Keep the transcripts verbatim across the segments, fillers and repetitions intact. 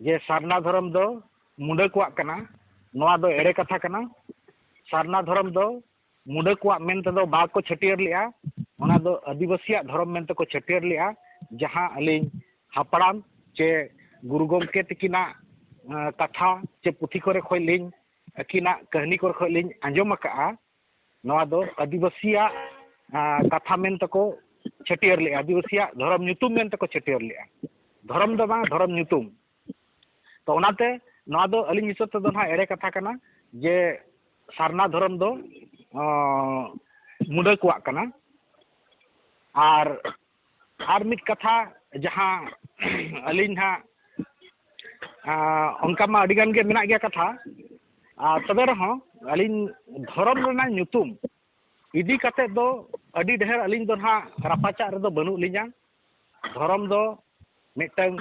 ᱡᱮ ᱥᱟᱨᱱᱟ ᱫᱷᱚᱨᱚᱢ ᱫᱚ ᱢᱩᱰᱟᱹ ᱠᱚᱣᱟᱜ ᱠᱟᱱᱟ, ᱱᱚᱣᱟ ᱫᱚ ᱮᱲᱮ ᱠᱟᱛᱷᱟ ᱠᱟᱱᱟ᱾ ᱥᱟᱨᱱᱟ ᱫᱷᱚᱨᱚᱢ ᱫᱚ ᱢᱩᱰᱟᱹ ᱠᱚᱣᱟᱜ ᱢᱮᱱ ᱛᱮᱫᱚ ᱵᱟᱠᱚ ᱪᱷᱟᱹᱴᱭᱟᱹᱨ ᱞᱮᱜᱼᱟ, ᱚᱱᱟ ᱫᱚ ᱟᱹᱫᱤᱵᱟᱹᱥᱤᱭᱟᱜ ᱫᱷᱚᱨᱚᱢ ᱢᱮᱱ ᱛᱮᱠᱚ ᱪᱷᱟᱹᱴᱭᱟᱹᱨ ᱞᱮᱜᱼᱟ᱾ ᱡᱟᱦᱟᱸ ᱟᱹᱞᱤᱧ ᱦᱟᱯᱲᱟᱢ ᱪᱮ ᱜᱩᱨᱩ ᱜᱚᱢᱠᱮ ᱛᱤᱠᱤᱱᱟᱜ ᱟᱸ, ᱠᱟᱛᱷᱟ ᱪᱮ ᱯᱩᱛᱷᱤ ᱠᱚᱨᱮ ᱠᱷᱚᱱ ᱞᱤᱧ, ᱟᱹᱠᱤᱱᱟᱜ ᱠᱟᱹᱦᱱᱤ ᱠᱚᱨᱮ ᱠᱷᱚᱱ ᱞᱤᱧ ᱟᱸᱡᱚᱢ ᱟᱠᱟᱫᱼᱟ, ᱱᱚᱣᱟ ᱫᱚ ᱟᱹᱫᱤᱵᱟᱹᱥᱤᱭᱟᱜ ᱟᱸ, ᱠᱟᱛᱷᱟ ᱢᱮᱱ ᱛᱮᱠᱚ ᱪᱷᱟᱹᱴᱭᱟᱹᱨ ᱞᱮᱜᱼᱟ, ᱟᱹᱫᱤᱵᱟᱹᱥᱤᱭᱟᱜ ᱫᱷᱚᱨᱚᱢ ᱧᱩᱛᱩᱢ ᱢᱮᱱ ᱛᱮᱠᱚ ᱪᱷᱟᱹᱴᱭᱟᱹᱨ ᱞᱮᱜᱼᱟ᱾ ᱫᱷᱚᱨᱚᱢ ᱫᱚ ᱵᱟᱝ, ᱫᱷᱚᱨᱚᱢ ᱧᱩᱛᱩᱢ᱾ ᱛᱚ ᱚᱱᱟᱛᱮ ᱱᱚᱣᱟ ᱫᱚ ᱟᱹᱞᱤᱧ ᱦᱤᱥᱟᱹᱵ ᱛᱮᱫᱚ ᱱᱟᱦᱟᱜ ᱮᱲᱮ ᱠᱟᱛᱷᱟ ᱠᱟᱱᱟ ᱡᱮ ᱥᱟᱨᱱᱟ ᱫᱷᱚᱨᱚᱢ ᱫᱚ ᱚᱸ, ᱢᱩᱰᱟᱹ ᱠᱚᱣᱟᱜ ᱠᱟᱱᱟ᱾ ᱟᱨ ᱟᱨ ᱢᱤᱫ ᱠᱟᱛᱷᱟ, ᱡᱟᱦᱟᱸ ᱟᱹᱞᱤᱧ ᱱᱟᱦᱟᱜ ᱟᱸ, ᱚᱱᱠᱟ ᱢᱟ ᱟᱹᱰᱤ ᱜᱟᱱ ᱜᱮ ᱢᱮᱱᱟᱜ ᱜᱮᱭᱟ ᱠᱟᱛᱷᱟ, ᱟᱨ ᱛᱚᱵᱮ ᱨᱮᱦᱚᱸ ᱟᱹᱞᱤᱧ ᱫᱷᱚᱨᱚᱢ ᱨᱮᱱᱟᱜ ᱧᱩᱛᱩᱢ ᱤᱫᱤ ᱠᱟᱛᱮᱫ ᱫᱚ ᱟᱹᱰᱤ ᱰᱷᱮᱨ ᱟᱹᱞᱤᱧ ᱫᱚ ᱱᱟᱦᱟᱜ ᱨᱟᱯᱟᱪᱟᱜ ᱨᱮᱫᱚ ᱵᱟᱹᱱᱩᱜ ᱞᱤᱧᱟ᱾ ᱫᱷᱚᱨᱚᱢ ᱫᱚ ᱢᱤᱫᱴᱟᱝ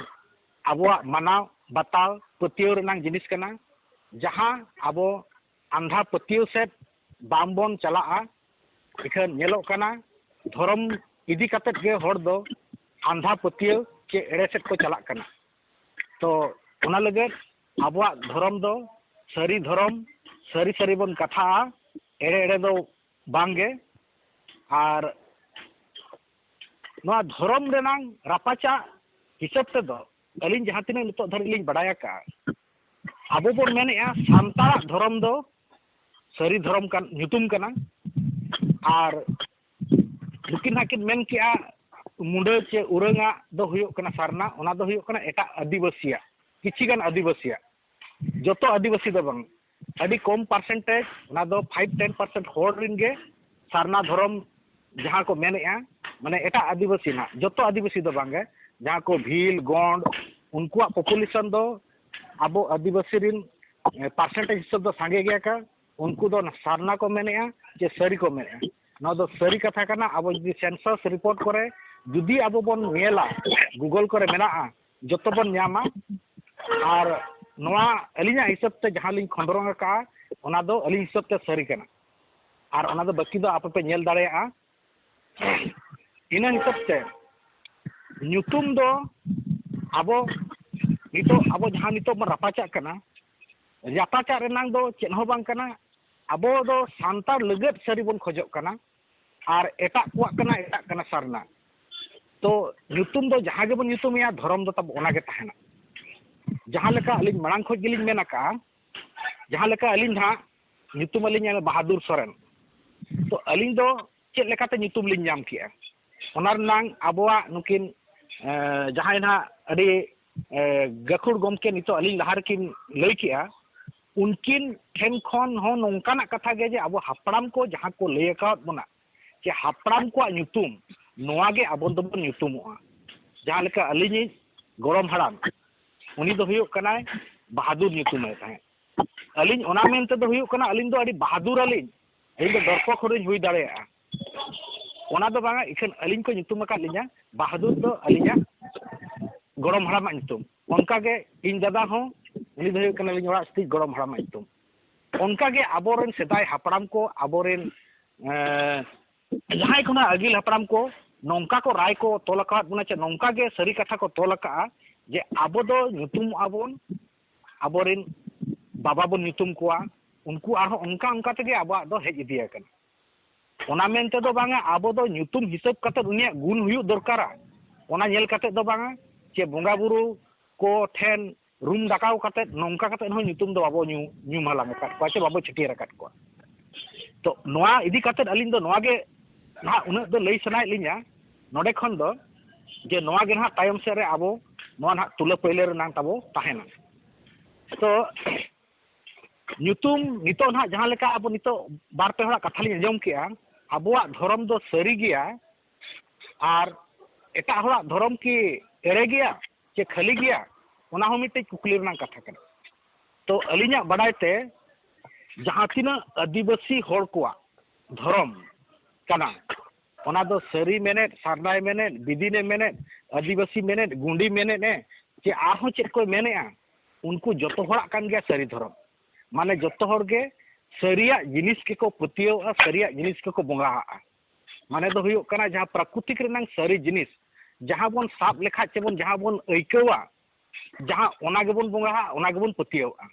ᱟᱵᱚᱣᱟᱜ ᱢᱟᱱᱟᱣ ᱵᱟᱛᱟᱣ ᱯᱟᱹᱛᱭᱟᱹᱣ ᱨᱮᱱᱟᱜ ᱡᱤᱱᱤᱥ ᱠᱟᱱᱟ, ᱡᱟᱦᱟᱸ ᱟᱵᱚ ᱟᱸᱫᱷᱟ ᱯᱟᱹᱛᱭᱟᱹᱣ ᱥᱮᱫ ᱵᱟᱝ ᱵᱚᱱ ᱪᱟᱞᱟᱜᱼᱟ᱾ ᱤᱠᱷᱟᱹᱱ ᱧᱮᱞᱚᱜ ᱠᱟᱱᱟ, ᱫᱷᱚᱨᱚᱢ ᱤᱫᱤ ᱠᱟᱛᱮᱫ ᱜᱮ ᱦᱚᱲ ᱫᱚ ᱟᱸᱫᱷᱟ ᱯᱟᱹᱛᱭᱟᱹᱣ ᱪᱮ ᱮᱲᱮ ᱥᱮᱫ ᱠᱚ ᱪᱟᱞᱟᱜ ᱠᱟᱱᱟ᱾ ᱛᱚ ᱚᱱᱟ ᱞᱟᱹᱜᱤᱫ ᱟᱵᱚᱣᱟᱜ ᱫᱷᱚᱨᱚᱢ ᱫᱚ ᱥᱟᱹᱨᱤ ᱫᱷᱚᱨᱚᱢ, ᱥᱟᱹᱨᱤ ᱥᱟᱹᱨᱤ ᱵᱚᱱ ᱠᱟᱛᱷᱟᱜᱼᱟ, ᱮᱲᱮ ᱮᱲᱮ ᱫᱚ ᱵᱟᱝ ᱜᱮ᱾ ᱟᱨ ᱱᱚᱣᱟ ᱫᱷᱚᱨᱚᱢ ᱨᱮᱱᱟᱝ ᱨᱟᱯᱟᱪᱟᱜ ᱦᱤᱥᱟᱹᱵ ᱛᱮᱫᱚ ᱟᱹᱞᱤᱧ ᱡᱟᱦᱟᱸ ᱛᱤᱱᱟᱹᱜ ᱱᱤᱛᱚᱜ ᱫᱷᱟᱹᱨᱤᱡ ᱞᱤᱧ ᱵᱟᱲᱟᱭ ᱟᱠᱟᱫᱼᱟ, ᱟᱵᱚ ᱵᱚᱱ ᱢᱮᱱᱮᱫᱼᱟ ᱥᱟᱱᱛᱟᱲᱟᱜ ᱫᱷᱚᱨᱚᱢ ᱫᱚ ᱥᱟᱹᱨᱤ ᱫᱷᱚᱨᱚᱢ ᱠᱟᱱ, ᱧᱩᱛᱩᱢ ᱠᱟᱱᱟ᱾ ᱟᱨ ᱱᱩᱠᱤᱱ ᱦᱟᱸᱜ ᱠᱤᱱ ᱢᱮᱱ ᱠᱮᱜᱼᱟ, ᱢᱩᱰᱟᱹ ᱪᱮ ᱩᱨᱟᱹᱝᱟᱜ ᱫᱚ ᱦᱩᱭᱩᱜ ᱠᱟᱱᱟ ᱥᱟᱨᱱᱟ, ᱚᱱᱟ ᱫᱚ ᱦᱩᱭᱩᱜ ᱠᱟᱱᱟ ᱮᱴᱟᱜ ᱟᱹᱫᱤᱵᱟᱹᱥᱤᱭᱟᱜ, ᱠᱤᱪᱷᱤ ᱜᱟᱱ ᱟᱹᱫᱤᱵᱟᱹᱥᱤᱭᱟᱜ, ᱡᱚᱛᱚ ᱟᱹᱫᱤᱵᱟᱹᱥᱤ ᱫᱚ ᱵᱟᱝ, ᱟᱹᱰᱤ ᱠᱚᱢ percentage, ᱚᱱᱟ ᱫᱚ five ten percent ᱦᱚᱲ ᱨᱮᱱ ᱜᱮ ᱥᱟᱨᱱᱟ ᱫᱷᱚᱨᱚᱢ ᱡᱟᱦᱟᱸ ᱠᱚ ᱢᱮᱱᱮᱜᱼᱟ, ᱢᱟᱱᱮ ᱮᱴᱟᱜ ᱟᱹᱫᱤᱵᱟᱹᱥᱤ ᱱᱟᱜ, ᱡᱚᱛᱚ ᱟᱹᱫᱤᱵᱟᱹᱥᱤ ᱫᱚ ᱵᱟᱝ ᱜᱮ, ᱡᱟᱦᱟᱸ ᱠᱚ ᱵᱷᱤᱞ, ᱜᱚᱸᱰ, ᱩᱱᱠᱩᱣᱟᱜ population ᱫᱚ ᱟᱵᱚ ᱟᱹᱫᱤᱵᱟᱹᱥᱤ ᱨᱮᱱ, ᱮ, percentage ᱦᱤᱥᱟᱹᱵ ᱫᱚ ᱥᱟᱸᱜᱮ ᱜᱮᱭᱟ ᱠᱚ᱾ ᱩᱱᱠᱩ ᱫᱚ ᱥᱟᱨᱱᱟ ᱠᱚ ᱢᱮᱱᱮᱜᱼᱟ ᱪᱮ ᱥᱟᱹᱨᱤ ᱠᱚ ᱢᱮᱱᱮᱜᱼᱟ? ᱱᱚᱣᱟ ᱫᱚ ᱥᱟᱹᱨᱤ ᱠᱟᱛᱷᱟ ᱠᱟᱱᱟ᱾ ᱟᱵᱚ ᱡᱩᱫᱤ census report ᱠᱚᱨᱮ ᱡᱩᱫᱤ ᱟᱵᱚ ᱵᱚᱱ ᱧᱮᱞᱟ, Google ᱠᱚᱨᱮ ᱢᱮᱱᱟᱜᱼᱟ, ᱡᱚᱛᱚ ᱵᱚᱱ ᱧᱟᱢᱟ᱾ ᱟᱨ ᱱᱚᱣᱟ ᱟᱹᱞᱤᱧᱟᱜ ᱦᱤᱥᱟᱹᱵ ᱛᱮ ᱡᱟᱦᱟᱸ ᱞᱤᱧ ᱠᱷᱚᱸᱫᱽᱨᱚᱝ ᱟᱠᱟᱜᱼᱟ, ᱚᱱᱟ ᱫᱚ ᱟᱹᱞᱤᱧ ᱦᱤᱥᱟᱹᱵ ᱛᱮ ᱥᱟᱹᱨᱤ ᱠᱟᱱᱟ᱾ ᱟᱨ ᱚᱱᱟ ᱫᱚ ᱵᱟᱹᱠᱤ ᱫᱚ ᱟᱯᱮ ᱯᱮ ᱧᱮᱞ ᱫᱟᱲᱮᱭᱟᱜᱼᱟ᱾ ᱤᱱᱟᱹ ᱦᱤᱥᱟᱹᱵ ᱛᱮ ᱧᱩᱛᱩᱢ ᱫᱚ ᱟᱵᱚ ᱱᱤᱛᱚᱜ ᱟᱵᱚ ᱡᱟᱦᱟᱸ ᱱᱤᱛᱚᱜ ᱵᱚᱱ ᱨᱟᱯᱟᱪᱟᱜ ᱠᱟᱱᱟ, ᱨᱟᱯᱟᱪᱟᱜ ᱨᱮᱱᱟᱝ ᱫᱚ ᱪᱮᱫ ᱦᱚᱸ ᱵᱟᱝ ᱠᱟᱱᱟ᱾ ᱟᱵᱚ ᱫᱚ ᱥᱟᱱᱛᱟᱲ ᱞᱟᱹᱜᱤᱫ ᱥᱟᱹᱨᱤ ᱵᱚᱱ ᱠᱷᱚᱡᱚᱜ ᱠᱟᱱᱟ, ᱟᱨ ᱮᱴᱟᱜ ᱠᱚᱣᱟᱜ ᱠᱟᱱᱟ ᱮᱴᱟᱜ ᱠᱟᱱᱟ ᱥᱟᱨᱱᱟ᱾ ᱛᱚ ᱧᱩᱛᱩᱢ ᱫᱚ ᱡᱟᱦᱟᱸ ᱜᱮᱵᱚᱱ ᱧᱩᱛᱩᱢᱮᱭᱟ, ᱫᱷᱚᱨᱚᱢ ᱫᱚ ᱛᱟᱵᱚ ᱚᱱᱟ ᱜᱮ ᱛᱟᱦᱮᱱᱟ᱾ ᱡᱟᱦᱟᱸ ᱞᱮᱠᱟ ᱟᱹᱞᱤᱧ ᱢᱟᱲᱟᱝ ᱠᱷᱚᱡ ᱜᱮᱞᱤᱧ ᱢᱮᱱ ᱟᱠᱟᱜᱼᱟ, ᱡᱟᱦᱟᱸ ᱞᱮᱠᱟ ᱟᱹᱞᱤᱧ ᱦᱟᱸᱜ ᱧᱩᱛᱩᱢ ᱟᱹᱞᱤᱧ ᱵᱟᱦᱟᱫᱩᱨ ᱥᱚᱨᱮᱱ, ᱛᱚ ᱟᱹᱞᱤᱧ ᱫᱚ ᱪᱮᱫ ᱞᱮᱠᱟᱛᱮ ᱧᱩᱛᱩᱢ ᱞᱤᱧ ᱧᱟᱢ ᱠᱮᱜᱼᱟ? ᱚᱱᱟ ᱨᱮᱱᱟᱝ ᱟᱵᱚᱣᱟᱜ ᱱᱩᱠᱤᱱ, ᱮ, ᱡᱟᱦᱟᱸᱭ ᱱᱟᱦᱟᱜ ᱟᱹᱰᱤ, ᱮ, ᱜᱟᱹᱠᱷᱩᱲ ᱜᱚᱢᱠᱮ ᱱᱤᱛᱚᱜ ᱟᱹᱞᱤᱧ ᱞᱟᱦᱟ ᱨᱮᱠᱤᱱ ᱞᱟᱹᱭ ᱠᱮᱜᱼᱟ, ᱩᱱᱠᱤᱱ ᱴᱷᱮᱱ ᱠᱷᱚᱱ ᱦᱚᱸ ᱱᱚᱝᱠᱟᱱᱟᱜ ᱠᱟᱛᱷᱟ ᱜᱮ, ᱡᱮ ᱟᱵᱚ ᱦᱟᱯᱲᱟᱢ ᱠᱚ ᱡᱟᱦᱟᱸ ᱠᱚ ᱞᱟᱹᱭ ᱟᱠᱟᱣᱟᱫ ᱵᱚᱱᱟ, ᱡᱮ ᱦᱟᱯᱲᱟᱢ ᱠᱚᱣᱟᱜ ᱧᱩᱛᱩᱢ, ᱱᱚᱣᱟ ᱜᱮ ᱟᱵᱚ ᱫᱚᱵᱚᱱ ᱧᱩᱛᱩᱢᱚᱜᱼᱟ᱾ ᱡᱟᱦᱟᱸ ᱞᱮᱠᱟ ᱟᱹᱞᱤᱧᱤᱡ ᱜᱚᱲᱚᱢ ᱦᱟᱲᱟᱢ, ᱩᱱᱤ ᱫᱚ ᱦᱩᱭᱩᱜ ᱠᱟᱱᱟᱭ ᱵᱟᱦᱟᱫᱩᱨ ᱧᱩᱛᱩᱢᱮ ᱛᱟᱦᱮᱸᱫ᱾ ᱟᱹᱞᱤᱧ ᱚᱱᱟ ᱢᱮᱱᱛᱮ ᱫᱚ ᱦᱩᱭᱩᱜ ᱠᱟᱱᱟ, ᱟᱹᱞᱤᱧ ᱫᱚ ᱟᱹᱰᱤ ᱵᱟᱦᱟᱫᱩᱨ ᱟᱹᱞᱤᱧ, ᱟᱹᱞᱤᱧ ᱫᱚ ᱰᱚᱨᱯᱚᱠ ᱦᱚᱲᱤᱧ ᱦᱩᱭ ᱫᱟᱲᱮᱭᱟᱜᱼᱟ, ᱚᱱᱟ ᱫᱚ ᱵᱟᱝᱟ᱾ ᱤᱠᱷᱟᱹᱱ ᱟᱹᱞᱤᱧ ᱠᱚ ᱧᱩᱛᱩᱢ ᱟᱠᱟᱫ ᱞᱤᱧᱟ, ᱵᱟᱦᱟᱫᱩᱨ ᱫᱚ ᱟᱹᱞᱤᱧᱟᱜ ᱜᱚᱲᱚᱢ ᱦᱟᱲᱟᱢᱟᱜ ᱧᱩᱛᱩᱢ᱾ ᱚᱱᱠᱟᱜᱮ ᱤᱧ ᱫᱟᱫᱟ ᱦᱚᱸ, ᱩᱱᱤ ᱫᱚ ᱦᱩᱭᱩᱜ ᱠᱟᱱᱟ ᱟᱹᱞᱤᱧ ᱚᱲᱟᱜ ᱥᱩᱛᱤᱡ ᱜᱚᱲᱚᱢ ᱦᱟᱲᱟᱢᱟᱜ ᱧᱩᱛᱩᱢ᱾ ᱚᱱᱠᱟᱜᱮ ᱟᱵᱚᱨᱮᱱ ᱥᱮᱫᱟᱭ ᱦᱟᱯᱲᱟᱢ ᱠᱚ, ᱟᱵᱚᱨᱮᱱ, ᱮᱸ, ᱡᱟᱦᱟᱸᱭ ᱠᱚ ᱱᱟᱜ ᱟᱹᱜᱤᱞ ᱦᱟᱯᱲᱟᱢ ᱠᱚ ᱱᱚᱝᱠᱟ ᱠᱚ ᱨᱟᱭ ᱠᱚ ᱛᱚᱞ ᱟᱠᱟᱫ ᱵᱚᱱᱟ, ᱪᱮ ᱱᱚᱝᱠᱟ ᱜᱮ ᱥᱟᱹᱨᱤ ᱠᱟᱛᱷᱟ ᱠᱚ ᱛᱚᱞ ᱟᱠᱟᱫᱼᱟ, ᱡᱮ ᱟᱵᱚ ᱫᱚ ᱧᱩᱛᱩᱢᱚᱜᱼᱟ ᱵᱚᱱ, ᱟᱵᱚᱨᱮᱱ ᱵᱟᱵᱟ ᱵᱚᱱ ᱧᱩᱛᱩᱢ ᱠᱚᱣᱟ, ᱩᱱᱠᱩ ᱟᱨᱦᱚᱸ ᱚᱱᱠᱟ ᱚᱱᱠᱟ ᱛᱮᱜᱮ ᱟᱵᱚᱣᱟᱜ ᱫᱚ ᱦᱮᱡ ᱤᱫᱤ ᱟᱠᱟᱱᱟ᱾ ᱚᱱᱟ ᱢᱮᱱᱛᱮ ᱫᱚ ᱵᱟᱝᱟ ᱟᱵᱚ ᱫᱚ ᱧᱩᱛᱩᱢ ᱦᱤᱥᱟᱹᱵ ᱠᱟᱛᱮ ᱩᱱᱤᱭᱟᱜ ᱜᱩᱱ ᱦᱩᱭᱩᱜ ᱫᱚᱨᱠᱟᱨᱟ, ᱚᱱᱟ ᱧᱮᱞ ᱠᱟᱛᱮ ᱫᱚ ᱵᱟᱝᱟ, ᱪᱮ ᱵᱚᱸᱜᱟ ᱵᱩᱨᱩ ᱠᱚ ᱴᱷᱮᱱ ᱨᱩᱢ ᱰᱟᱠᱟᱣ ᱠᱟᱛᱮ ᱱᱚᱝᱠᱟ ᱠᱟᱛᱮ ᱦᱚᱸ ᱧᱩᱛᱩᱢ ᱫᱚ ᱵᱟᱵᱚ ᱧᱩ, ᱧᱩᱢ ᱦᱟᱞᱟᱝ ᱟᱠᱟᱫ ᱠᱚᱣᱟ ᱪᱮ ᱵᱟᱵᱚ ᱪᱷᱟᱹᱴᱭᱟᱹᱨ ᱟᱠᱟᱫ ᱠᱚᱣᱟ᱾ ᱛᱚ ᱱᱚᱣᱟ ᱤᱫᱤ ᱠᱟᱛᱮ ᱟᱹᱞᱤᱧ ᱫᱚ ᱱᱚᱣᱟ ᱜᱮ ᱱᱟᱦᱟᱜ ᱩᱱᱟᱹᱜ ᱫᱚ ᱞᱟᱹᱭ ᱥᱟᱱᱟᱭᱮᱫ ᱞᱤᱧᱟ ᱱᱚᱰᱮ ᱠᱷᱚᱱ ᱫᱚ, ᱡᱮ ᱱᱚᱣᱟ ᱜᱮ ᱱᱟᱦᱟᱜ ᱛᱟᱭᱚᱢ ᱥᱮᱫ ᱨᱮ ᱟᱵᱚ ᱱᱚᱣᱟ ᱱᱟᱦᱟᱜ ᱛᱩᱞᱟᱹ ᱯᱟᱹᱭᱞᱟᱹ ᱨᱮᱱᱟᱝ ᱛᱟᱵᱚ ᱛᱟᱦᱮᱱᱟ᱾ ᱛᱚ ᱧᱩᱛᱩᱢ ᱱᱤᱛᱚᱜ ᱱᱟᱦᱟᱜ ᱡᱟᱦᱟᱸ ᱞᱮᱠᱟ ᱟᱵᱚ ᱱᱤᱛᱚᱜ ᱵᱟᱨ ᱯᱮ ᱦᱚᱲᱟᱜ ᱠᱟᱛᱷᱟ ᱞᱤᱧ ᱟᱸᱡᱚᱢ ᱠᱮᱜᱼᱟ, ᱟᱵᱚᱣᱟᱜ ᱫᱷᱚᱨᱚᱢ ᱫᱚ ᱥᱟᱹᱨᱤ ᱜᱮᱭᱟ ᱟᱨ ᱮᱴᱟᱜ ᱦᱚᱲᱟᱜ ᱫᱷᱚᱨᱚᱢ ᱠᱤ ᱮᱲᱮ ᱜᱮᱭᱟ ᱪᱮ ᱠᱷᱟᱹᱞᱤ ᱜᱮᱭᱟ, ᱚᱱᱟ ᱦᱚᱸ ᱢᱤᱫᱴᱮᱡ ᱠᱩᱠᱞᱤ ᱨᱮᱱᱟᱜ ᱠᱟᱛᱷᱟ ᱠᱟᱱᱟ᱾ ᱛᱚ ᱟᱹᱞᱤᱧᱟᱜ ᱵᱟᱰᱟᱭ ᱛᱮ ᱡᱟᱦᱟᱸ ᱛᱤᱱᱟᱹᱜ ᱟᱹᱫᱤᱵᱟᱹᱥᱤ ᱦᱚᱲ ᱠᱚᱣᱟᱜ ᱫᱷᱚᱨᱚᱢ ᱠᱟᱱᱟ, ᱚᱱᱟ ᱫᱚ ᱥᱟᱹᱨᱤ ᱢᱮᱱᱮᱫ, ᱥᱟᱨᱱᱟᱭ ᱢᱮᱱᱮᱫ, ᱵᱤᱫᱤᱱᱮ ᱢᱮᱱᱮᱫ, ᱟᱹᱫᱤᱵᱟᱹᱥᱤ ᱢᱮᱱᱮᱫ, ᱜᱩᱸᱰᱤ ᱢᱮᱱᱮᱫ ᱮ, ᱪᱮ ᱟᱨᱦᱚᱸ ᱪᱮᱫ ᱠᱚ ᱢᱮᱱᱮᱫᱼᱟ, ᱩᱱᱠᱩ ᱡᱚᱛᱚ ᱦᱚᱲᱟᱜ ᱠᱟᱱ ᱜᱮᱭᱟ ᱥᱟᱹᱨᱤ ᱫᱷᱚᱨᱚᱢ᱾ ᱢᱟᱱᱮ ᱡᱚᱛᱚ ᱦᱚᱲ ᱜᱮ ᱥᱟᱹᱨᱤᱭᱟᱜ ᱡᱤᱱᱤᱥ ᱜᱮᱠᱚ ᱯᱟᱹᱛᱭᱟᱹᱣᱟᱜᱼᱟ, ᱥᱟᱹᱨᱤᱭᱟᱜ ᱡᱤᱱᱤᱥ ᱜᱮᱠᱚ ᱵᱚᱸᱜᱟᱣᱟᱜᱼᱟ᱾ ᱢᱟᱱᱮ ᱫᱚ ᱦᱩᱭᱩᱜ ᱠᱟᱱᱟ ᱡᱟᱦᱟᱸ ᱯᱨᱟᱠᱨᱤᱛᱤᱠ ᱨᱮᱱᱟᱝ ᱥᱟᱹᱨᱤ ᱡᱤᱱᱤᱥ, ᱡᱟᱦᱟᱸ ᱵᱚᱱ ᱥᱟᱵ ᱞᱮᱠᱷᱟᱡ ᱪᱮᱵᱚᱱ, ᱡᱟᱦᱟᱸ ᱵᱚᱱ ᱟᱹᱭᱠᱟᱹᱣᱟ, ᱡᱟᱦᱟᱸ ᱚᱱᱟ ᱜᱮᱵᱚᱱ ᱵᱚᱸᱜᱟᱜᱼᱟ, ᱚᱱᱟ ᱜᱮᱵᱚᱱ ᱯᱟᱹᱛᱭᱟᱹᱣᱟᱜᱼᱟ᱾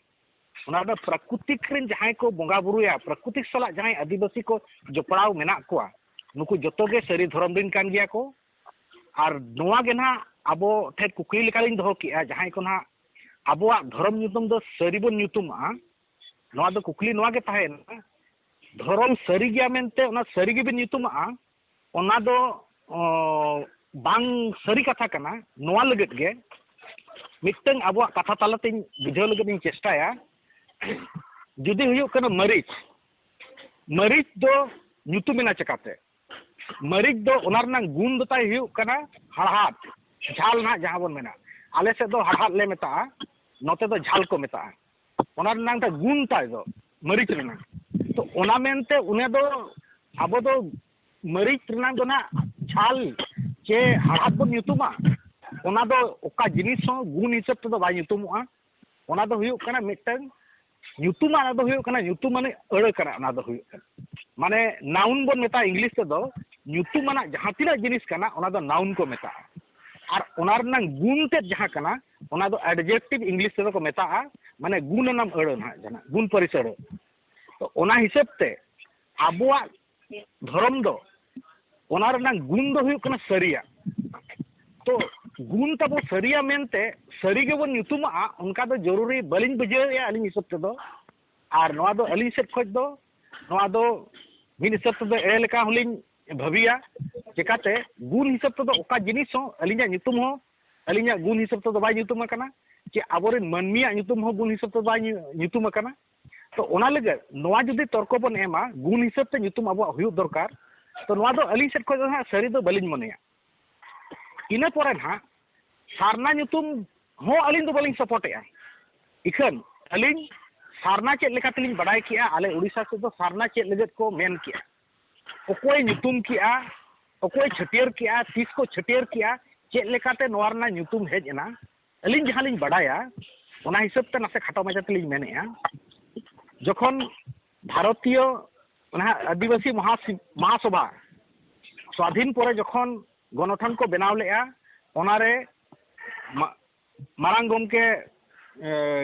ᱚᱱᱟ ᱫᱚ ᱯᱨᱟᱠᱨᱤᱛᱤᱠ ᱨᱮᱱ ᱡᱟᱦᱟᱸᱭ ᱠᱚ ᱵᱚᱸᱜᱟ ᱵᱩᱨᱩᱭᱟ, ᱯᱨᱟᱠᱨᱤᱛᱤᱠ ᱥᱟᱞᱟᱜ ᱡᱟᱦᱟᱸᱭ ᱟᱹᱫᱤᱵᱟᱹᱥᱤ ᱠᱚ ᱡᱚᱯᱲᱟᱣ ᱢᱮᱱᱟᱜ ᱠᱚᱣᱟ, ᱱᱩᱠᱩ ᱡᱚᱛᱚ ᱜᱮ ᱥᱟᱹᱨᱤ ᱫᱷᱚᱨᱚᱢ ᱨᱮᱱ ᱠᱟᱱ ᱜᱮᱭᱟ ᱠᱚ᱾ ᱟᱨ ᱱᱚᱣᱟ ᱜᱮ ᱱᱟᱦᱟᱜ ᱟᱵᱚ ᱴᱷᱮᱱ ᱠᱩᱠᱞᱤ ᱞᱮᱠᱟᱞᱤᱧ ᱫᱚᱦᱚ ᱠᱮᱜᱼᱟ, ᱡᱟᱦᱟᱸᱭ ᱠᱚ ᱱᱟᱦᱟᱜ ᱟᱵᱚᱣᱟᱜ ᱫᱷᱚᱨᱚᱢ ᱧᱩᱛᱩᱢ ᱫᱚ ᱥᱟᱹᱨᱤ ᱵᱚᱱ ᱧᱩᱛᱩᱢᱟᱜᱼᱟ, ᱱᱚᱣᱟ ᱫᱚ ᱠᱩᱠᱞᱤ ᱱᱚᱣᱟ ᱜᱮ ᱛᱟᱦᱮᱸᱭᱮᱱᱟ, ᱫᱷᱚᱨᱚᱢ ᱥᱟᱹᱨᱤ ᱜᱮᱭᱟ ᱢᱮᱱᱛᱮ ᱚᱱᱟ ᱥᱟᱹᱨᱤ ᱜᱮᱵᱤᱱ ᱧᱩᱛᱩᱢᱟᱜᱼᱟ, ᱚᱱᱟ ᱫᱚ, ᱚ, ᱵᱟᱝ ᱥᱟᱹᱨᱤ ᱠᱟᱛᱷᱟ ᱠᱟᱱᱟ᱾ ᱱᱚᱣᱟ ᱞᱟᱹᱜᱤᱫ ᱜᱮ ᱢᱤᱫᱴᱟᱝ ᱟᱵᱚᱣᱟᱜ ᱠᱟᱛᱷᱟ ᱛᱟᱞᱟᱛᱮᱧ ᱵᱩᱡᱷᱟᱹᱣ ᱞᱟᱹᱜᱤᱫ ᱤᱧ ᱪᱮᱥᱴᱟᱭᱟ᱾ ᱡᱩᱫᱤ ᱦᱩᱭᱩᱜ ᱠᱟᱱᱟ ᱢᱟᱹᱨᱤᱪ, ᱢᱟᱹᱨᱤᱪ ᱫᱚ ᱧᱩᱛᱩᱢ ᱮᱱᱟ ᱪᱮᱠᱟᱛᱮ? ᱢᱟᱹᱨᱤᱪ ᱫᱚ ᱚᱱᱟ ᱨᱮᱱᱟᱜ ᱜᱩᱱ ᱫᱚ ᱛᱟᱭ ᱦᱩᱭᱩᱜ ᱠᱟᱱᱟ ᱦᱟᱲᱦᱟᱫ, ᱡᱷᱟᱞ ᱱᱟᱦᱟᱜ ᱡᱟᱦᱟᱸ ᱵᱚᱱ ᱢᱮᱱᱟ, ᱟᱞᱮ ᱥᱮᱫ ᱫᱚ ᱦᱟᱲᱦᱟᱫ ᱞᱮ ᱢᱮᱛᱟᱜᱼᱟ, ᱱᱚᱛᱮ ᱫᱚ ᱡᱷᱟᱞ ᱠᱚ ᱢᱮᱛᱟᱜᱼᱟ᱾ ᱚᱱᱟ ᱨᱮᱱᱟᱜ ᱢᱤᱫᱴᱟᱝ ᱜᱩᱱ ᱛᱟᱭ ᱫᱚ ᱢᱟᱹᱨᱤᱪ ᱨᱮᱱᱟᱜ᱾ ᱛᱚ ᱚᱱᱟ ᱢᱮᱱᱛᱮ ᱩᱱᱤ ᱫᱚ, ᱟᱵᱚ ᱫᱚ ᱢᱟᱹᱨᱤᱪ ᱨᱮᱱᱟᱜ ᱫᱚ ᱱᱟᱜ ᱡᱷᱟᱞ ᱪᱮ ᱦᱟᱲᱦᱟᱫ ᱵᱚᱱ ᱧᱩᱛᱩᱢᱟ, ᱚᱱᱟ ᱫᱚ ᱚᱠᱟ ᱡᱤᱱᱤᱥ ᱦᱚᱸ ᱜᱩᱱ ᱦᱤᱥᱟᱹᱵ ᱛᱮᱫᱚ ᱵᱟᱭ ᱧᱩᱛᱩᱢᱚᱜᱼᱟ᱾ ᱚᱱᱟ ᱫᱚ ᱦᱩᱭᱩᱜ ᱠᱟᱱᱟ ᱢᱤᱫᱴᱟᱝ ᱧᱩᱛᱩᱢᱟᱜ, ᱚᱱᱟ ᱫᱚ ᱦᱩᱭᱩᱜ ᱠᱟᱱᱟ ᱧᱩᱛᱩᱢ ᱢᱟᱱᱮ ᱟᱹᱲᱟᱹ ᱠᱟᱱᱟ᱾ ᱚᱱᱟ ᱫᱚ ᱦᱩᱭᱩᱜ ᱠᱟᱱᱟ ᱢᱟᱱᱮ ᱱᱟᱣᱩᱱ ᱵᱚᱱ ᱢᱮᱛᱟᱜᱼᱟ ᱤᱝᱞᱤᱥ ᱛᱮᱫᱚ᱾ ᱧᱩᱛᱩᱢᱟᱱᱟᱜ ᱡᱟᱦᱟᱸ ᱛᱤᱱᱟᱹᱜ ᱡᱤᱱᱤᱥ ᱠᱟᱱᱟ, ᱚᱱᱟ ᱫᱚ ᱱᱟᱣᱩᱱ ᱠᱚ ᱢᱮᱛᱟᱜᱼᱟ᱾ ᱟᱨ ᱚᱱᱟ ᱨᱮᱱᱟᱜ ᱜᱩᱱ ᱛᱮᱫ ᱡᱟᱦᱟᱸ ᱠᱟᱱᱟ, ᱚᱱᱟ ᱫᱚ ᱮᱰᱡᱮᱠᱴᱤᱵᱷ ᱤᱝᱞᱤᱥ ᱛᱮᱫᱚ ᱠᱚ ᱢᱮᱛᱟᱜᱼᱟ, ᱢᱟᱱᱮ ᱜᱩᱱ ᱟᱱᱟᱢ ᱟᱹᱲᱟᱹ ᱱᱟᱦᱟᱜ, ᱡᱟᱦᱟᱱᱟᱜ ᱜᱩᱱ ᱯᱟᱹᱨᱤᱥ ᱟᱹᱲᱟᱹ᱾ ᱛᱚ ᱚᱱᱟ ᱦᱤᱥᱟᱹᱵ ᱛᱮ ᱟᱵᱚᱣᱟᱜ ᱫᱷᱚᱨᱚᱢ ᱫᱚ, ᱚᱱᱟ ᱨᱮᱱᱟᱜ ᱜᱩᱱ ᱫᱚ ᱦᱩᱭᱩᱜ ᱠᱟᱱᱟ ᱥᱟᱹᱨᱤᱭᱟᱜ᱾ ᱛᱚ ᱜᱩᱱ ᱛᱟᱵᱚ ᱥᱟᱹᱨᱤᱭᱟ ᱢᱮᱱᱛᱮ ᱥᱟᱹᱨᱤ ᱜᱮᱵᱚᱱ ᱧᱩᱛᱩᱢᱟᱜᱼᱟ, ᱚᱱᱠᱟ ᱫᱚ ᱡᱚᱨᱩᱨᱤ ᱵᱟᱹᱞᱤᱧ ᱵᱩᱡᱷᱟᱹᱣᱮᱫᱼᱟ ᱟᱹᱞᱤᱧ ᱦᱤᱥᱟᱹᱵ ᱛᱮᱫᱚ᱾ ᱟᱨ ᱱᱚᱣᱟ ᱫᱚ ᱟᱹᱞᱤᱧ ᱥᱮᱫ ᱠᱷᱚᱱ ᱫᱚ, ᱱᱚᱣᱟ ᱫᱚ ᱢᱤᱫ ᱦᱤᱥᱟᱹᱵ ᱛᱮᱫᱚ ᱮᱲᱮ ᱞᱮᱠᱟ ᱦᱚᱸᱞᱤᱧ ᱵᱷᱟᱹᱵᱤᱭᱟ᱾ ᱪᱮᱠᱟᱛᱮ ᱜᱩᱱ ᱦᱤᱥᱟᱹᱵ ᱛᱮᱫᱚ ᱚᱠᱟ ᱡᱤᱱᱤᱥ ᱦᱚᱸ ᱟᱹᱞᱤᱧᱟᱜ ᱧᱩᱛᱩᱢ ᱦᱚᱸ ᱟᱹᱞᱤᱧᱟᱜ ᱜᱩᱱ ᱦᱤᱥᱟᱹᱵ ᱛᱮᱫᱚ ᱵᱟᱭ ᱧᱩᱛᱩᱢ ᱟᱠᱟᱱᱟ, ᱪᱮ ᱟᱵᱚᱨᱮᱱ ᱢᱟᱹᱱᱢᱤᱭᱟᱜ ᱧᱩᱛᱩᱢ ᱦᱚᱸ ᱜᱩᱱ ᱦᱤᱥᱟᱹᱵ ᱛᱮᱫᱚ ᱵᱟᱭ ᱧᱩ-, ᱧᱩᱛᱩᱢ ᱟᱠᱟᱱᱟ᱾ ᱛᱚ ᱚᱱᱟ ᱞᱟᱹᱜᱤᱫ ᱱᱚᱣᱟ ᱡᱩᱫᱤ ᱛᱚᱨᱠᱚ ᱵᱚᱱ ᱮᱢᱟ, ᱜᱩᱱ ᱦᱤᱥᱟᱹᱵ ᱛᱮ ᱧᱩᱛᱩᱢ ᱟᱵᱚᱣᱟᱜ ᱦᱩᱭᱩᱜ ᱫᱚᱨᱠᱟᱨ, ᱛᱚ ᱱᱚᱣᱟ ᱫᱚ ᱟᱹᱞᱤᱧ ᱥᱮᱫ ᱠᱷᱚᱱ ᱫᱚ ᱦᱟᱸᱜ ᱥᱟᱹᱨᱤ ᱫᱚ ᱵᱟᱹᱞᱤᱧ ᱢᱚᱱᱮᱭᱟ᱾ ᱤᱱᱟᱹ ᱯᱚᱨᱮ ᱱᱟᱦᱟᱜ ᱥᱟᱨᱱᱟ ᱧᱩᱛᱩᱢ ᱦᱚᱸ ᱟᱹᱞᱤᱧ ᱫᱚ ᱵᱟᱹᱞᱤᱧ ᱥᱟᱯᱳᱨᱴᱮᱜᱼᱟ᱾ ᱤᱠᱷᱟᱹᱱ ᱟᱹᱞᱤᱧ ᱥᱟᱨᱱᱟ ᱪᱮᱫ ᱞᱮᱠᱟ ᱛᱮᱞᱤᱧ ᱵᱟᱰᱟᱭ ᱠᱮᱜᱼᱟ, ᱟᱞᱮ ᱩᱲᱤᱥᱥᱟ ᱥᱮᱫ ᱫᱚ ᱥᱟᱨᱱᱟ ᱪᱮᱫ ᱞᱟᱹᱜᱤᱫ ᱠᱚ ᱢᱮᱱ ᱠᱮᱜᱼᱟ, ᱚᱠᱚᱭ ᱧᱩᱛᱩᱢ ᱠᱮᱜᱼᱟ, ᱚᱠᱚᱭ ᱪᱷᱟᱹᱴᱭᱟᱹᱨ ᱠᱮᱜᱼᱟ, ᱛᱤᱥ ᱠᱚ ᱪᱷᱟᱹᱴᱭᱟᱹᱨ ᱠᱮᱜᱼᱟ, ᱪᱮᱫ ᱞᱮᱠᱟᱛᱮ ᱱᱚᱣᱟ ᱨᱮᱱᱟᱜ ᱧᱩᱛᱩᱢ ᱦᱮᱡ ᱮᱱᱟ, ᱟᱹᱞᱤᱧ ᱡᱟᱦᱟᱸ ᱞᱤᱧ ᱵᱟᱰᱟᱭᱟ, ᱚᱱᱟ ᱦᱤᱥᱟᱹᱵ ᱛᱮ ᱱᱟᱥᱮ ᱠᱷᱟᱴᱚ ᱢᱟᱪᱷᱟ ᱛᱮᱞᱤᱧ ᱢᱮᱱᱮᱜᱼᱟ᱾ ᱡᱚᱠᱷᱚᱱ ᱵᱷᱟᱨᱚᱛᱤᱭᱚ, ᱚᱱᱟ ᱟᱹᱫᱤᱵᱟᱹᱥᱤ ᱢᱚᱦᱟᱥᱤ-, ᱢᱚᱦᱟᱥᱚᱵᱷᱟ ᱥᱣᱟᱫᱷᱤᱱ ᱯᱚᱨᱮ ᱡᱚᱠᱷᱚᱱ ᱜᱚᱱᱚᱴᱷᱚᱱ ᱠᱚ ᱵᱮᱱᱟᱣ ᱞᱮᱜᱼᱟ, ᱚᱱᱟᱨᱮ ᱢᱟ-, ᱢᱟᱨᱟᱝ ᱜᱚᱢᱠᱮ, ᱮ,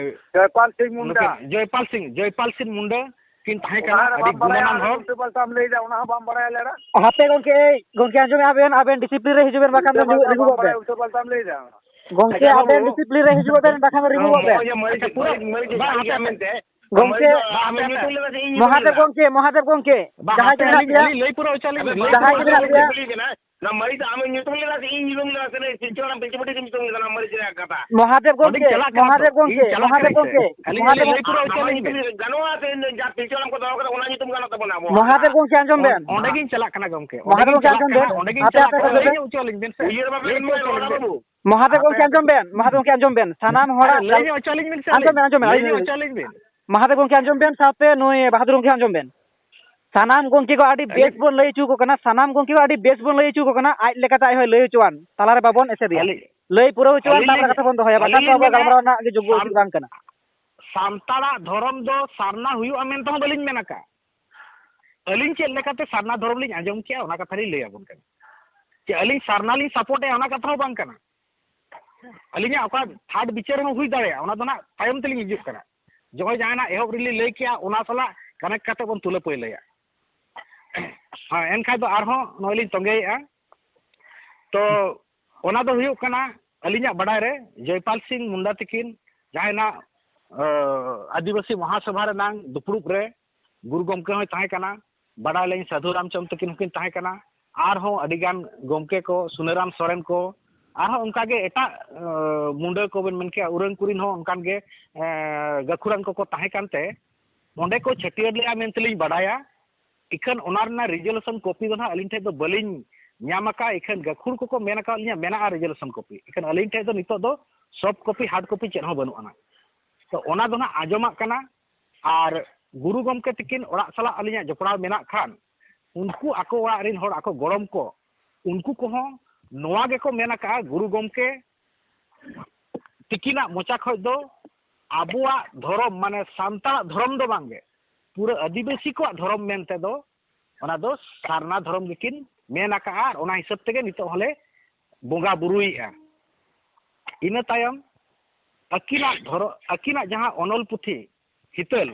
ᱡᱚᱭᱯᱟᱞ ᱥᱤᱝ ᱢᱩᱱᱰᱟ᱾ ᱱᱩᱠᱤᱱ ᱡᱚᱭᱯᱟᱞ ᱥᱤᱝ, ᱡᱚᱭᱯᱟᱞ ᱥᱤᱝ ᱢᱩᱱᱰᱟ ᱠᱤᱱ ᱛᱟᱦᱮᱸ ᱠᱟᱱᱟ, ᱚᱱᱟ ᱨᱮ ᱟᱹᱰᱤ ᱵᱟᱢ ᱵᱟᱲᱟᱭᱟ, ᱜᱩᱱᱟᱹᱱᱟᱱ ᱦᱚᱲ᱾ ᱩᱞᱴᱟᱹ ᱯᱟᱞᱴᱟᱢ ᱞᱟᱹᱭᱫᱟ, ᱚᱱᱟ ᱦᱚᱸ ᱵᱟᱢ ᱵᱟᱲᱟᱭᱟ ᱞᱮᱲᱟ᱾ ᱦᱟᱯᱮ ᱜᱚᱢᱠᱮ, ᱮᱭ, ᱜᱚᱢᱠᱮ ᱟᱸᱡᱚᱢᱮᱫ ᱟᱵᱮᱱ, ᱟᱵᱮᱱ ᱰᱤᱥᱤᱯᱞᱤᱱ ᱨᱮ ᱦᱤᱡᱩᱜ ᱵᱮᱱ, ᱵᱟᱠᱷᱟᱱ ᱫᱚ ᱩᱞᱴᱟᱹ ᱯᱟᱞᱴᱟ ᱨᱤᱢᱩᱵᱷᱚᱜ ᱵᱟᱢ ᱵᱟᱲᱟᱭᱟ, ᱵᱮᱱ᱾ ᱩᱞᱴᱟᱹ ᱯᱟᱞᱴᱟᱢ ᱞᱟᱹᱭᱫᱟ᱾ ᱜᱚᱢᱠᱮ, ᱟᱪᱪᱷᱟ, ᱟᱵᱮᱱ ᱵᱟᱹᱵᱩ᱾ ᱰᱤᱥᱤᱯᱞᱤᱱ ᱨᱮ ᱦᱤᱡᱩᱜ ᱵᱮᱱ, ᱵᱟᱠᱷᱟᱱ ᱫᱚ ᱨᱤᱢᱩᱵᱷᱚᱜ ᱵᱮᱱ᱾ ᱟᱪᱪᱷᱟ, ᱯᱩᱨᱟᱹ ᱵᱟᱝ, ᱟᱸᱡᱚᱢ ᱢᱮᱱᱛᱮ᱾ ᱜᱚᱢᱠᱮ, ᱢᱟᱹᱭ ᱫᱚ ᱵᱟᱝ, ᱟᱸᱡᱚᱢ ᱢᱮᱱᱛᱮ᱾ ᱜᱚᱢᱠᱮ, ᱵᱟᱝ, ᱟᱢᱮᱢ ᱧᱩᱛᱩᱢ ᱞᱮᱫᱟ ᱥᱮ ᱤᱧ ᱧᱩᱛᱩᱢ ᱢᱚᱦᱟᱫᱮᱵ ᱞᱮᱫᱟ? ᱜᱚᱢᱠᱮ, ᱢᱚᱦᱟᱫᱮᱵ ᱜᱚᱢᱠᱮ, ᱵᱟᱝ, ᱡᱟᱦᱟᱸᱭ ᱦᱟᱯᱮ, ᱜᱮ ᱢᱮᱱᱟᱜ ᱟᱹᱞᱤᱧ, ᱯᱮᱭᱟ, ᱟᱹᱞᱤᱧ ᱞᱟᱹᱭ ᱯᱩᱨᱟᱹᱣ ᱦᱚᱪᱚ ᱟᱹᱞᱤᱧ ᱵᱤᱱ᱾ ᱡᱟᱦᱟᱸᱭ ᱜᱮ ᱢᱮᱱᱟᱜ ᱯᱮᱭᱟ᱾ ᱠᱩᱞᱤ ᱠᱟᱱᱟ᱾ ᱱᱚᱣᱟ ᱢᱟᱹᱭᱤᱠ ᱫᱚ ᱟᱢᱮᱢ ᱧᱩᱛᱩᱢ ᱞᱮᱫᱟ ᱥᱮ ᱤᱧ ᱧᱩᱛᱩᱢ ᱞᱮᱫᱟ? ᱥᱮ ᱯᱤᱞᱪᱩ ᱦᱟᱲᱟᱢ ᱯᱤᱞᱪᱩ ᱵᱩᱰᱷᱤ ᱜᱮ ᱧᱩᱛᱩᱢ ᱞᱮᱫᱟ? ᱱᱚᱣᱟ ᱢᱟᱹᱨᱤᱪ ᱨᱮᱭᱟᱜ ᱠᱟᱛᱷᱟ᱾ ᱢᱚᱦᱟᱫᱮᱵ ᱚᱸᱰᱮᱧ ᱜᱚᱢᱠᱮ, ᱪᱟᱞᱟᱜ ᱠᱟᱱᱟ ᱢᱚᱦᱟᱫᱮᱵ ᱛᱚ᱾ ᱜᱚᱢᱠᱮ, ᱤᱧ ᱪᱟᱞᱟᱜ ᱢᱚᱦᱟᱫᱮᱵ ᱠᱟᱹᱱᱟᱹᱧ ᱥᱮ᱾ ᱜᱚᱢᱠᱮ, ᱟᱹᱞᱤᱧ ᱢᱚᱦᱟᱫᱮᱵ ᱞᱤᱧ ᱞᱟᱹᱭ ᱜᱚᱢᱠᱮ᱾ ᱯᱩᱨᱟᱹᱣ ᱦᱚᱪᱚ ᱟᱹᱞᱤᱧ ᱵᱤᱱ᱾ ᱜᱟᱱᱚᱜᱼᱟ ᱥᱮ ᱤᱧ ᱫᱚ ᱡᱟ ᱯᱤᱞᱪᱩ ᱦᱟᱲᱟᱢ ᱠᱚ ᱫᱚᱦᱚ ᱠᱟᱫᱟ, ᱚᱱᱟ ᱧᱩᱛᱩᱢ ᱜᱟᱱᱚᱜ ᱛᱟᱵᱚᱱᱟ ᱟᱵᱚᱣᱟᱜ᱾ ᱢᱚᱦᱟᱫᱮᱵ ᱜᱚᱢᱠᱮ ᱟᱸᱡᱚᱢ ᱵᱮᱱ᱾ ᱚᱸᱰᱮ ᱜᱤᱧ ᱪᱟᱞᱟᱜ ᱠᱟᱱᱟ ᱜᱚᱢᱠᱮ, ᱚᱸᱰᱮ ᱢᱚᱦᱟᱫᱮᱵ ᱜᱤᱧ ᱜᱚᱢᱠᱮ ᱪᱟᱞᱟᱜ ᱟᱸᱡᱚᱢ ᱠᱟᱱᱟ, ᱵᱮᱱ᱾ ᱚᱸᱰᱮ ᱜᱤᱧ ᱦᱟᱯᱮ, ᱪᱟᱞᱟᱜ ᱦᱟᱯᱮ, ᱠᱟᱱᱟ᱾ ᱦᱟᱯᱮ᱾ ᱞᱟᱹᱭ ᱧᱚᱜ ᱦᱚᱪᱚ ᱟᱹᱞᱤᱧ ᱵᱤᱱ ᱥᱮ᱾ ᱩᱭᱦᱟᱹᱨ ᱵᱟᱵᱮᱱ ᱞᱟᱹᱭ ᱧᱚᱜ ᱦᱚᱪᱚ ᱟᱹᱞᱤᱧ ᱵᱤᱱ᱾ ᱢᱚᱦᱟᱫᱮᱵ ᱜᱚᱢᱠᱮ ᱟᱸᱡᱚᱢ ᱵᱮᱱ, ᱢᱚᱦᱟᱫᱮᱵ ᱜᱚᱢᱠᱮ ᱟᱸᱡᱚᱢ ᱵᱮᱱ᱾ ᱥᱟᱱᱟᱢ ᱦᱚᱲᱟᱜ ᱟᱨᱮ, ᱞᱟᱹᱭ ᱧᱚᱜ ᱦᱚᱪᱚ ᱟᱹᱞᱤᱧ ᱵᱤᱱ ᱥᱮ᱾ ᱞᱟᱹᱭ ᱧᱚᱜ ᱦᱚᱪᱚ ᱟᱹᱞᱤᱧ ᱵᱤᱱ᱾ ᱢᱚᱦᱟᱫᱮᱵ ᱜᱚᱢᱠᱮ ᱟᱸᱡᱚᱢ ᱵᱮᱱ, ᱥᱟᱶᱛᱮ ᱱᱩᱭ ᱵᱟᱦᱟᱫᱩᱨ ᱜᱚᱢᱠᱮ ᱟᱸᱡᱚᱢ ᱵᱮᱱ᱾ ᱥᱟᱱᱟᱢ ᱜᱚᱢᱠᱮ ᱠᱚ ᱟᱹᱰᱤ ᱵᱮᱥ ᱟᱹᱞᱤᱧ ᱵᱚᱱ ᱞᱟᱹᱭ ᱦᱚᱪᱚ ᱠᱚ ᱠᱟᱱᱟ, ᱥᱟᱱᱟᱢ ᱜᱚᱢᱠᱮ ᱠᱚ ᱟᱹᱰᱤ ᱵᱮᱥ ᱵᱚᱱ ᱞᱟᱹᱭ ᱦᱚᱪᱚ ᱠᱚ ᱠᱟᱱᱟ, ᱟᱡ ᱞᱮᱠᱟᱛᱮ ᱟᱡ ᱦᱚᱸᱭ ᱞᱟᱹᱭ ᱦᱚᱪᱚᱣᱟᱱ, ᱛᱟᱞᱟᱨᱮ ᱵᱟᱵᱚᱱ ᱮᱥᱮᱫᱮᱭᱟ᱾ ᱟᱹᱞᱤᱧ, ᱞᱟᱹᱭ ᱯᱩᱨᱟᱹᱣ ᱦᱚᱪᱚᱣᱟᱱ, ᱟᱹᱞᱤᱧ ᱛᱟᱨᱯᱚᱨᱮ ᱞᱤᱧ, ᱠᱟᱛᱷᱟ ᱵᱚᱱ ᱫᱚᱦᱚᱭᱟ, ᱵᱟᱠᱷᱟᱱ ᱟᱹᱞᱤᱧ ᱫᱚ ᱞᱤᱧ ᱟᱵᱚᱣᱟᱜ ᱢᱮᱱᱟ, ᱜᱟᱞᱢᱟᱨᱟᱣ ᱨᱮᱱᱟᱜ ᱜᱮ ᱡᱳᱜᱽᱜᱚ ᱥᱟᱱ-, ᱩᱪᱤᱛ ᱵᱟᱝ ᱠᱟᱱᱟ᱾ ᱥᱟᱱᱛᱟᱲᱟᱜ ᱫᱷᱚᱨᱚᱢ ᱫᱚ ᱥᱟᱨᱱᱟ ᱦᱩᱭᱩᱜᱼᱟ ᱢᱮᱱᱛᱮ ᱦᱚᱸ ᱵᱟᱹᱞᱤᱧ ᱢᱮᱱ ᱟᱠᱟᱫᱼᱟ᱾ ᱟᱹᱞᱤᱧ ᱪᱮᱫ ᱞᱮᱠᱟᱛᱮ ᱥᱟᱨᱱᱟ ᱫᱷᱚᱨᱚᱢ ᱞᱤᱧ ᱟᱸᱡᱚᱢ ᱠᱮᱜᱼᱟ, ᱚᱱᱟ ᱠᱟᱛᱷᱟ ᱞᱤᱧ ᱞᱟᱹᱭ ᱟᱵᱚᱱ ᱠᱟᱱᱟ᱾ ᱡᱮ ᱟᱹᱞᱤᱧ ᱥᱟᱨᱱᱟ ᱞᱤᱧ ᱥᱟᱯᱳᱨᱴᱮᱜᱼᱟ, ᱚᱱᱟ ᱠᱟᱛᱷᱟ ᱦᱚᱸ ᱵᱟᱝ ᱠᱟᱱᱟ᱾ ᱟᱹᱞᱤᱧᱟᱜ ᱚᱠᱟ ᱛᱷᱟᱨᱰ ᱵᱤᱪᱟᱹᱨ ᱦᱚᱸ ᱦᱩᱭ ᱫᱟᱲᱮᱭᱟᱜᱼᱟ, ᱚᱱᱟ ᱫᱚ ᱱᱟᱜ ᱛᱟᱭᱚᱢ ᱛᱮᱞᱤᱧ ᱦᱤᱡᱩᱜ ᱠᱟᱱᱟ᱾ ᱡᱚᱠᱷᱚᱱ ᱡᱟᱦᱟᱱᱟᱜ ᱮᱦᱚᱵ ᱨᱮᱞᱤᱧ ᱞᱟᱹᱭ ᱠᱮᱜᱼᱟ, ᱚᱱᱟ ᱥᱟᱞᱟᱜ ᱠᱟᱱᱮᱠᱴ ᱠᱟᱛᱮ ᱵᱚᱱ ᱛᱩᱞᱟᱹ ᱯᱟᱹᱭᱞᱟᱹᱭᱟ᱾ ᱦᱮᱸ, ᱮᱱᱠᱷᱟᱱ ᱫᱚ ᱟᱨᱦᱚᱸ ᱱᱚᱜᱼᱚᱭ ᱞᱤᱧ ᱛᱚᱸᱜᱮᱭᱮᱜᱼᱟ᱾ ᱛᱚ, ᱚᱱᱟ ᱫᱚ ᱦᱩᱭᱩᱜ ᱠᱟᱱᱟ ᱟᱹᱞᱤᱧᱟᱜ ᱵᱟᱰᱟᱭ ᱨᱮ ᱡᱚᱭᱯᱟᱞ ᱥᱤᱝ ᱢᱩᱱᱰᱟ ᱛᱟᱹᱠᱤᱱ ᱡᱟᱦᱟᱸᱭ ᱱᱟᱜ, ᱟᱹ, ᱟᱹᱫᱤᱵᱟᱹᱥᱤ ᱢᱚᱦᱟᱥᱚᱵᱷᱟ ᱨᱮᱱᱟᱝ ᱫᱩᱯᱲᱩᱵ ᱨᱮ ᱜᱩᱨᱩ ᱜᱚᱢᱠᱮ ᱦᱚᱸᱭ ᱛᱟᱦᱮᱸ ᱠᱟᱱᱟ, ᱵᱟᱰᱟᱭ ᱞᱟᱹᱭᱟᱹᱧ ᱥᱟᱹᱫᱷᱩ ᱨᱟᱢᱪᱟᱸᱫᱽ ᱛᱟᱹᱠᱤᱱ ᱦᱚᱸᱠᱤᱱ ᱛᱟᱦᱮᱸ ᱠᱟᱱᱟ, ᱟᱨᱦᱚᱸ ᱟᱹᱰᱤᱜᱟᱱ ᱜᱚᱢᱠᱮ ᱠᱚ, ᱥᱩᱱᱟᱹᱨᱟᱢ ᱥᱚᱨᱮᱱ ᱠᱚ, ᱟᱨᱦᱚᱸ ᱚᱱᱠᱟᱜᱮ ᱮᱴᱟᱜ, ᱟᱹ, ᱢᱩᱱᱰᱟᱹ ᱠᱚᱵᱮᱱ ᱢᱮᱱ ᱠᱮᱭᱟ, ᱩᱨᱟᱹᱝ ᱠᱚᱨᱮᱱ ᱦᱚᱸ ᱚᱱᱠᱟᱱ ᱜᱮ, ᱮ, ᱜᱟᱹᱠᱷᱩᱲᱟᱱ ᱠᱚᱠᱚ ᱛᱟᱦᱮᱸ ᱠᱟᱱᱛᱮ, ᱚᱸᱰᱮ ᱠᱚ ᱪᱷᱟᱹᱴᱭᱟᱹᱨ ᱞᱮᱜᱼᱟ ᱢᱮᱱᱛᱮᱞᱤᱧ ᱵᱟᱰᱟᱭᱟ᱾ ᱤᱠᱷᱟᱹᱱ ᱚᱱᱟ ᱨᱮᱱᱟᱜ ᱨᱤᱡᱚᱞᱩᱥᱚᱱ ᱠᱚᱯᱤ ᱫᱚ ᱱᱟᱦᱟᱜ ᱟᱹᱞᱤᱧ ᱴᱷᱮᱱ ᱫᱚ ᱵᱟᱹᱞᱤᱧ ᱧᱟᱢ ᱟᱠᱟᱫᱼᱟ᱾ ᱤᱠᱷᱟᱹᱱ ᱜᱟᱹᱠᱷᱩᱲ ᱠᱚᱠᱚ ᱢᱮᱱ ᱟᱠᱟᱫ ᱞᱤᱧᱟ ᱢᱮᱱᱟᱜᱼᱟ ᱨᱤᱡᱚᱞᱩᱥᱚᱱ ᱠᱚᱯᱤ, ᱤᱠᱷᱟᱹᱱ ᱟᱹᱞᱤᱧ ᱴᱷᱮᱱ ᱫᱚ ᱱᱤᱛᱚᱜ ᱫᱚ ᱥᱚᱯᱷᱴ ᱠᱚᱯᱤ, ᱦᱟᱨᱰ ᱠᱚᱯᱤ ᱪᱮᱫ ᱦᱚᱸ ᱵᱟᱹᱱᱩᱜ ᱟᱱᱟ᱾ ᱛᱚ, ᱚᱱᱟ ᱫᱚ ᱱᱟᱦᱟᱜ ᱟᱸᱡᱚᱢᱟᱜ ᱠᱟᱱᱟ᱾ ᱟᱨ ᱜᱩᱨᱩ ᱜᱚᱢᱠᱮ ᱛᱤᱠᱤᱱ ᱚᱲᱟᱜ ᱥᱟᱞᱟᱜ ᱟᱹᱞᱤᱧᱟᱜ ᱡᱚᱯᱲᱟᱣ ᱢᱮᱱᱟᱜ ᱠᱷᱟᱱ, ᱩᱱᱠᱩ ᱟᱠᱚ ᱚᱲᱟᱜ ᱨᱮᱱ ᱦᱚᱲ, ᱟᱠᱚ ᱜᱚᱲᱚᱢ ᱠᱚ, ᱩᱱᱠᱩ ᱠᱚᱦᱚᱸ ᱱᱚᱣᱟ ᱜᱮᱠᱚ ᱢᱮᱱ ᱟᱠᱟᱫᱼᱟ, ᱜᱩᱨᱩ ᱜᱚᱢᱠᱮ ᱛᱤᱠᱤᱱᱟᱜ ᱢᱚᱪᱟ ᱠᱷᱚᱱ ᱫᱚ ᱟᱵᱚᱣᱟᱜ ᱫᱷᱚᱨᱚᱢ, ᱢᱟᱱᱮ ᱥᱟᱱᱛᱟᱲᱟᱜ ᱫᱷᱚᱨᱚᱢ ᱫᱚ ᱵᱟᱝᱜᱮ, ᱯᱩᱨᱟᱹ ᱟᱹᱫᱤᱵᱟᱹᱥᱤ ᱠᱚᱣᱟᱜ ᱫᱷᱚᱨᱚᱢ ᱢᱮᱱᱛᱮ ᱫᱚ ᱚᱱᱟ ᱫᱚ ᱥᱟᱨᱱᱟ ᱫᱷᱚᱨᱚᱢ ᱜᱮᱠᱤᱱ ᱢᱮᱱ ᱟᱠᱟᱫᱼᱟ᱾ ᱟᱨ ᱚᱱᱟ ᱦᱤᱥᱟᱹᱵ ᱛᱮᱜᱮ ᱱᱤᱛᱚᱜ ᱦᱚᱸᱞᱮ ᱵᱚᱸᱜᱟ ᱵᱩᱨᱩᱭᱮᱫᱼᱟ᱾ ᱤᱱᱟᱹ ᱛᱟᱭᱚᱢ ᱟᱹᱠᱤᱱᱟᱜ ᱫᱷᱚᱨᱚ ᱟᱹᱠᱤᱱᱟᱜ ᱡᱟᱦᱟᱸ ᱚᱱᱚᱞ ᱯᱩᱛᱷᱤ ᱦᱤᱛᱟᱹᱞ,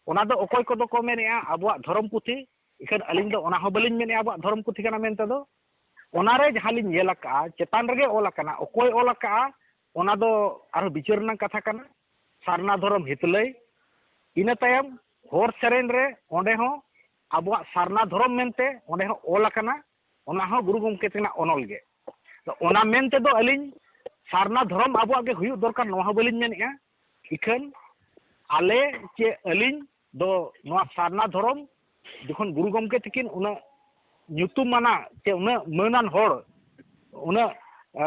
ᱚᱱᱟ ᱫᱚ ᱚᱠᱚᱭ ᱠᱚᱫᱚ ᱠᱚ ᱢᱮᱱᱮᱜᱼᱟ ᱟᱵᱚᱣᱟᱜ ᱫᱷᱚᱨᱚᱢ ᱯᱩᱛᱷᱤ, ᱤᱠᱷᱟᱹᱱ ᱟᱹᱞᱤᱧ ᱫᱚ ᱚᱱᱟ ᱦᱚᱸ ᱵᱟᱹᱞᱤᱧ ᱢᱮᱱᱮᱜᱼᱟ ᱟᱵᱚᱣᱟᱜ ᱫᱷᱚᱨᱚᱢ ᱯᱩᱛᱷᱤ ᱠᱟᱱᱟ ᱢᱮᱱᱛᱮ ᱫᱚ᱾ ᱚᱱᱟᱨᱮ ᱡᱟᱦᱟᱸ ᱞᱤᱧ ᱧᱮᱞ ᱟᱠᱟᱜᱼᱟ, ᱪᱮᱛᱟᱱ ᱨᱮᱜᱮ ᱚᱞ ᱟᱠᱟᱱᱟ, ᱚᱠᱚᱭ ᱚᱞ ᱟᱠᱟᱜᱼᱟ ᱚᱱᱟ ᱫᱚ ᱟᱨᱦᱚᱸ ᱵᱤᱪᱟᱹᱨ ᱨᱮᱱᱟᱜ ᱠᱟᱛᱷᱟ ᱠᱟᱱᱟ᱾ ᱥᱟᱨᱱᱟ ᱫᱷᱚᱨᱚᱢ ᱦᱤᱛᱞᱟᱹᱭ, ᱤᱱᱟᱹ ᱛᱟᱭᱚᱢ ᱦᱚᱲ ᱥᱮᱨᱮᱧ ᱨᱮ ᱚᱸᱰᱮ ᱦᱚᱸ ᱟᱵᱚᱣᱟᱜ ᱥᱟᱨᱱᱟ ᱫᱷᱚᱨᱚᱢ ᱢᱮᱱᱛᱮ ᱚᱸᱰᱮ ᱦᱚᱸ ᱚᱞ ᱟᱠᱟᱱᱟ, ᱚᱱᱟ ᱦᱚᱸ ᱜᱩᱨᱩ ᱜᱚᱢᱠᱮ ᱛᱟᱹᱠᱤᱱᱟᱜ ᱚᱱᱚᱞ ᱜᱮ᱾ ᱛᱚ ᱚᱱᱟ ᱢᱮᱱ ᱛᱮᱫᱚ ᱟᱹᱞᱤᱧ ᱥᱟᱨᱱᱟ ᱫᱷᱚᱨᱚᱢ ᱟᱵᱚᱣᱟᱜ ᱜᱮ ᱦᱩᱭᱩᱜ ᱫᱚᱨᱠᱟᱨ, ᱱᱚᱣᱟ ᱦᱚᱸ ᱵᱟᱹᱞᱤᱧ ᱢᱮᱱᱮᱜᱼᱟ᱾ ᱤᱠᱷᱟᱹᱱ ᱟᱞᱮ ᱪᱮ ᱟᱹᱞᱤᱧ ᱫᱚ ᱱᱚᱣᱟ ᱥᱟᱨᱱᱟ ᱫᱷᱚᱨᱚᱢ ᱡᱚᱠᱷᱚᱱ ᱜᱩᱨᱩ ᱜᱚᱢᱠᱮ ᱛᱟᱹᱠᱤᱱ ᱩᱱᱟᱹᱜ ᱧᱩᱛᱩᱢᱟᱱᱟ ᱪᱮ ᱩᱱᱟᱹᱜ ᱢᱟᱹᱱᱟᱱ ᱦᱚᱲ, ᱩᱱᱟᱹᱜ, ᱮ,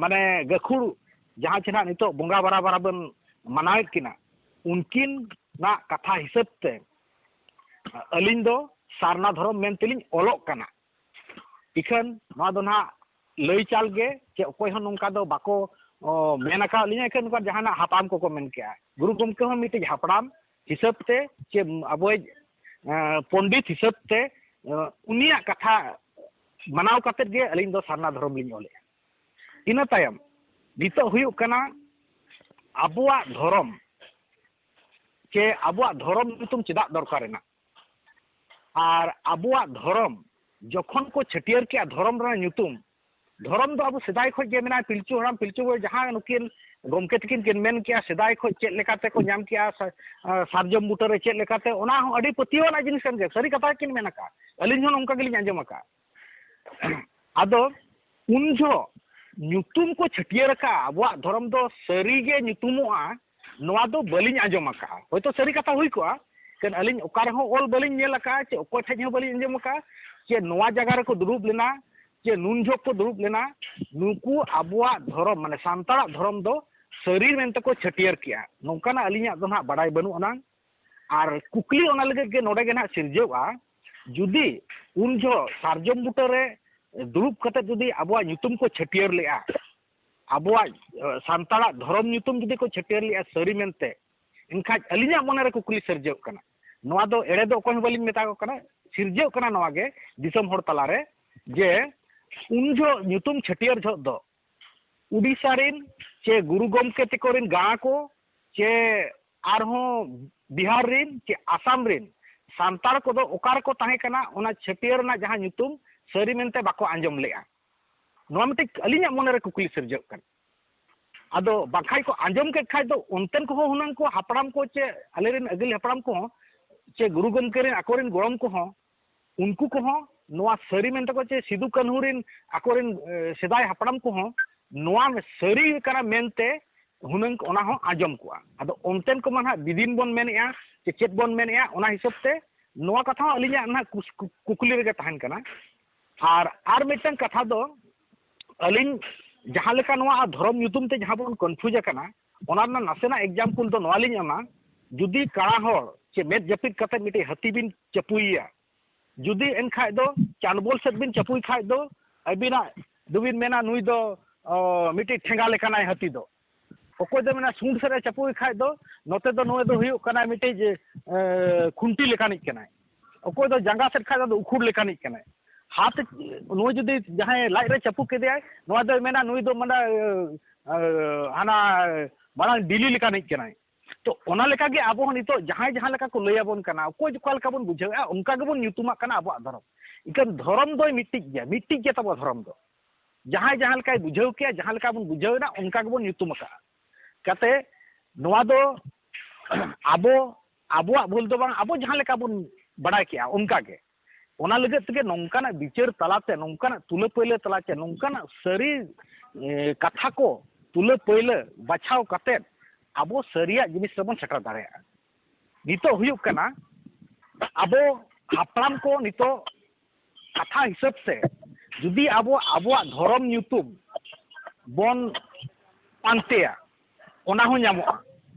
ᱢᱟᱱᱮ ᱜᱟᱹᱠᱷᱩᱲ, ᱡᱟᱦᱟᱸ ᱪᱮ ᱱᱟᱦᱟᱜ ᱱᱤᱛᱚᱜ ᱵᱚᱸᱜᱟ ᱵᱟᱨᱟ ᱵᱟᱨᱟ ᱵᱚᱱ ᱢᱟᱱᱟᱣᱮᱫ ᱠᱤᱱᱟ, ᱩᱱᱠᱤᱱᱟᱜ ᱠᱟᱛᱷᱟ ᱦᱤᱥᱟᱹᱵ ᱛᱮ ᱟᱹᱞᱤᱧ ᱫᱚ ᱥᱟᱨᱱᱟ ᱫᱷᱚᱨᱚᱢ ᱢᱮᱱᱛᱮᱞᱤᱧ ᱚᱞᱚᱜ ᱠᱟᱱᱟ᱾ ᱤᱠᱷᱟᱹᱱ ᱱᱚᱣᱟ ᱫᱚ ᱱᱟᱦᱟᱜ ᱞᱟᱹᱭ ᱪᱟᱞ ᱜᱮ, ᱪᱮ ᱚᱠᱚᱭ ᱦᱚᱸ ᱱᱚᱝᱠᱟ ᱫᱚ ᱵᱟᱠᱚ, ᱚ, ᱢᱮᱱ ᱟᱠᱟᱫ ᱞᱤᱧᱟ᱾ ᱤᱠᱷᱟᱹᱱ ᱱᱚᱝᱠᱟ ᱡᱟᱦᱟᱱᱟᱜ ᱦᱟᱯᱲᱟᱢ ᱠᱚᱠᱚ ᱢᱮᱱ ᱠᱮᱜᱼᱟ, ᱜᱩᱨᱩ ᱜᱚᱢᱠᱮ ᱦᱚᱸ ᱢᱤᱫᱴᱤᱡ ᱦᱟᱯᱲᱟᱢ ᱦᱤᱥᱟᱹᱵ ᱛᱮ ᱪᱮ ᱟᱵᱚᱭᱤᱡ, ᱮ, ᱯᱚᱱᱰᱤᱛ ᱦᱤᱥᱟᱹᱵ ᱛᱮ, ᱮ, ᱩᱱᱤᱭᱟᱜ ᱠᱟᱛᱷᱟ ᱢᱟᱱᱟᱣ ᱠᱟᱛᱮᱫ ᱜᱮ ᱟᱹᱞᱤᱧ ᱫᱚ ᱥᱟᱨᱱᱟ ᱫᱷᱚᱨᱚᱢ ᱞᱤᱧ ᱚᱞᱮᱜᱼᱟ᱾ ᱤᱱᱟᱹ ᱛᱟᱭᱚᱢ ᱱᱤᱛᱚᱜ ᱦᱩᱭᱩᱜ ᱠᱟᱱᱟ ᱟᱵᱚᱣᱟᱜ ᱫᱷᱚᱨᱚᱢ, ᱪᱮ ᱟᱵᱚᱣᱟᱜ ᱫᱷᱚᱨᱚᱢ ᱧᱩᱛᱩᱢ ᱪᱮᱫᱟᱜ ᱫᱚᱨᱠᱟᱨ ᱮᱱᱟ? ᱟᱨ ᱟᱵᱚᱣᱟᱜ ᱫᱷᱚᱨᱚᱢ ᱡᱚᱠᱷᱚᱱ ᱠᱚ ᱪᱷᱟᱹᱴᱭᱟᱹᱨ ᱠᱮᱜᱼᱟ, ᱫᱷᱚᱨᱚᱢ ᱨᱮᱱᱟᱜ ᱧᱩᱛᱩᱢ, ᱫᱷᱚᱨᱚᱢ ᱫᱚ ᱟᱵᱚ ᱥᱮᱫᱟᱭ ᱠᱷᱚᱱ ᱜᱮ ᱢᱮᱱᱟᱜᱼᱟ, ᱯᱤᱞᱪᱩ ᱦᱟᱲᱟᱢ ᱯᱤᱞᱪᱩ ᱵᱩᱲᱦᱤ ᱡᱟᱦᱟᱸ ᱱᱩᱠᱤᱱ ᱜᱚᱢᱠᱮ ᱛᱟᱹᱠᱤᱱ ᱠᱤᱱ ᱢᱮᱱ ᱠᱮᱜᱼᱟ, ᱥᱮᱫᱟᱭ ᱠᱷᱚᱱ ᱪᱮᱫ ᱞᱮᱠᱟᱛᱮ ᱠᱚ ᱧᱟᱢ ᱠᱮᱜᱼᱟ ᱥᱟ-, ᱟ, ᱥᱟᱨᱡᱚᱢ ᱵᱩᱴᱟᱹ ᱨᱮ ᱪᱮᱫ ᱞᱮᱠᱟᱛᱮ, ᱚᱱᱟ ᱦᱚᱸ ᱟᱹᱰᱤ ᱯᱟᱹᱛᱭᱟᱹᱣ ᱟᱱᱟᱜ ᱡᱤᱱᱤᱥ ᱠᱟᱱ ᱜᱮᱭᱟ, ᱥᱟᱹᱨᱤ ᱠᱟᱛᱷᱟ ᱜᱮᱠᱤᱱ ᱢᱮᱱ ᱟᱠᱟᱫᱼᱟ, ᱟᱹᱞᱤᱧ ᱦᱚᱸ ᱱᱚᱝᱠᱟ ᱜᱮᱞᱤᱧ ᱟᱸᱡᱚᱢ ᱟᱠᱟᱫᱼᱟ᱾ ᱟᱫᱚ ᱩᱱ ᱡᱚᱦᱚᱜ ᱧᱩᱛᱩᱢ ᱠᱚ ᱪᱷᱟᱹᱴᱭᱟᱹᱨ ᱟᱠᱟᱫᱼᱟ, ᱟᱵᱚᱣᱟᱜ ᱫᱷᱚᱨᱚᱢ ᱫᱚ ᱥᱟᱹᱨᱤ ᱜᱮ ᱧᱩᱛᱩᱢᱚᱜᱼᱟ, ᱱᱚᱣᱟ ᱫᱚ ᱵᱟᱹᱞᱤᱧ ᱟᱸᱡᱚᱢ ᱟᱠᱟᱫᱼᱟ᱾ ᱦᱚᱭᱛᱳ ᱥᱟᱹᱨᱤ ᱠᱟᱛᱷᱟ ᱦᱩᱭ ᱠᱚᱜᱼᱟ, ᱠᱟᱨᱚᱱ ᱟᱹᱞᱤᱧ ᱚᱠᱟ ᱨᱮᱦᱚᱸ ᱚᱞ ᱵᱟᱹᱞᱤᱧ ᱧᱮᱞ ᱟᱠᱟᱫᱼᱟ, ᱪᱮ ᱚᱠᱚᱭ ᱴᱷᱮᱡ ᱦᱚᱸ ᱵᱟᱹᱞᱤᱧ ᱟᱸᱡᱚᱢ ᱟᱠᱟᱫᱼᱟ, ᱪᱮ ᱱᱚᱣᱟ ᱡᱟᱭᱜᱟ ᱨᱮᱠᱚ ᱫᱩᱲᱩᱵ ᱞᱮᱱᱟ, ᱪᱮ ᱱᱩᱱ ᱡᱚᱦᱚᱜ ᱠᱚ ᱫᱩᱲᱩᱵ ᱞᱮᱱᱟ, ᱱᱩᱠᱩ ᱟᱵᱚᱣᱟᱜ ᱫᱷᱚᱨᱚᱢ, ᱢᱟᱱᱮ ᱥᱟᱱᱛᱟᱲᱟᱜ ᱫᱷᱚᱨᱚᱢ ᱫᱚ ᱥᱟᱹᱨᱤ ᱢᱮᱱᱛᱮ ᱠᱚ ᱪᱷᱟᱹᱴᱭᱟᱹᱨ ᱠᱮᱜᱼᱟ, ᱱᱚᱝᱠᱟᱱᱟᱜ ᱟᱹᱞᱤᱧᱟᱜ ᱫᱚ ᱱᱟᱦᱟᱜ ᱵᱟᱰᱟᱭ ᱵᱟᱹᱱᱩᱜ ᱟᱱᱟᱝ᱾ ᱟᱨ ᱠᱩᱠᱞᱤ ᱚᱱᱟ ᱞᱟᱹᱜᱤᱫ ᱜᱮ ᱱᱚᱰᱮ ᱜᱮ ᱱᱟᱦᱟᱜ ᱥᱤᱨᱡᱟᱹᱣᱜᱼᱟ, ᱡᱩᱫᱤ ᱩᱱ ᱡᱚᱦᱚᱜ ᱥᱟᱨᱡᱚᱢ ᱵᱩᱴᱟᱹ ᱨᱮ ᱫᱩᱲᱩᱵ ᱠᱟᱛᱮ ᱡᱩᱫᱤ ᱟᱵᱚᱣᱟᱜ ᱧᱩᱛᱩᱢ ᱠᱚ ᱪᱷᱟᱹᱴᱭᱟᱹᱨ ᱞᱮᱜᱼᱟ, ᱟᱵᱚᱣᱟᱜ, ᱮ, ᱥᱟᱱᱛᱟᱲᱟᱜ ᱫᱷᱚᱨᱚᱢ ᱧᱩᱛᱩᱢ ᱡᱩᱫᱤ ᱠᱚ ᱪᱷᱟᱹᱴᱭᱟᱹᱨ ᱞᱮᱜᱼᱟ ᱥᱟᱹᱨᱤ ᱢᱮᱱᱛᱮ, ᱮᱱᱠᱷᱟᱡ ᱟᱹᱞᱤᱧᱟᱜ ᱢᱚᱱᱮᱨᱮ ᱠᱩᱠᱞᱤ ᱥᱤᱨᱡᱟᱹᱜ ᱠᱟᱱᱟ᱾ ᱱᱚᱣᱟ ᱫᱚ ᱮᱲᱮ ᱫᱚ ᱚᱠᱚᱭ ᱦᱚᱸ ᱵᱟᱹᱞᱤᱧ ᱢᱮᱛᱟ ᱠᱚ ᱠᱟᱱᱟ, ᱥᱤᱨᱡᱟᱹᱜ ᱠᱟᱱᱟ ᱱᱚᱣᱟ ᱜᱮ ᱫᱤᱥᱚᱢ ᱦᱚᱲ ᱛᱟᱞᱟᱨᱮ, ᱡᱮ ᱩᱱ ᱡᱚᱦᱚᱜ ᱧᱩᱛᱩᱢ ᱪᱷᱟᱹᱴᱭᱟᱹᱨ ᱡᱚᱦᱚᱜ ᱫᱚ ᱩᱰᱤᱥᱟ ᱨᱮᱱ ᱪᱮ ᱜᱩᱨᱩ ᱜᱚᱢᱠᱮ ᱛᱮᱠᱚ ᱨᱮᱱ ᱜᱟᱬᱟ ᱠᱚ ᱪᱮ ᱟᱨᱦᱚᱸ ᱵᱤᱦᱟᱨ ᱨᱮᱱ ᱪᱮ ᱟᱥᱟᱢ ᱨᱮᱱ ᱥᱟᱱᱛᱟᱲ ᱠᱚᱫᱚ ᱚᱠᱟ ᱨᱮᱠᱚ ᱛᱟᱦᱮᱸ ᱠᱟᱱᱟ, ᱚᱱᱟ ᱪᱷᱟᱹᱴᱭᱟᱹᱨ ᱨᱮᱱᱟᱜ ᱡᱟᱦᱟᱸ ᱧᱩᱛᱩᱢ ᱥᱟᱹᱨᱤ ᱢᱮᱱᱛᱮ ᱵᱟᱠᱚ ᱟᱸᱡᱚᱢ ᱞᱮᱜᱼᱟ? ᱱᱚᱣᱟ ᱢᱤᱫᱴᱤᱡ ᱟᱹᱞᱤᱧᱟᱜ ᱢᱚᱱᱮᱨᱮ ᱠᱩᱠᱞᱤ ᱥᱤᱨᱡᱟᱹᱜ ᱠᱟᱱᱟ᱾ ᱟᱫᱚ ᱵᱟᱝᱠᱷᱟᱡ ᱠᱚ ᱟᱸᱡᱚᱢ ᱠᱮᱫ ᱠᱷᱟᱡ ᱫᱚ ᱚᱱᱛᱮᱱ ᱠᱚᱦᱚᱸ ᱦᱩᱱᱟᱹᱝ ᱠᱚ ᱦᱟᱯᱲᱟᱢ ᱠᱚ ᱪᱮ ᱟᱞᱮᱨᱮᱱ ᱟᱹᱜᱤᱞ ᱦᱟᱯᱲᱟᱢ ᱠᱚᱦᱚᱸ ᱪᱮ ᱜᱩᱨᱩ ᱜᱚᱢᱠᱮ ᱨᱮᱱ ᱟᱠᱚᱨᱮᱱ ᱜᱚᱲᱚᱢ ᱠᱚᱦᱚᱸ, ᱩᱱᱠᱩ ᱠᱚᱦᱚᱸ ᱱᱚᱣᱟ ᱥᱟᱹᱨᱤ ᱢᱮᱱᱛᱮ ᱠᱚ ᱪᱮ ᱥᱤᱫᱩ ᱠᱟᱹᱱᱦᱩ ᱨᱮᱱ ᱟᱠᱚᱨᱮᱱ, ᱮ, ᱥᱮᱫᱟᱭ ᱦᱟᱯᱲᱟᱢ ᱠᱚᱦᱚᱸ ᱱᱚᱣᱟ ᱥᱟᱹᱨᱤ ᱠᱟᱱᱟ ᱢᱮᱱᱛᱮ ᱦᱩᱱᱟᱹᱝ ᱚᱱᱟ ᱦᱚᱸ ᱟᱸᱡᱚᱢ ᱠᱚᱜᱼᱟ᱾ ᱟᱫᱚ ᱚᱱᱛᱮᱱ ᱠᱚᱢᱟ ᱱᱟᱦᱟᱜ ᱵᱤᱫᱤᱱ ᱵᱚᱱ ᱢᱮᱱᱮᱜᱼᱟ ᱪᱮ ᱪᱮᱫ ᱵᱚᱱ ᱢᱮᱱᱮᱜᱼᱟ, ᱚᱱᱟ ᱦᱤᱥᱟᱹᱵ ᱛᱮ ᱱᱚᱣᱟ ᱠᱟᱛᱷᱟ ᱦᱚᱸ ᱟᱹᱞᱤᱧᱟᱜ ᱱᱟᱦᱟᱜ ᱠᱩᱥ-, ᱠᱩ-, ᱠᱩᱠᱞᱤ ᱨᱮᱜᱮ ᱛᱟᱦᱮᱱ ᱠᱟᱱᱟ᱾ ᱟᱨ, ᱟᱨ ᱢᱤᱫᱴᱟᱝ ᱠᱟᱛᱷᱟ ᱫᱚ, ᱟᱹᱞᱤᱧ ᱡᱟᱦᱟᱸ ᱞᱮᱠᱟ ᱱᱚᱣᱟ ᱫᱷᱚᱨᱚᱢ ᱧᱩᱛᱩᱢ ᱛᱮ ᱡᱟᱦᱟᱸ ᱵᱚᱱ confuse ᱟᱠᱟᱱᱟ, ᱚᱱᱟ ᱨᱮᱱᱟᱜ ᱱᱟᱥᱮᱱᱟᱜ example ᱫᱚ ᱱᱚᱣᱟ ᱞᱤᱧ ᱮᱢᱟ᱾ ᱡᱩᱫᱤ ᱠᱟᱬᱟ ᱦᱚᱲ ᱪᱮ ᱢᱮᱫ ᱡᱟᱹᱯᱤᱫ ᱠᱟᱛᱮ ᱢᱤᱫᱴᱤᱡ ᱦᱟᱹᱛᱤ ᱵᱤᱱ ᱪᱟᱯᱩᱭᱮᱭᱟ, ᱡᱩᱫᱤ ᱮᱱᱠᱷᱟᱡ ᱫᱚ ᱪᱟᱱᱵᱚᱞ ᱥᱮᱫ ᱵᱤᱱ ᱪᱟᱯᱩᱭ ᱠᱷᱟᱡ ᱫᱚ ᱟᱹᱵᱤᱱᱟᱜ ᱫᱚᱵᱤᱱ ᱢᱮᱱᱟ ᱱᱩᱭ ᱫᱚ, ᱚ, ᱢᱤᱫᱴᱤᱡ ᱴᱷᱮᱸᱜᱟ ᱞᱮᱠᱟᱱᱟᱭ ᱦᱟᱹᱛᱤ ᱫᱚ᱾ ᱚᱠᱚᱭ ᱫᱚ ᱢᱮᱱᱟ ᱥᱩᱸᱰ ᱥᱮᱫ ᱮ ᱪᱟᱯᱩᱭ ᱠᱷᱟᱡ ᱫᱚ ᱱᱚᱛᱮ ᱫᱚ ᱱᱩᱭ ᱫᱚ ᱦᱩᱭᱩᱜ ᱠᱟᱱᱟᱭ ᱢᱤᱫᱴᱤᱡ, ᱮ, ᱠᱷᱩᱱᱴᱤ ᱞᱮᱠᱟᱱᱤᱡ ᱠᱟᱱᱟᱭ᱾ ᱚᱠᱚᱭ ᱫᱚ ᱡᱟᱸᱜᱟ ᱥᱮᱫ ᱠᱷᱟᱡ ᱫᱚ ᱩᱠᱷᱩᱲ ᱞᱮᱠᱟᱱᱤᱡ ᱠᱟᱱᱟᱭ᱾ ᱦᱟᱛ, ᱱᱩᱭ ᱡᱩᱫᱤ ᱡᱟᱦᱟᱸᱭ ᱞᱟᱡ ᱨᱮ ᱪᱟᱯᱩ ᱠᱮᱫᱮᱭᱟᱭ, ᱱᱚᱣᱟ ᱫᱚᱭ ᱢᱮᱱᱟ ᱱᱩᱭ ᱫᱚ ᱢᱟᱱᱮ, ᱮ, ᱦᱟᱱᱟ ᱢᱟᱨᱟᱝ ᱰᱤᱞᱤ ᱞᱮᱠᱟᱱᱤᱡ ᱠᱟᱱᱟᱭ᱾ ᱛᱚ ᱚᱱᱟ ᱞᱮᱠᱟᱜᱮ ᱟᱵᱚ ᱦᱚᱸ ᱱᱤᱛᱚᱜ ᱡᱟᱦᱟᱸᱭ ᱡᱟᱦᱟᱸ ᱞᱮᱠᱟ ᱠᱚ ᱞᱟᱹᱭ ᱟᱵᱚᱱ ᱠᱟᱱᱟ, ᱚᱠᱚᱭ ᱚᱠᱟ ᱞᱮᱠᱟ ᱵᱚᱱ ᱵᱩᱡᱷᱟᱹᱣᱮᱫᱼᱟ, ᱚᱱᱠᱟ ᱜᱮᱵᱚᱱ ᱧᱩᱛᱩᱢᱟᱜ ᱠᱟᱱᱟ ᱟᱵᱚᱣᱟᱜ ᱫᱷᱚᱨᱚᱢ᱾ ᱮᱱᱠᱷᱟᱱ ᱫᱷᱚᱨᱚᱢ ᱫᱚᱭ ᱢᱤᱫᱴᱤᱡ ᱜᱮᱭᱟ, ᱢᱤᱫᱴᱤᱡ ᱜᱮ ᱛᱟᱵᱚ ᱫᱷᱚᱨᱚᱢ ᱫᱚ᱾ ᱡᱟᱦᱟᱸᱭ ᱡᱟᱦᱟᱸ ᱞᱮᱠᱟᱭ ᱵᱩᱡᱷᱟᱹᱣ ᱠᱮᱭᱟ, ᱡᱟᱦᱟᱸ ᱞᱮᱠᱟ ᱵᱚᱱ ᱵᱩᱡᱷᱟᱹᱣ ᱮᱫᱟ, ᱚᱱᱠᱟ ᱜᱮᱵᱚᱱ ᱧᱩᱛᱩᱢ ᱟᱠᱟᱫᱼᱟ᱾ ᱠᱟᱛᱮ ᱱᱚᱣᱟ ᱫᱚ ᱟᱵᱚ, ᱟᱵᱚᱣᱟᱜ ᱵᱷᱩᱞ ᱫᱚ ᱵᱟᱝ, ᱟᱵᱚ ᱡᱟᱦᱟᱸ ᱞᱮᱠᱟ ᱵᱚᱱ ᱵᱟᱲᱟᱭ ᱠᱮᱜᱼᱟ ᱚᱱᱠᱟ ᱜᱮ᱾ ᱚᱱᱟ ᱞᱟᱹᱜᱤᱫ ᱛᱮᱜᱮ ᱱᱚᱝᱠᱟᱱᱟᱜ ᱵᱤᱪᱟᱹᱨ ᱛᱟᱞᱟᱛᱮ, ᱱᱚᱝᱠᱟᱱᱟᱜ ᱛᱩᱞᱟᱹ ᱯᱟᱹᱭᱞᱟᱹ ᱛᱟᱞᱟᱛᱮ, ᱱᱚᱝᱠᱟᱱᱟᱜ ᱥᱟᱹᱨᱤ, ᱮ, ᱠᱟᱛᱷᱟ ᱠᱚ ᱛᱩᱞᱟᱹ ᱯᱟᱹᱭᱞᱟᱹ ᱵᱟᱪᱷᱟᱣ ᱠᱟᱛᱮ ᱟᱵᱚ ᱥᱟᱹᱨᱤᱭᱟᱜ ᱡᱤᱱᱤᱥ ᱨᱮᱵᱚᱱ ᱥᱮᱴᱮᱨ ᱫᱟᱲᱮᱭᱟᱜᱼᱟ᱾ ᱱᱤᱛᱚᱜ ᱦᱩᱭᱩᱜ ᱠᱟᱱᱟ, ᱟᱵᱚ ᱦᱟᱯᱲᱟᱢ ᱠᱚ ᱱᱤᱛᱚᱜ ᱠᱟᱛᱷᱟ ᱦᱤᱥᱟᱹᱵ ᱛᱮ ᱡᱩᱫᱤ ᱟᱵᱚ ᱟᱵᱚᱣᱟᱜ ᱫᱷᱚᱨᱚᱢ ᱧᱩᱛᱩᱢ ᱵᱚᱱ ᱯᱟᱱᱛᱮᱭᱟ, ᱚᱱᱟ ᱦᱚᱸ ᱧᱟᱢᱚᱜᱼᱟ᱾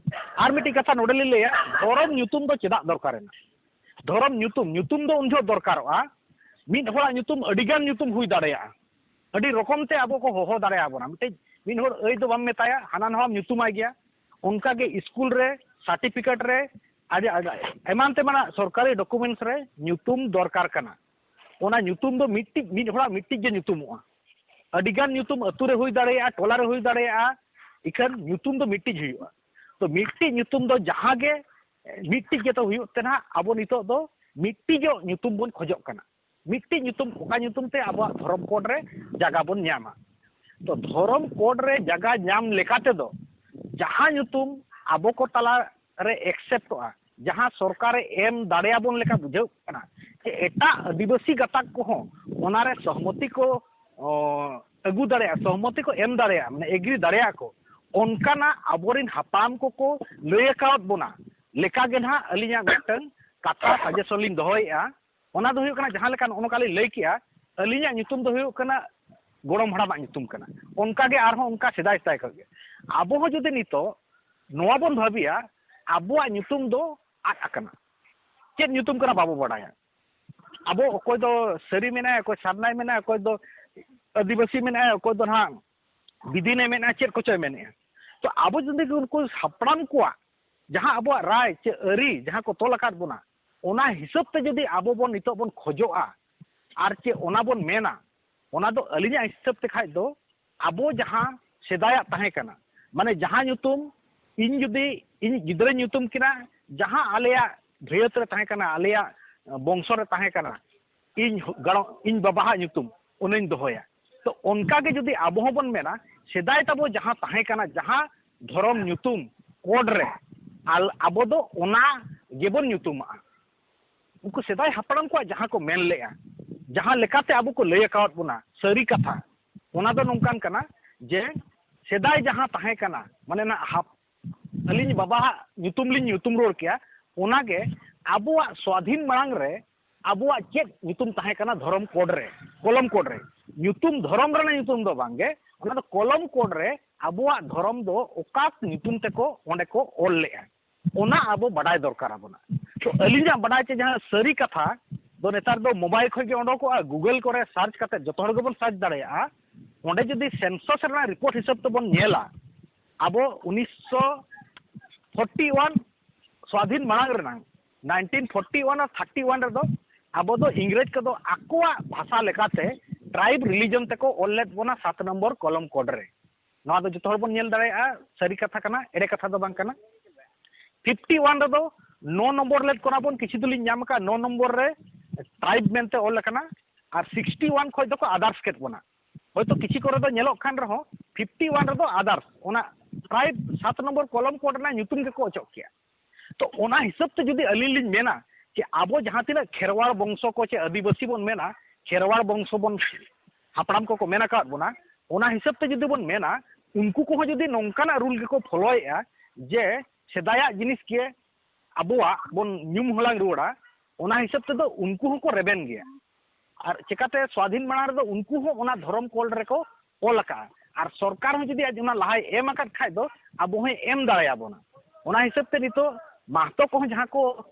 ᱟᱨ ᱢᱤᱫᱴᱤᱡ ᱠᱟᱛᱷᱟ ᱱᱚᱰᱮ ᱞᱤᱧ ᱞᱟᱹᱭᱟ, ᱫᱷᱚᱨᱚᱢ ᱧᱩᱛᱩᱢ ᱫᱚ ᱪᱮᱫᱟᱜ ᱫᱚᱨᱠᱟᱨᱮᱱᱟ? ᱫᱷᱚᱨᱚᱢ ᱧᱩᱛᱩᱢ, ᱧᱩᱛᱩᱢ ᱫᱚ ᱩᱱ ᱡᱚᱦᱚᱜ ᱫᱚᱨᱠᱟᱨᱚᱜᱼᱟ, ᱢᱤᱫ ᱦᱚᱲᱟᱜ ᱧᱩᱛᱩᱢ ᱟᱹᱰᱤᱜᱟᱱ ᱧᱩᱛᱩᱢ ᱦᱩᱭ ᱫᱟᱲᱮᱭᱟᱜᱼᱟ᱾ ᱟᱹᱰᱤ ᱨᱚᱠᱚᱢ ᱛᱮ ᱟᱵᱚ ᱠᱚ ᱦᱚᱦᱚ ᱫᱟᱲᱮᱭᱟᱵᱚᱱᱟ᱾ ᱢᱤᱫᱴᱤᱡ ᱢᱤᱫ ᱦᱚᱲ ᱟᱹᱭ ᱫᱚ ᱵᱟᱢ ᱢᱮᱛᱟᱭᱟ, ᱦᱟᱱᱟ ᱱᱟᱣᱟᱢ ᱧᱩᱛᱩᱢᱟᱭ ᱜᱮᱭᱟ᱾ ᱚᱱᱠᱟᱜᱮ ᱥᱠᱩᱞ ᱨᱮ ᱥᱟᱨᱴᱤᱯᱷᱤᱠᱮᱴ ᱨᱮ ᱟᱹᱰᱤ, ᱟᱹᱰᱤ ᱮᱢᱟᱱ ᱛᱮᱢᱟᱱᱟᱜ ᱥᱚᱨᱠᱟᱨᱤ ᱰᱚᱠᱩᱢᱮᱱᱴᱥ ᱨᱮ ᱧᱩᱛᱩᱢ ᱫᱚᱨᱠᱟᱨ ᱠᱟᱱᱟ᱾ ᱚᱱᱟ ᱧᱩᱛᱩᱢ ᱫᱚ ᱢᱤᱫᱴᱤᱡ, ᱢᱤᱫ ᱦᱚᱲᱟᱜ ᱢᱤᱫᱴᱤᱡ ᱜᱮ ᱧᱩᱛᱩᱢᱚᱜᱼᱟ᱾ ᱟᱹᱰᱤᱜᱟᱱ ᱧᱩᱛᱩᱢ ᱟᱹᱛᱩ ᱨᱮ ᱦᱩᱭ ᱫᱟᱲᱮᱭᱟᱜᱼᱟ, ᱴᱚᱞᱟ ᱨᱮ ᱦᱩᱭ ᱫᱟᱲᱮᱭᱟᱜᱼᱟ, ᱤᱠᱷᱟᱹᱱ ᱧᱩᱛᱩᱢ ᱫᱚ ᱢᱤᱫᱴᱤᱡ ᱦᱩᱭᱩᱜᱼᱟ᱾ ᱛᱚ ᱢᱤᱫᱴᱤᱡ ᱧᱩᱛᱩᱢ ᱫᱚ ᱡᱟᱦᱟᱸ ᱜᱮ ᱢᱤᱫᱴᱤᱡ ᱜᱮᱛᱚ ᱦᱩᱭᱩᱜ ᱛᱮ ᱱᱟᱦᱟᱜ ᱟᱵᱚ ᱱᱤᱛᱚᱜ ᱫᱚ ᱢᱤᱫᱴᱤᱡᱚᱜ ᱧᱩᱛᱩᱢ ᱵᱚᱱ ᱠᱷᱚᱡᱚᱜ ᱠᱟᱱᱟ᱾ ᱢᱤᱫᱴᱤᱡ ᱧᱩᱛᱩᱢ, ᱚᱠᱟ ᱧᱩᱛᱩᱢ ᱛᱮ ᱟᱵᱚᱣᱟᱜ ᱫᱷᱚᱨᱚᱢ ᱠᱳᱰ ᱨᱮ ᱡᱟᱭᱜᱟ ᱵᱚᱱ ᱧᱟᱢᱟ᱾ ᱛᱚ ᱫᱷᱚᱨᱚᱢ ᱠᱳᱰ ᱨᱮ ᱡᱟᱭᱜᱟ ᱧᱟᱢ ᱞᱮᱠᱟ ᱛᱮᱫᱚ ᱡᱟᱦᱟᱸ ᱧᱩᱛᱩᱢ ᱟᱵᱚ ᱠᱚ ᱛᱟᱞᱟ ᱨᱮ ᱮᱠᱥᱮᱯᱴᱚᱜᱼᱟ, ᱡᱟᱦᱟᱸ ᱥᱚᱨᱠᱟᱨᱮ ᱮᱢ ᱫᱟᱲᱮᱭᱟᱵᱚᱱ ᱞᱮᱠᱟ ᱵᱩᱡᱷᱟᱹᱜ ᱠᱟᱱᱟ, ᱡᱮ ᱮᱴᱟᱜ ᱟᱹᱫᱤᱵᱟᱹᱥᱤ ᱜᱟᱛᱟᱠ ᱠᱚᱦᱚᱸ ᱚᱱᱟᱨᱮ ᱥᱚᱦᱢᱚᱛᱤ ᱠᱚ, ᱚ, ᱟᱹᱜᱩ ᱫᱟᱲᱮᱭᱟᱜᱼᱟ, ᱥᱚᱦᱢᱚᱛᱤ ᱠᱚ ᱮᱢ ᱫᱟᱲᱮᱭᱟᱜᱼᱟ, ᱢᱟᱱᱮ ᱮᱜᱽᱨᱤ ᱫᱟᱲᱮᱭᱟᱜᱼᱟ ᱠᱚ, ᱚᱱᱠᱟᱱᱟᱜ ᱟᱵᱚᱨᱮᱱ ᱦᱟᱯᱲᱟᱢ ᱠᱚᱠᱚ ᱞᱟᱹᱭ ᱟᱠᱟᱣᱟᱫ ᱵᱚᱱᱟ ᱞᱮᱠᱟ ᱜᱮ ᱱᱟᱦᱟᱜ ᱟᱹᱞᱤᱧᱟᱜ ᱢᱤᱫᱴᱟᱝ ᱠᱟᱛᱷᱟ ᱥᱟᱡᱮᱥᱚᱱ ᱞᱤᱧ ᱫᱚᱦᱚᱭᱮᱫᱼᱟ᱾ ᱚᱱᱟ ᱫᱚ ᱦᱩᱭᱩᱜ ᱠᱟᱱᱟ, ᱡᱟᱦᱟᱸ ᱞᱮᱠᱟ ᱱᱚᱜᱼᱚ ᱱᱚᱝᱠᱟ ᱞᱤᱧ ᱞᱟᱹᱭ ᱠᱮᱜᱼᱟ, ᱟᱹᱞᱤᱧᱟᱜ ᱧᱩᱛᱩᱢ ᱫᱚ ᱦᱩᱭᱩᱜ ᱠᱟᱱᱟ ᱜᱚᱲᱚᱢ ᱦᱟᱲᱟᱢᱟᱜ ᱧᱩᱛᱩᱢ ᱠᱟᱱᱟ᱾ ᱚᱱᱠᱟ ᱜᱮ ᱟᱨᱦᱚᱸ ᱚᱱᱠᱟ ᱥᱮᱫᱟᱭ ᱥᱮᱫᱟᱭ ᱠᱷᱚᱱ ᱜᱮ ᱟᱵᱚ ᱦᱚᱸ ᱡᱩᱫᱤ ᱱᱤᱛᱚᱜ ᱱᱚᱣᱟ ᱵᱚᱱ ᱵᱷᱟᱹᱵᱤᱭᱟ, ᱟᱵᱚᱣᱟᱜ ᱧᱩᱛᱩᱢ ᱫᱚ ᱟᱫ ᱟᱠᱟᱱᱟ, ᱪᱮᱫ ᱧᱩᱛᱩᱢ ᱠᱟᱱᱟ ᱵᱟᱵᱚ ᱵᱟᱲᱟᱭᱟ᱾ ᱟᱵᱚ ᱚᱠᱚᱭ ᱫᱚ ᱥᱟᱹᱨᱤ ᱢᱮᱱᱟᱭᱟ, ᱚᱠᱚᱭ ᱥᱟᱨᱱᱟᱭ ᱢᱮᱱᱟᱭᱟ, ᱚᱠᱚᱭ ᱫᱚ ᱟᱹᱫᱤᱵᱟᱹᱥᱤ ᱢᱮᱱᱟᱭᱟ, ᱚᱠᱚᱭ ᱫᱚ ᱱᱟᱦᱟᱜ ᱵᱤᱫᱤᱱᱮ ᱢᱮᱱᱟ, ᱪᱮᱫ ᱠᱚᱪᱚᱭ ᱢᱮᱱᱮᱜᱼᱟ᱾ ᱛᱚ ᱟᱵᱚ ᱡᱩᱫᱤ ᱩᱱᱠᱩ ᱦᱟᱯᱲᱟᱢ ᱠᱚᱣᱟᱜ ᱡᱟᱦᱟᱸ ᱟᱵᱚᱣᱟᱜ ᱨᱟᱭ ᱪᱮ ᱟᱹᱨᱤ ᱡᱟᱦᱟᱸ ᱠᱚ ᱛᱚᱞ ᱟᱠᱟᱫ ᱵᱚᱱᱟ, ᱚᱱᱟ ᱦᱤᱥᱟᱹᱵ ᱛᱮ ᱡᱩᱫᱤ ᱟᱵᱚ ᱵᱚᱱ ᱱᱤᱛᱚᱜ ᱵᱚᱱ ᱠᱷᱚᱡᱚᱜᱼᱟ ᱟᱨ ᱪᱮ ᱚᱱᱟ ᱵᱚᱱ ᱢᱮᱱᱟ, ᱚᱱᱟ ᱫᱚ ᱟᱹᱞᱤᱧᱟᱜ ᱦᱤᱥᱟᱹᱵ ᱛᱮ ᱠᱷᱟᱡ ᱫᱚ ᱟᱵᱚ ᱡᱟᱦᱟᱸ ᱥᱮᱫᱟᱭᱟᱜ ᱛᱟᱦᱮᱸ ᱠᱟᱱᱟ, ᱢᱟᱱᱮ ᱡᱟᱦᱟᱸ ᱧᱩᱛᱩᱢ ᱤᱧ ᱡᱩᱫᱤ ᱤᱧ ᱜᱤᱫᱽᱨᱟᱹᱧ ᱧᱩᱛᱩᱢ ᱠᱤᱱᱟ, ᱡᱟᱦᱟᱸ ᱟᱞᱮᱭᱟᱜ ᱵᱷᱟᱹᱭᱟᱹᱛ ᱨᱮ ᱛᱟᱦᱮᱸ ᱠᱟᱱᱟ, ᱟᱞᱮᱭᱟᱜ ᱵᱚᱝᱥᱚ ᱨᱮ ᱛᱟᱦᱮᱸ ᱠᱟᱱᱟ, ᱤᱧ ᱜᱟᱲᱚ-, ᱤᱧ ᱵᱟᱵᱟᱣᱟᱜ ᱧᱩᱛᱩᱢ ᱚᱱᱟᱧ ᱫᱚᱦᱚᱭᱟ᱾ ᱛᱚ ᱚᱱᱠᱟ ᱜᱮ ᱡᱩᱫᱤ ᱟᱵᱚ ᱦᱚᱸᱵᱚᱱ ᱢᱮᱱᱟ, ᱥᱮᱫᱟᱭ ᱛᱟᱵᱚ ᱡᱟᱦᱟᱸ ᱛᱟᱦᱮᱸ ᱠᱟᱱᱟ, ᱡᱟᱦᱟᱸ ᱫᱷᱚᱨᱚᱢ ᱧᱩᱛᱩᱢ ᱠᱳᱰ ᱨᱮ, ᱟᱞ-, ᱟᱵᱚ ᱫᱚ ᱚᱱᱟ ᱜᱮᱵᱚᱱ ᱧᱩᱛᱩᱢᱟᱜᱼᱟ᱾ ᱩᱱᱠᱩ ᱥᱮᱫᱟᱭ ᱦᱟᱯᱲᱟᱢ ᱠᱚᱣᱟᱜ ᱡᱟᱦᱟᱸ ᱠᱚ ᱢᱮᱱ ᱞᱮᱜᱼᱟ, ᱡᱟᱦᱟᱸ ᱞᱮᱠᱟᱛᱮ ᱟᱵᱚ ᱠᱚ ᱞᱟᱹᱭ ᱟᱠᱟᱣᱟᱫ ᱵᱚᱱᱟ ᱥᱟᱹᱨᱤ ᱠᱟᱛᱷᱟ, ᱚᱱᱟ ᱫᱚ ᱱᱚᱝᱠᱟᱱ ᱠᱟᱱᱟ ᱡᱮ ᱥᱮᱫᱟᱭ ᱡᱟᱦᱟᱸ ᱛᱟᱦᱮᱸ ᱠᱟᱱᱟ, ᱢᱟᱱᱮ ᱱᱟᱜ ᱦᱟᱯ-, ᱟᱹᱞᱤᱧ ᱵᱟᱵᱟᱣᱟᱜ ᱧᱩᱛᱩᱢ ᱞᱤᱧ ᱧᱩᱛᱩᱢ ᱨᱩᱣᱟᱹᱲ ᱠᱮᱭᱟ, ᱚᱱᱟᱜᱮ ᱟᱵᱚᱣᱟᱜ ᱥᱣᱟᱫᱷᱤᱱ ᱢᱟᱲᱟᱝ ᱨᱮ ᱟᱵᱚᱣᱟᱜ ᱪᱮᱫ ᱧᱩᱛᱩᱢ ᱛᱟᱦᱮᱸ ᱠᱟᱱᱟ ᱫᱷᱚᱨᱚᱢ ᱠᱳᱰ ᱨᱮ, ᱠᱚᱞᱚᱢ ᱠᱳᱰ ᱨᱮ? ᱧᱩᱛᱩᱢ, ᱫᱷᱚᱨᱚᱢ ᱨᱮᱱᱟᱜ ᱧᱩᱛᱩᱢ ᱫᱚ ᱵᱟᱝᱜᱮ, ᱚᱱᱟ ᱫᱚ ᱠᱚᱞᱚᱢ ᱠᱳᱰ ᱨᱮ ᱟᱵᱚᱣᱟᱜ ᱫᱷᱚᱨᱚᱢ ᱫᱚ ᱚᱠᱟ ᱧᱩᱛᱩᱢ ᱛᱮᱠᱚ ᱚᱸᱰᱮ ᱠᱚ ᱚᱞ ᱞᱮᱜᱼᱟ, ᱚᱱᱟ ᱟᱵᱚ ᱵᱟᱰᱟᱭ ᱫᱚᱨᱠᱟᱨ ᱟᱵᱚᱱᱟ᱾ ᱛᱚ ᱟᱹᱞᱤᱧᱟᱜ ᱵᱟᱰᱟᱭ ᱛᱮ ᱡᱟᱦᱟᱸ ᱥᱟᱹᱨᱤ ᱠᱟᱛᱷᱟ ᱫᱚ ᱱᱮᱛᱟᱨ ᱫᱚ ᱢᱳᱵᱟᱭᱤᱞ ᱠᱷᱚᱱ ᱜᱮ ᱚᱰᱚᱠᱚᱜᱼᱟ, ᱜᱩᱜᱚᱞ ᱠᱚᱨᱮ ᱥᱟᱨᱪ ᱠᱟᱛᱮ ᱡᱚᱛᱚ ᱦᱚᱲ ᱜᱮᱵᱚᱱ ᱥᱟᱨᱪ ᱫᱟᱲᱮᱭᱟᱜᱼᱟ᱾ ᱚᱸᱰᱮ ᱡᱩᱫᱤ ᱥᱮᱱᱥᱚᱥ ᱨᱮᱱᱟᱜ ᱨᱤᱯᱳᱨᱴ ᱦᱤᱥᱟᱹᱵ ᱛᱮᱵᱚᱱ ᱧᱮᱞᱟ, ᱟᱵᱚ ᱩᱱᱤᱥᱥᱚ ᱯᱷᱳᱨᱴᱤ ᱳᱣᱟᱱ ᱥᱣᱟᱫᱷᱤᱱ ᱢᱟᱲᱟᱝ ᱨᱮᱱᱟᱝ, ᱱᱟᱭᱤᱱᱴᱤᱱ ᱯᱷᱳᱨᱴᱤ ᱳᱣᱟᱱ ᱟᱨ ᱛᱷᱟᱨᱴᱤ ᱳᱣᱟᱱ ᱨᱮᱫᱚ ᱟᱵᱚ ᱫᱚ ᱤᱝᱨᱮᱡᱽ ᱠᱚᱫᱚ ᱟᱠᱚᱣᱟᱜ ᱵᱷᱟᱥᱟ ᱞᱮᱠᱟᱛᱮ ᱴᱨᱟᱭᱤᱵᱽ ᱨᱤᱞᱤᱡᱚᱱ ᱛᱮᱠᱚ ᱚᱞ ᱞᱮᱫ ᱵᱚᱱᱟ ᱥᱟᱛ ᱱᱚᱢᱵᱚᱨ ᱠᱚᱞᱚᱢ ᱠᱳᱰ ᱨᱮ᱾ ᱱᱚᱣᱟ ᱫᱚ ᱡᱚᱛᱚ ᱦᱚᱲ ᱵᱚᱱ ᱧᱮᱞ ᱫᱟᱲᱮᱭᱟᱜᱼᱟ, ᱥᱟᱹᱨᱤ ᱠᱟᱛᱷᱟ ᱠᱟᱱᱟ, ᱮᱲᱮ ᱠᱟᱛᱷᱟ ᱫᱚ ᱵᱟᱝ ᱠᱟᱱᱟ᱾ ᱯᱷᱤᱯᱴᱤ ᱳᱣᱟᱱ ᱨᱮᱫᱚ ᱱᱚ ᱱᱚᱢᱵᱚᱨ ᱞᱮᱫ ᱠᱚᱨᱟ ᱵᱚᱱ, ᱠᱤᱪᱷᱩ ᱫᱚᱞᱤᱧ ᱧᱟᱢ ᱟᱠᱟᱫ, ᱱᱚ ᱱᱚᱢᱵᱚᱨ ᱨᱮ ᱴᱨᱟᱭᱤᱵᱽ ᱢᱮᱱᱛᱮ ᱚᱞ ᱟᱠᱟᱱᱟ, ᱟᱨ ᱥᱤᱠᱥᱴᱤ ᱳᱣᱟᱱ ᱠᱷᱚᱱ ᱫᱚᱠᱚ ᱟᱫᱟᱨᱥ ᱠᱮᱫ ᱵᱚᱱᱟ᱾ ᱦᱚᱭᱛᱳ ᱠᱤᱪᱷᱩ ᱠᱚᱨᱮ ᱫᱚ ᱧᱮᱞᱚᱜ ᱠᱟᱱ ᱨᱮᱦᱚᱸ, ᱯᱷᱤᱯᱴᱤ ᱳᱣᱟᱱ ᱨᱮᱫᱚ ᱟᱫᱟᱨᱥ, ᱚᱱᱟ ᱴᱨᱟᱭᱤᱵᱽ ᱥᱟᱛ ᱱᱚᱢᱵᱚᱨ ᱠᱚᱞᱚᱢ ᱠᱳᱰ ᱨᱮᱱᱟᱜ ᱧᱩᱛᱩᱢ ᱜᱮᱠᱚ ᱚᱪᱚᱜ ᱠᱮᱜᱼᱟ᱾ ᱛᱚ, ᱚᱱᱟ ᱦᱤᱥᱟᱹᱵ ᱛᱮ ᱡᱩᱫᱤ ᱟᱹᱞᱤᱧ ᱞᱤᱧ ᱢᱮᱱᱟ ᱡᱮ ᱟᱵᱚ ᱡᱟᱦᱟᱸ ᱛᱤᱱᱟᱹᱜ ᱠᱷᱮᱨᱣᱟᱲ ᱵᱚᱝᱥᱚ ᱠᱚ ᱪᱮ ᱟᱹᱫᱤᱵᱟᱹᱥᱤ ᱵᱚᱱ ᱢᱮᱱᱟ, ᱠᱷᱮᱨᱣᱟᱲ ᱵᱚᱝᱥᱚ ᱵᱚᱱ, ᱦᱟᱯᱲᱟᱢ ᱠᱚᱠᱚ ᱢᱮᱱ ᱟᱠᱟᱫ ᱵᱚᱱᱟ, ᱚᱱᱟ ᱦᱤᱥᱟᱹᱵ ᱛᱮ ᱡᱩᱫᱤ ᱵᱚᱱ ᱢᱮᱱᱟ, ᱩᱱᱠᱩ ᱠᱚᱦᱚᱸ ᱡᱩᱫᱤ ᱱᱚᱝᱠᱟᱱᱟᱜ ᱨᱩᱞ ᱜᱮᱠᱚ ᱯᱷᱚᱞᱳᱭᱮᱫᱼᱟ ᱡᱮ ᱥᱮᱫᱟᱭᱟᱜ ᱡᱤᱱᱤᱥ ᱜᱮ ᱟᱵᱚᱣᱟᱜ ᱵᱚᱱ ᱧᱩᱢ ᱦᱟᱞᱟᱝ ᱨᱩᱣᱟᱹᱲᱟ, ᱚᱱᱟ ᱦᱤᱥᱟᱹᱵ ᱛᱮᱫᱚ ᱩᱱᱠᱩ ᱦᱚᱸᱠᱚ ᱨᱮᱵᱮᱱ ᱜᱮᱭᱟ᱾ ᱟᱨ ᱪᱮᱠᱟᱛᱮ ᱥᱣᱟᱫᱷᱤᱱ ᱢᱟᱲᱟᱝ ᱨᱮᱫᱚ ᱩᱱᱠᱩ ᱦᱚᱸ ᱚᱱᱟ ᱫᱷᱚᱨᱚᱢ ᱠᱳᱰ ᱨᱮᱠᱚ ᱚᱞ ᱟᱠᱟᱫᱼᱟ, ᱟᱨ ᱥᱚᱨᱠᱟᱨ ᱦᱚᱸ ᱡᱩᱫᱤ ᱟᱡ ᱚᱱᱟ ᱞᱟᱦᱟᱭ ᱮᱢ ᱟᱠᱟᱫ ᱠᱷᱟᱡ ᱫᱚ ᱟᱵᱚ ᱦᱚᱸᱭ ᱮᱢ ᱫᱟᱲᱮᱭᱟᱵᱚᱱᱟ᱾ ᱚᱱᱟ ᱦᱤᱥᱟᱹᱵ ᱛᱮ ᱱᱤᱛᱚᱜ ᱢᱟᱦᱛᱚ ᱠᱚᱦᱚᱸ ᱡᱟᱦᱟᱸ ᱠᱚ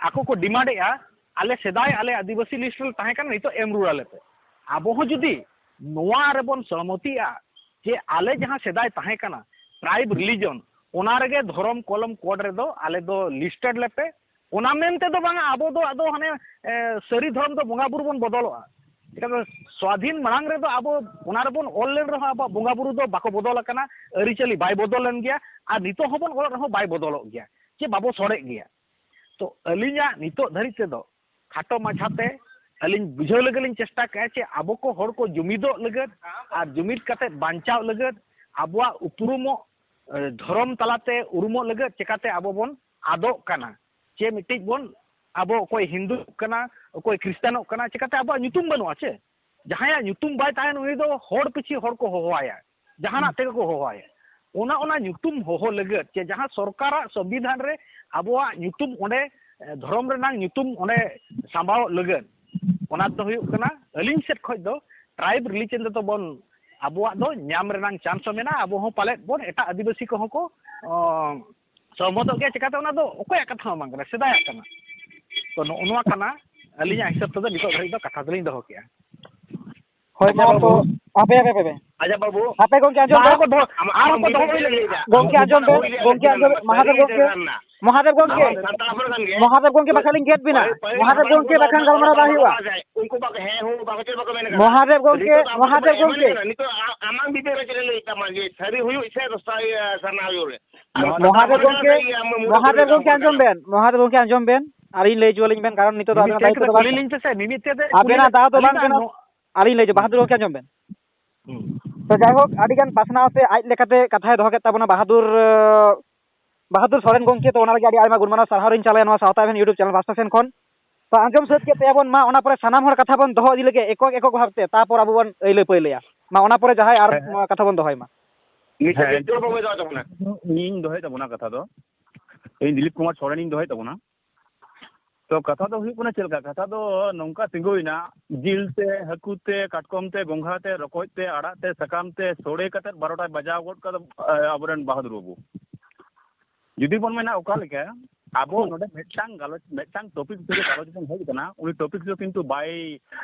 ᱟᱠᱚ ᱠᱚ ᱰᱤᱢᱟᱱᱰᱮᱜᱼᱟ, ᱟᱞᱮ ᱥᱮᱫᱟᱭ ᱟᱞᱮ ᱟᱹᱫᱤᱵᱟᱹᱥᱤ ᱞᱤᱥᱴ ᱨᱮ ᱛᱟᱦᱮᱸ ᱠᱟᱱᱟ, ᱱᱤᱛᱚᱜ ᱮᱢ ᱨᱩᱣᱟᱹᱲ ᱟᱞᱮ ᱯᱮ᱾ ᱟᱵᱚ ᱦᱚᱸ ᱡᱩᱫᱤ ᱱᱚᱣᱟ ᱨᱮᱵᱚᱱ ᱥᱚᱦᱚᱢᱚᱛᱤᱜᱼᱟ ᱡᱮ ᱟᱞᱮ ᱡᱟᱦᱟᱸ ᱥᱮᱫᱟᱭ ᱛᱟᱦᱮᱸ ᱠᱟᱱᱟ ᱴᱨᱟᱭᱤᱵᱽ ᱨᱤᱞᱤᱡᱚᱱ, ᱚᱱᱟ ᱨᱮᱜᱮ ᱫᱷᱚᱨᱚᱢ ᱠᱚᱞᱚᱢ ᱠᱳᱰ ᱨᱮᱫᱚ ᱟᱞᱮ ᱫᱚ ᱞᱤᱥᱴᱮᱰ ᱞᱮᱯᱮ, ᱚᱱᱟ ᱢᱮᱱᱛᱮ ᱫᱚ ᱵᱟᱝᱟ ᱟᱵᱚ ᱫᱚ ᱟᱫᱚ ᱦᱟᱱᱮ, ᱮ, ᱥᱟᱹᱨᱤ ᱫᱷᱚᱨᱚᱢ ᱫᱚ ᱵᱚᱸᱜᱟ ᱵᱩᱨᱩ ᱵᱚᱱ ᱵᱚᱫᱚᱞᱚᱜᱼᱟ᱾ ᱪᱮᱫᱟᱜ ᱥᱮ ᱥᱣᱟᱫᱷᱤᱱ ᱢᱟᱲᱟᱝ ᱨᱮᱫᱚ ᱟᱵᱚ ᱚᱱᱟ ᱨᱮᱵᱚᱱ ᱚᱞ ᱞᱮᱱ ᱨᱮᱦᱚᱸ ᱟᱵᱚᱣᱟᱜ ᱵᱚᱸᱜᱟ ᱵᱩᱨᱩ ᱫᱚ ᱵᱟᱠᱚ ᱵᱚᱫᱚᱞ ᱟᱠᱟᱱᱟ, ᱟᱹᱨᱤᱪᱟᱹᱞᱤ ᱵᱟᱭ ᱵᱚᱫᱚᱞ ᱞᱮᱱ ᱜᱮᱭᱟ, ᱟᱨ ᱱᱤᱛᱚᱜ ᱦᱚᱸᱵᱚᱱ ᱚᱞ ᱨᱮᱦᱚᱸ ᱵᱟᱭ ᱵᱚᱫᱚᱞᱚᱜ ᱜᱮᱭᱟ, ᱪᱮ ᱵᱟᱵᱚ ᱥᱚᱲᱮᱜ ᱜᱮᱭᱟ᱾ ᱛᱚ, ᱟᱹᱞᱤᱧᱟᱜ ᱱᱤᱛᱚᱜ ᱫᱷᱟᱹᱨᱤᱡ ᱛᱮᱫᱚ ᱠᱷᱟᱴᱚ ᱢᱟᱪᱷᱟᱛᱮ ᱟᱹᱞᱤᱧ ᱵᱩᱡᱷᱟᱹᱣ ᱞᱟᱹᱜᱤᱫ ᱞᱤᱧ ᱪᱮᱥᱴᱟ ᱠᱮᱜᱼᱟ ᱪᱮ ᱟᱵᱚ ᱠᱚ ᱦᱚᱲ ᱠᱚ ᱡᱩᱢᱤᱫᱚᱜ ᱞᱟᱹᱜᱤᱫ ᱟᱨ ᱡᱩᱢᱤᱫ ᱠᱟᱛᱮ ᱵᱟᱧᱪᱟᱣ ᱞᱟᱹᱜᱤᱫ ᱟᱵᱚᱣᱟᱜ ᱩᱯᱨᱩᱢᱚᱜ, ᱮ, ᱫᱷᱚᱨᱚᱢ ᱛᱟᱞᱟᱛᱮ ᱩᱨᱩᱢᱚᱜ ᱞᱟᱹᱜᱤᱫ ᱪᱮᱠᱟᱛᱮ ᱟᱵᱚ ᱵᱚᱱ ᱟᱫᱚᱜ ᱠᱟᱱᱟ, ᱪᱮ ᱢᱤᱫᱴᱤᱡ ᱵᱚᱱ ᱟᱵᱚ ᱚᱠᱚᱭ ᱦᱤᱱᱫᱩᱜ ᱠᱟᱱᱟ, ᱚᱠᱚᱭ ᱠᱷᱨᱤᱥᱴᱟᱱᱚᱜ ᱠᱟᱱᱟ, ᱪᱮᱠᱟᱛᱮ ᱟᱵᱚᱣᱟᱜ ᱧᱩᱛᱩᱢ ᱵᱟᱹᱱᱩᱜᱼᱟ ᱪᱮ? ᱡᱟᱦᱟᱸᱭᱟᱜ ᱧᱩᱛᱩᱢ ᱵᱟᱭ ᱛᱟᱦᱮᱱ ᱩᱱᱤ ᱫᱚ ᱦᱚᱲ ᱯᱤᱪᱷᱤ ᱦᱚᱲ ᱠᱚ ᱦᱚᱦᱚᱣᱟᱭᱟ, ᱡᱟᱦᱟᱱᱟᱜ ᱛᱮᱜᱮ ᱠᱚ ᱦᱚᱦᱚᱣᱟᱭᱟ᱾ ᱚᱱᱟ, ᱚᱱᱟ ᱧᱩᱛᱩᱢ ᱦᱚᱦᱚ ᱞᱟᱹᱜᱤᱫ ᱪᱮ ᱡᱟᱦᱟᱸ ᱥᱚᱨᱠᱟᱨᱟᱜ ᱥᱚᱝᱵᱤᱫᱷᱟᱱ ᱨᱮ ᱟᱵᱚᱣᱟᱜ ᱧᱩᱛᱩᱢ ᱚᱸᱰᱮ, ᱮ, ᱫᱷᱚᱨᱚᱢ ᱨᱮᱱᱟᱜ ᱧᱩᱛᱩᱢ ᱚᱸᱰᱮ ᱥᱟᱢᱵᱟᱣᱚᱜ ᱞᱟᱹᱜᱤᱫ, ᱚᱱᱟ ᱫᱚ ᱦᱩᱭᱩᱜ ᱠᱟᱱᱟ ᱟᱹᱞᱤᱧ ᱥᱮᱫ ᱠᱷᱚᱱ ᱫᱚ ᱴᱨᱟᱭᱤᱵᱽ ᱨᱤᱞᱤᱡᱚᱱ ᱨᱮᱫᱚ ᱵᱚᱱ ᱟᱵᱚᱣᱟᱜ ᱫᱚ ᱧᱟᱢ ᱨᱮᱱᱟᱜ ᱪᱟᱱᱥ ᱦᱚᱸ ᱢᱮᱱᱟᱜᱼᱟ᱾ ᱟᱵᱚ ᱦᱚᱸ ᱯᱟᱞᱮᱫ ᱵᱚᱱ ᱮᱴᱟᱜ ᱟᱹᱫᱤᱵᱟᱹᱥᱤ ᱠᱚᱦᱚᱸ ᱠᱚ, ᱚ, ᱥᱚᱦᱚᱢᱚᱛᱚᱜ ᱜᱮᱭᱟ᱾ ᱪᱮᱠᱟᱛᱮ ᱚᱱᱟ ᱫᱚ ᱚᱠᱚᱭᱟᱜ ᱠᱟᱛᱷᱟ ᱦᱚᱸ ᱵᱟᱝ ᱠᱟᱱᱟ, ᱥᱮᱫᱟᱭᱟᱜ ᱠᱟᱱᱟ᱾ ᱛᱚ ᱱᱚᱜᱼᱚ ᱱᱚᱣᱟ ᱠᱟᱱᱟ ᱟᱹᱞᱤᱧᱟᱜ ᱦᱤᱥᱟᱹᱵ ᱛᱮᱫᱚ ᱱᱤᱛᱚᱜ ᱫᱷᱟᱹᱨᱤᱡ ᱫᱚ ᱠᱟᱛᱷᱟ ᱫᱚᱞᱤᱧ ᱫᱚᱦᱚ ᱠᱮᱜᱼᱟ᱾ ᱦᱳᱭ, ᱟᱪᱪᱷᱟ ᱢᱟ ᱛᱚ, ᱵᱟᱹᱵᱩ᱾ ᱦᱟᱯᱮ, ᱦᱟᱯᱮ, ᱦᱟᱯᱮ᱾ ᱟᱪᱪᱷᱟ ᱵᱟᱹᱵᱩ᱾ ᱦᱟᱯᱮ ᱜᱚᱢᱠᱮ, ᱟᱸᱡᱚᱢ ᱟᱢ ᱵᱮᱱ᱾ ᱟᱨ ᱠᱚ ᱫᱚᱦᱚ ᱦᱩᱭ ᱞᱟᱹᱜᱤᱫ᱾ ᱜᱚᱢᱠᱮ ᱟᱸᱡᱚᱢ ᱵᱮᱱ, ᱦᱩᱭ ᱞᱟᱹᱜᱤᱫ ᱜᱚᱢᱠᱮ ᱟᱸᱡᱚᱢ ᱵᱮᱱ, ᱢᱟᱦᱟᱫᱮᱨ ᱥᱟᱹᱨᱤ ᱜᱚᱢᱠᱮ᱾ ᱠᱟᱛᱷᱟ ᱠᱟᱱᱟ᱾ ᱢᱚᱦᱟᱫᱮᱵ ᱜᱚᱢᱠᱮ, ᱥᱟᱱᱛᱟᱲ ᱦᱚᱯᱚᱱ ᱠᱟᱱ ᱜᱮᱭᱟ᱾ ᱢᱚᱦᱟᱫᱮᱵ ᱜᱚᱢᱠᱮ ᱵᱟᱠᱷᱟᱱ ᱞᱤᱧ ᱜᱮᱫ ᱵᱤᱱᱟ᱾ ᱯᱟᱹᱦᱤᱞ, ᱯᱟᱹᱦᱤᱞ ᱢᱚᱦᱟᱫᱮᱵ ᱦᱟᱯᱲᱟᱢ ᱜᱚᱢᱠᱮ ᱠᱚᱫᱚ ᱵᱟᱠᱷᱟᱱ ᱵᱟᱠᱚ ᱜᱟᱞᱢᱟᱨᱟᱣ ᱵᱟᱭ ᱢᱮᱱ ᱦᱩᱭᱩᱜᱼᱟ᱾ ᱠᱟᱫᱟ, ᱩᱱᱠᱩ ᱵᱟᱠᱚ, ᱦᱮᱸ, ᱦᱩ, ᱵᱟᱠᱚ, ᱪᱮᱫ ᱵᱟᱠᱚ ᱢᱮᱱ ᱠᱟᱫᱟ᱾ ᱢᱚᱦᱟᱫᱮᱵ ᱜᱚᱢᱠᱮ, ᱱᱤᱛᱚᱜ ᱫᱚ ᱟᱵᱚ ᱢᱚᱦᱟᱫᱮᱵ ᱵᱚᱱ ᱜᱚᱢᱠᱮ᱾ ᱢᱮᱱ ᱠᱟᱫᱟ᱾ ᱱᱤᱛᱚᱜ ᱟ-, ᱟᱢᱟᱝ ᱵᱤᱫᱟᱹᱞ ᱨᱮ ᱪᱮᱫ ᱮ ᱞᱟᱹᱭᱮᱫ ᱛᱟᱢᱟ ᱡᱮ ᱥᱟᱹᱨᱤ ᱦᱩᱭᱩᱜ ᱥᱮ ᱫᱚᱥᱟ-, ᱤᱭᱟᱹ, ᱥᱟᱨᱱᱟ ᱦᱩᱭᱩᱜ ᱨᱮ? ᱟᱢ ᱢᱚᱦᱟᱫᱮᱵ ᱢᱚᱦᱟᱫᱮᱵ ᱜᱚᱢᱠᱮ, ᱜᱚᱢᱠᱮ ᱟᱢ ᱢᱚᱦᱟᱫᱮᱵ ᱜᱚᱢᱠᱮ ᱟᱸᱡᱚᱢ ᱵᱮᱱ, ᱢᱚᱦᱟᱫᱮᱵ ᱜᱚᱢᱠᱮ ᱟᱸᱡᱚᱢ ᱵᱮᱱ, ᱟᱨ ᱤᱧ ᱞᱟᱹᱭ ᱦᱚᱪᱚ ᱟᱹᱞᱤᱧ ᱵᱮᱱ, ᱠᱟᱨᱚᱱ ᱱᱤᱛᱚᱜ ᱫᱚ ᱢᱤᱢᱤᱫ ᱟᱵᱮᱱᱟᱜ ᱪᱮᱫ ᱫᱟᱭᱤᱛᱛᱚ ᱠᱟᱛᱮ ᱫᱚ ᱵᱟᱝ ᱠᱩᱞᱤ ᱠᱟᱱᱟ᱾ ᱞᱤᱧ ᱯᱮᱥᱮ, ᱢᱤᱢᱤᱫ ᱪᱮᱫ ᱠᱟᱛᱮ ᱠᱩᱞᱤ ᱟᱵᱮᱱᱟᱜ ᱫᱟᱣ ᱫᱚ ᱟᱹᱞᱤᱧ ᱵᱟᱝ ᱫᱚ ᱠᱟᱱᱟ᱾ ᱱᱚ- ᱟᱹᱞᱤᱧ ᱞᱟᱹᱭ ᱦᱚᱪᱚ, ᱵᱟᱦᱟᱫᱩᱨ ᱜᱚᱢᱠᱮ ᱟᱸᱡᱚᱢ ᱵᱮᱱ᱾ ᱦᱩᱸ᱾ ᱛᱚ ᱡᱟᱭᱦᱳᱠ, ᱟᱹᱰᱤᱜᱟᱱ ᱯᱟᱥᱱᱟᱣ ᱛᱮ ᱟᱡ ᱞᱮᱠᱟᱛᱮ ᱠᱟᱛᱷᱟᱭ ᱫᱚᱦᱚ ᱠᱮᱫ ᱛᱟᱵᱚᱱᱟ ᱵᱟᱦᱟᱫᱩᱨ, ᱵᱟᱦᱟᱫᱩᱨ ᱥᱚᱨᱮᱱ ᱜᱚᱢᱠᱮ᱾ ᱛᱚ ᱚᱱᱟ ᱞᱟᱹᱜᱤᱫ ᱟᱹᱰᱤ ᱟᱭᱢᱟ ᱜᱩᱱ ᱢᱟᱱᱟᱣ ᱥᱟᱨᱦᱟᱣ ᱞᱤᱧ ᱪᱟᱞᱟᱭᱟ ᱱᱚᱣᱟ ᱥᱟᱶᱛᱟ ᱮᱯᱷ ᱮᱢ YouTube channel ᱯᱟᱥᱴᱟ ᱥᱮᱱ ᱠᱷᱚᱱ᱾ ᱛᱚ ᱟᱸᱡᱚᱢ ᱥᱟᱹᱛ ᱠᱮᱫ ᱛᱟᱭᱟᱵᱚᱱ, ᱢᱟ ᱚᱱᱟ ᱯᱚᱨᱮ ᱥᱟᱱᱟᱢ ᱦᱚᱲ ᱠᱟᱛᱷᱟ ᱵᱚᱱ ᱫᱚᱦᱚ ᱤᱫᱤ ᱞᱮᱜᱮ ᱮᱠᱚᱠ ᱮᱠᱚᱠ ᱵᱷᱟᱵᱛᱮ, ᱛᱟᱨᱯᱚᱨ ᱟᱵᱚ ᱵᱚᱱ ᱟᱹᱭᱞᱟᱹ ᱯᱟᱹᱭᱞᱟᱹᱭᱟ᱾ ᱢᱟ ᱚᱱᱟ ᱯᱚᱨᱮ ᱡᱟᱦᱟᱸᱭ ᱟᱨ ᱦᱮᱸ, ᱦᱮᱸ᱾ ᱠᱟᱛᱷᱟ ᱵᱚᱱ ᱫᱚᱦᱚᱭ ᱢᱟ᱾ ᱱᱤᱛᱚᱜ ᱦᱮᱸ, ᱡᱚᱛᱚ ᱵᱟᱵᱚ ᱫᱚᱦᱚ ᱛᱟᱵᱚᱱᱟ᱾ ᱤᱧ ᱫᱚᱦᱚᱭ ᱛᱟᱵᱚᱱᱟ ᱠᱟᱛᱷᱟ ᱫᱚ, ᱤᱧ ᱫᱤᱞᱤᱯ ᱠᱩᱢᱟᱨ ᱥᱚᱨᱮᱱᱤᱧ ᱫᱚᱦᱚᱭ ᱛᱟᱵᱚᱱᱟ᱾ ᱛᱚ ᱠᱟᱛᱷᱟ ᱫᱚ ᱦᱩᱭᱩᱜ ᱠᱟᱱᱟ ᱪᱮᱫ ᱞᱮᱠᱟ, ᱠᱟᱛᱷᱟ ᱫᱚ ᱱᱚᱝᱠᱟ ᱛᱤᱸᱜᱩᱭᱮᱱᱟ, ᱡᱤᱞ ᱛᱮ, ᱦᱟᱹᱠᱩ ᱛᱮ, ᱠᱟᱴᱠᱚᱢ ᱛᱮ, ᱜᱚᱸᱜᱷᱟ ᱛᱮ, ᱨᱚᱠᱚᱡ ᱛᱮ, ᱟᱲᱟᱜ ᱛᱮ, ᱥᱟᱠᱟᱢ ᱛᱮ, ᱥᱳᱲᱮ ᱠᱟᱛᱮ ᱵᱟᱨᱚᱴᱟᱭ ᱵᱟᱡᱟᱣ ᱜᱚᱫ ᱠᱟᱫᱟ, ᱮ, ᱟᱵᱚᱨᱮᱱ ᱵᱟᱦᱟᱫᱩᱨ ᱵᱟᱹᱵᱩ᱾ ᱡᱩᱫᱤ ᱵᱚᱱ ᱢᱮᱱᱟ ᱚᱠᱟ ᱞᱮᱠᱟ, ᱟᱵᱚ ᱦᱩᱸ᱾ ᱱᱚᱰᱮ ᱢᱤᱫᱴᱟᱝ ᱜᱟᱞᱚᱪ, ᱢᱤᱫᱴᱟᱝ ᱴᱚᱯᱤᱠ ᱛᱮᱜᱮ ᱜᱟᱞᱚᱪ ᱵᱚᱱ ᱦᱮᱡ ᱟᱠᱟᱱᱟ, ᱩᱱᱤ ᱴᱚᱯᱤᱠ ᱫᱚ ᱠᱤᱱᱛᱩ ᱵᱟᱭ,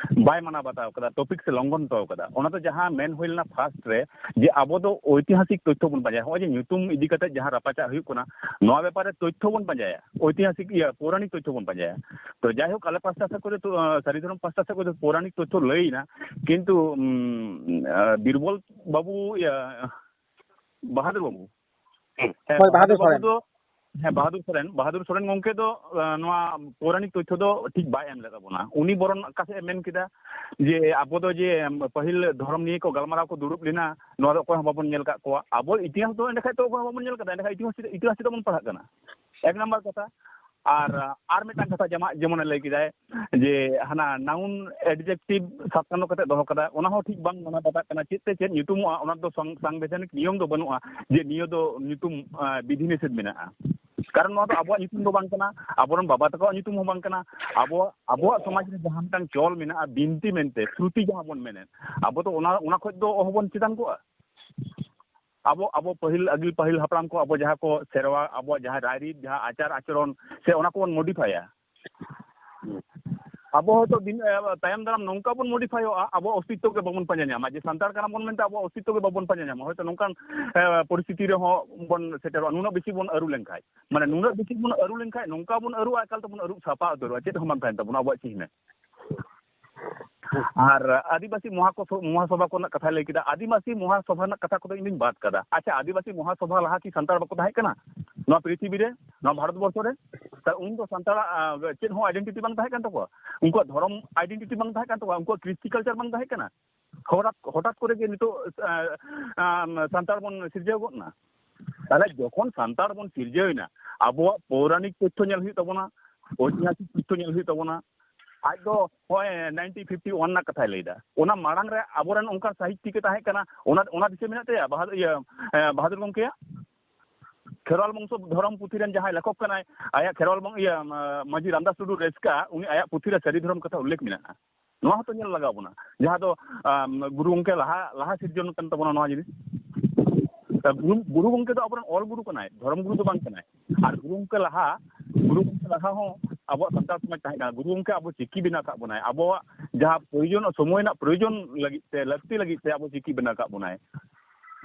ᱵᱟᱭ ᱢᱟᱱᱟᱣ ᱵᱟᱛᱟᱣ ᱠᱟᱫᱟ, ᱴᱚᱯᱤᱠ ᱥᱮ ᱞᱚᱝᱜᱷᱚᱱ ᱦᱚᱴᱚ ᱠᱟᱫᱟ᱾ ᱚᱱᱟ ᱫᱚ ᱡᱟᱦᱟᱸ ᱢᱮᱱ ᱦᱩᱭ ᱞᱮᱱᱟ ᱯᱷᱟᱥᱴ ᱨᱮ, ᱡᱮ ᱟᱵᱚ ᱫᱚ ᱳᱭᱛᱤᱦᱟᱥᱤᱠ ᱛᱚᱛᱛᱷᱚ ᱵᱚᱱ ᱯᱟᱸᱡᱟᱭᱟ᱾ ᱱᱚᱜᱼᱚᱭ ᱡᱮ ᱧᱩᱛᱩᱢ ᱤᱫᱤ ᱠᱟᱛᱮ ᱡᱟᱦᱟᱸ ᱨᱟᱯᱟᱪᱟᱜ ᱦᱩᱭᱩᱜ ᱠᱟᱱᱟ, ᱱᱚᱣᱟ ᱵᱮᱯᱟᱨ ᱨᱮ ᱛᱚᱛᱛᱷᱚ ᱵᱚᱱ ᱯᱟᱸᱡᱟᱭᱟ, ᱳᱭᱛᱤᱦᱟᱥᱤᱠ, ᱤᱭᱟᱹ, ᱯᱳᱨᱟᱱᱤᱠ ᱛᱚᱛᱛᱷᱚ ᱵᱚᱱ ᱯᱟᱸᱡᱟᱭᱟ᱾ ᱛᱚ ᱡᱟᱭᱦᱳᱠ, ᱟᱞᱮ ᱯᱟᱥᱴᱟ ᱥᱮᱫ ᱠᱷᱚᱱ ᱫᱚ, ᱛᱚ, ᱟᱸ, ᱥᱟᱹᱨᱤ ᱫᱷᱚᱨᱚᱢ ᱯᱟᱥᱴᱟ ᱥᱮᱫ ᱠᱷᱚᱱ ᱫᱚ ᱯᱳᱨᱟᱱᱤᱠ ᱛᱚᱛᱛᱷᱚ ᱞᱟᱹᱭ ᱮᱱᱟ, ᱠᱤᱱᱛᱩ, ᱩᱸ, ᱟᱸ, ᱵᱤᱨᱵᱚᱞ ᱵᱟᱹᱵᱩ, ᱤᱭᱟᱹ, ᱵᱟᱦᱟᱫᱩᱨ ᱵᱟᱹᱵᱩ, ᱦᱮᱸ, ᱦᱳᱭ, ᱵᱟᱦᱟᱫᱩᱨ ᱵᱟᱦᱟᱫᱩᱨ ᱵᱟᱹᱵᱩ ᱥᱚᱨᱮᱱ᱾ ᱫᱚ, ᱦᱮᱸ, ᱵᱟᱦᱟᱫᱩᱨ ᱥᱚᱨᱮᱱ, ᱵᱟᱦᱟᱫᱩᱨ ᱥᱚᱨᱮᱱ ᱜᱚᱢᱠᱮ ᱫᱚ, ᱟᱸ, ᱱᱚᱣᱟ ᱯᱳᱨᱟᱱᱤᱠ ᱛᱚᱛᱛᱷᱚ ᱫᱚ ᱴᱷᱤᱠ ᱵᱟᱭ ᱮᱢ ᱞᱮᱫ ᱛᱟᱵᱚᱱᱟ᱾ ᱩᱱᱤ ᱵᱚᱨᱚᱱ ᱚᱠᱟ ᱥᱮᱫ ᱮ ᱢᱮᱱ ᱠᱮᱫᱟ ᱡᱮ ᱟᱵᱚ ᱫᱚ ᱡᱮ, ᱟᱢ, ᱯᱟᱹᱦᱤᱞ ᱫᱷᱚᱨᱚᱢ ᱱᱤᱭᱮ ᱠᱚ ᱜᱟᱞᱢᱟᱨᱟᱣ ᱠᱚ ᱫᱩᱲᱩᱵ ᱞᱮᱱᱟ, ᱱᱚᱣᱟ ᱫᱚ ᱚᱠᱚᱭ ᱦᱚᱸ ᱵᱟᱵᱚᱱ ᱧᱮᱞ ᱟᱠᱟᱫ ᱠᱚᱣᱟ᱾ ᱟᱵᱚ ᱤᱛᱤᱦᱟᱥ ᱫᱚ ᱮᱸᱰᱮᱠᱷᱟᱡ ᱛᱚ ᱚᱠᱚᱭ ᱦᱚᱸ ᱵᱟᱵᱚᱱ ᱧᱮᱞ ᱟᱠᱟᱫᱟ, ᱮᱸᱰᱮᱠᱷᱟᱡ ᱤᱛᱤᱦᱟᱥ, ᱤᱛᱤᱦᱟᱥ ᱪᱮᱫᱟᱜ ᱵᱚᱱ ᱯᱟᱲᱦᱟᱜ ᱠᱟᱱᱟ? ᱮᱠ ᱱᱟᱢᱵᱟᱨ ᱠᱟᱛᱷᱟ᱾ ᱟᱨ, ᱟᱨ ᱢᱤᱫᱴᱟᱝ ᱠᱟᱛᱷᱟ, ᱡᱮᱢᱟ-, ᱡᱮᱢᱚᱱᱮ ᱞᱟᱹᱭ ᱠᱮᱫᱟᱭ ᱡᱮ ᱦᱟᱱᱟ noun adjective ᱥᱟᱵ ᱠᱟᱛᱮ ᱫᱚᱦᱚ ᱠᱟᱫᱟ, ᱚᱱᱟ ᱦᱚᱸ ᱴᱷᱤᱠ ᱵᱟᱝ ᱢᱟᱱᱟᱣ ᱵᱟᱛᱟᱜ ᱠᱟᱱᱟ᱾ ᱪᱮᱫ ᱛᱮ ᱪᱮᱫ ᱧᱩᱛᱩᱢᱚᱜᱼᱟ, ᱚᱱᱟ ᱫᱚ ᱥᱟᱝ-, ᱥᱟᱝᱵᱤᱫᱷᱟᱱᱤᱠ ᱱᱤᱭᱚᱢ ᱫᱚ ᱵᱟᱹᱱᱩᱜᱼᱟ ᱡᱮ ᱱᱤᱭᱟᱹ ᱫᱚ ᱧᱩᱛᱩᱢ, ᱟᱸ, ᱵᱤᱫᱷᱤ ᱱᱤᱥᱮᱫᱷ ᱢᱮᱱᱟᱜᱼᱟ᱾ ᱠᱟᱨᱚᱱ ᱱᱚᱣᱟ ᱫᱚ ᱟᱵᱚᱣᱟᱜ ᱧᱩᱛᱩᱢ ᱫᱚ ᱵᱟᱝ ᱠᱟᱱᱟ, ᱟᱵᱚᱨᱮᱱ ᱵᱟᱵᱟ ᱛᱟᱠᱚᱣᱟᱜ ᱧᱩᱛᱩᱢ ᱦᱚᱸ ᱵᱟᱝ ᱠᱟᱱᱟ, ᱟᱵᱚᱣᱟᱜ, ᱟᱵᱚᱣᱟᱜ ᱥᱚᱢᱟᱡᱽ ᱨᱮ ᱡᱟᱦᱟᱸ ᱢᱤᱫᱴᱟᱝ ᱪᱚᱞ ᱢᱮᱱᱟᱜᱼᱟ, ᱵᱤᱱᱛᱤ ᱢᱮᱱᱛᱮ, ᱥᱨᱩᱛᱤ ᱡᱟᱦᱟᱸ ᱵᱚᱱ ᱢᱮᱱᱮᱫ, ᱟᱵᱚ ᱫᱚ ᱚᱱᱟ, ᱚᱱᱟ ᱠᱷᱚᱡ ᱫᱚ ᱚᱦᱚᱵᱚᱱ ᱪᱮᱛᱟᱱ ᱠᱚᱜᱼᱟ᱾ ᱟᱵᱚ, ᱟᱵᱚ ᱯᱟᱹᱦᱤᱞ, ᱟᱹᱜᱤᱞ ᱯᱟᱹᱦᱤᱞ ᱦᱟᱯᱲᱟᱢ ᱠᱚ ᱟᱵᱚ ᱡᱟᱦᱟᱸ ᱠᱚ ᱥᱮᱨᱣᱟ, ᱟᱵᱚᱣᱟᱜ ᱡᱟᱦᱟᱸ ᱨᱟᱭᱨᱤᱛ, ᱡᱟᱦᱟᱸ ᱟᱪᱟᱨ ᱟᱪᱚᱨᱚᱱ, ᱥᱮ ᱚᱱᱟ ᱠᱚᱵᱚᱱ modifyᱟ᱾ ᱟᱵᱚ ᱦᱚᱭᱛᱳ ᱫᱤᱱ, ᱮ, ᱛᱟᱭᱚᱢ ᱫᱟᱨᱟᱢ ᱱᱚᱝᱠᱟ ᱵᱚᱱ ᱢᱚᱰᱤᱯᱷᱟᱭᱚᱜᱼᱟ, ᱟᱵᱚᱣᱟᱜ ᱚᱥᱛᱤᱛᱛᱚ ᱜᱮ ᱵᱟᱵᱚᱱ ᱯᱟᱸᱡᱟ ᱧᱟᱢᱟ᱾ ᱡᱮ ᱥᱟᱱᱛᱟᱲ ᱠᱟᱱᱟ ᱵᱚᱱ ᱢᱮᱱᱛᱮ ᱟᱵᱚᱣᱟᱜ ᱚᱥᱛᱤᱛᱛᱚ ᱜᱮ ᱵᱟᱵᱚᱱ ᱯᱟᱸᱡᱟ ᱧᱟᱢᱟ᱾ ᱦᱚᱭᱛᱳ ᱱᱚᱝᱠᱟᱱ, ᱮ, ᱯᱚᱨᱤᱥᱛᱷᱤᱛᱤ ᱨᱮᱦᱚᱸ ᱵᱚᱱ ᱥᱮᱴᱮᱨᱚᱜᱼᱟ, ᱱᱩᱱᱟᱹᱜ ᱵᱮᱥᱤ ᱵᱚᱱ ᱟᱹᱨᱩ ᱞᱮᱱᱠᱷᱟᱡ᱾ ᱢᱟᱱᱮ ᱱᱩᱱᱟᱹᱜ ᱵᱮᱥᱤ ᱵᱚᱱ ᱟᱹᱨᱩ ᱞᱮᱱᱠᱷᱟᱡ ᱱᱚᱝᱠᱟ ᱵᱚᱱ ᱟᱹᱨᱩᱜᱼᱟ, ᱮᱠᱟᱞ ᱛᱮᱵᱚᱱ ᱟᱹᱨᱩ ᱥᱟᱯᱷᱟ ᱩᱛᱟᱹᱨᱚᱜᱼᱟ, ᱪᱮᱫ ᱦᱚᱸ ᱵᱟᱝ ᱛᱟᱦᱮᱱ ᱛᱟᱵᱚᱱᱟ ᱟᱵᱚᱣᱟᱜ ᱪᱤᱦᱱᱟᱹ᱾ ᱟᱨ ᱟᱹᱫᱤᱵᱟᱹᱥᱤ ᱢᱚᱦᱟ-, ᱢᱚᱦᱟᱥᱚᱵᱷᱟ ᱠᱚᱨᱮᱱᱟᱜ ᱠᱟᱛᱷᱟᱭ ᱞᱟᱹᱭ ᱠᱮᱫᱟ, ᱟᱹᱫᱤᱵᱟᱹᱥᱤ ᱢᱚᱦᱟᱥᱚᱵᱷᱟ ᱨᱮᱱᱟᱜ ᱠᱟᱛᱷᱟ ᱠᱚᱫᱚ ᱤᱧ ᱫᱩᱧ ᱵᱟᱫ ᱠᱟᱫᱟ᱾ ᱟᱪᱪᱷᱟ, ᱟᱹᱫᱤᱵᱟᱹᱥᱤ ᱢᱚᱦᱟᱥᱚᱵᱷᱟ ᱞᱟᱦᱟ ᱠᱤ ᱥᱟᱱᱛᱟᱲ ᱵᱟᱠᱚ ᱛᱟᱦᱮᱸ ᱠᱟᱱᱟ ᱱᱚᱣᱟ ᱯᱨᱤᱛᱷᱤᱵᱤ ᱨᱮ, ᱱᱚᱣᱟ ᱵᱷᱟᱨᱚᱛ ᱵᱚᱨᱥᱚ ᱨᱮ? ᱛᱟ ᱩᱱᱫᱚ ᱥᱟᱱᱛᱟᱲᱟᱜ, ᱟ, ᱪᱮᱫ ᱦᱚᱸ identity ᱵᱟᱝ ᱛᱟᱦᱮᱸ ᱠᱟᱱ ᱛᱟᱠᱚᱣᱟ, ᱩᱱᱠᱩᱣᱟᱜ ᱫᱷᱚᱨᱚᱢ identity ᱵᱟᱝ ᱛᱟᱦᱮᱸ ᱠᱟᱱ ᱛᱟᱠᱚᱣᱟ, ᱩᱱᱠᱩᱣᱟᱜ ᱠᱨᱤᱥᱴᱤ culture ᱵᱟᱝ ᱛᱟᱦᱮᱸ ᱠᱟᱱᱟ᱾ ᱦᱚᱴᱟᱛ, ᱦᱚᱴᱟᱛ ᱠᱚᱨᱮ ᱜᱮ ᱱᱤᱛᱚᱜ, ᱟ, ᱟ, ᱥᱟᱱᱛᱟᱲ ᱵᱚᱱ ᱥᱤᱨᱡᱟᱹᱣ ᱜᱚᱫ ᱱᱟ᱾ ᱛᱟᱦᱞᱮ ᱡᱚᱠᱷᱚᱱ ᱥᱟᱱᱛᱟᱲ ᱵᱚᱱ ᱥᱤᱨᱡᱟᱹᱣ ᱮᱱᱟ, ᱟᱵᱚᱣᱟᱜ ᱯᱳᱣᱨᱟᱱᱤᱠ ᱛᱚᱛᱛᱷᱚ ᱧᱮᱞ ᱦᱩᱭᱩᱜ ᱛᱟᱵᱚᱱᱟ, ᱳᱭᱛᱤᱦᱟᱥᱤᱠ ᱛᱚᱛᱛᱷᱚ ᱧᱮᱞ ᱦᱩᱭᱩᱜ ᱛᱟᱵᱚᱱᱟ᱾ ᱟᱡ ᱫᱚ ᱱᱚᱜᱼᱚᱭ nineteen fifty one ᱨᱮᱱᱟᱜ ᱠᱟᱛᱷᱟᱭ ᱞᱟᱹᱭᱫᱟ᱾ ᱚᱱᱟ ᱢᱟᱲᱟᱝ ᱨᱮ ᱟᱵᱚᱨᱮᱱ ᱚᱱᱠᱟ ᱥᱟᱦᱤᱛᱭᱤᱠ ᱮ ᱛᱟᱦᱮᱸ ᱠᱟᱱᱟ, ᱚᱱᱟ, ᱚᱱᱟ ᱫᱤᱥᱟᱹ ᱢᱮᱱᱟᱜ ᱛᱟᱭᱟ ᱵᱟᱦᱟ-, ᱤᱭᱟᱹ, ᱮ, ᱵᱟᱦᱟᱫᱩᱨ ᱜᱚᱢᱠᱮᱭᱟᱜ? ᱠᱷᱮᱨᱣᱟᱞ ᱵᱚᱝᱥᱚ ᱫᱷᱚᱨᱚᱢ ᱯᱩᱛᱷᱤ ᱨᱮᱱ ᱡᱟᱦᱟᱸᱭ ᱞᱮᱠᱷᱚᱠ ᱠᱟᱱᱟᱭ, ᱟᱭᱟᱜ ᱠᱷᱮᱨᱣᱟᱞ ᱵᱚᱝ-, ᱤᱭᱟᱹ, ᱢᱟ-, ᱢᱟᱹᱡᱷᱤ ᱨᱟᱢᱫᱟᱥ ᱴᱩᱰᱩ ᱨᱮᱥᱠᱟ, ᱩᱱᱤ ᱟᱭᱟᱜ ᱯᱩᱛᱷᱤ ᱨᱮ ᱥᱟᱹᱨᱤ ᱫᱷᱚᱨᱚᱢ ᱠᱟᱛᱷᱟ ᱩᱞᱞᱮᱠᱷ ᱢᱮᱱᱟᱜᱼᱟ᱾ ᱱᱚᱣᱟ ᱦᱚᱸᱛᱚ ᱧᱮᱞ ᱞᱟᱜᱟᱣ ᱵᱚᱱᱟ, ᱡᱟᱦᱟᱸ ᱫᱚ, ᱟᱢ, ᱜᱩᱨᱩ ᱜᱚᱢᱠᱮ ᱞᱟᱦᱟ, ᱞᱟᱦᱟ ᱥᱤᱨᱡᱚᱱ ᱠᱟᱱ ᱛᱟᱵᱚᱱᱟ ᱱᱚᱣᱟ ᱡᱤᱱᱤᱥ᱾ ᱜᱩᱨᱩ, ᱜᱩᱨᱩ ᱜᱚᱢᱠᱮ ᱫᱚ ᱟᱵᱚᱨᱮᱱ ᱚᱞ ᱜᱩᱨᱩ ᱠᱟᱱᱟᱭ, ᱫᱷᱚᱨᱚᱢ ᱜᱩᱨᱩ ᱫᱚ ᱵᱟᱝ ᱠᱟᱱᱟᱭ᱾ ᱟᱨ ᱜᱩᱨᱩ ᱜᱚᱢᱠᱮ ᱞᱟᱦᱟ, ᱜᱩᱨᱩ ᱜᱚᱢᱠᱮ ᱞᱟᱦᱟ ᱦᱚᱸ ᱟᱵᱚᱣᱟᱜ ᱥᱟᱱᱛᱟᱲ ᱥᱚᱢᱟᱡᱽ ᱛᱟᱦᱮᱸ ᱠᱟᱱᱟ᱾ ᱜᱩᱨᱩ ᱜᱚᱢᱠᱮ ᱟᱵᱚ ᱪᱤᱠᱤ ᱵᱮᱱᱟᱣ ᱠᱟᱜ ᱵᱚᱱᱟᱭ, ᱟᱵᱚᱣᱟᱜ ᱡᱟᱦᱟᱸ ᱯᱨᱚᱭᱳᱡᱚᱱ, ᱥᱚᱢᱚᱭ ᱨᱮᱱᱟᱜ ᱯᱨᱚᱭᱳᱡᱚᱱ ᱞᱟᱹᱜᱤᱫ ᱛᱮ, ᱞᱟᱹᱠᱛᱤ ᱞᱟᱹᱜᱤᱫ ᱛᱮ ᱟᱵᱚ ᱪᱤᱠᱤ ᱵᱮᱱᱟᱣ ᱠᱟᱜ ᱵᱚᱱᱟᱭ᱾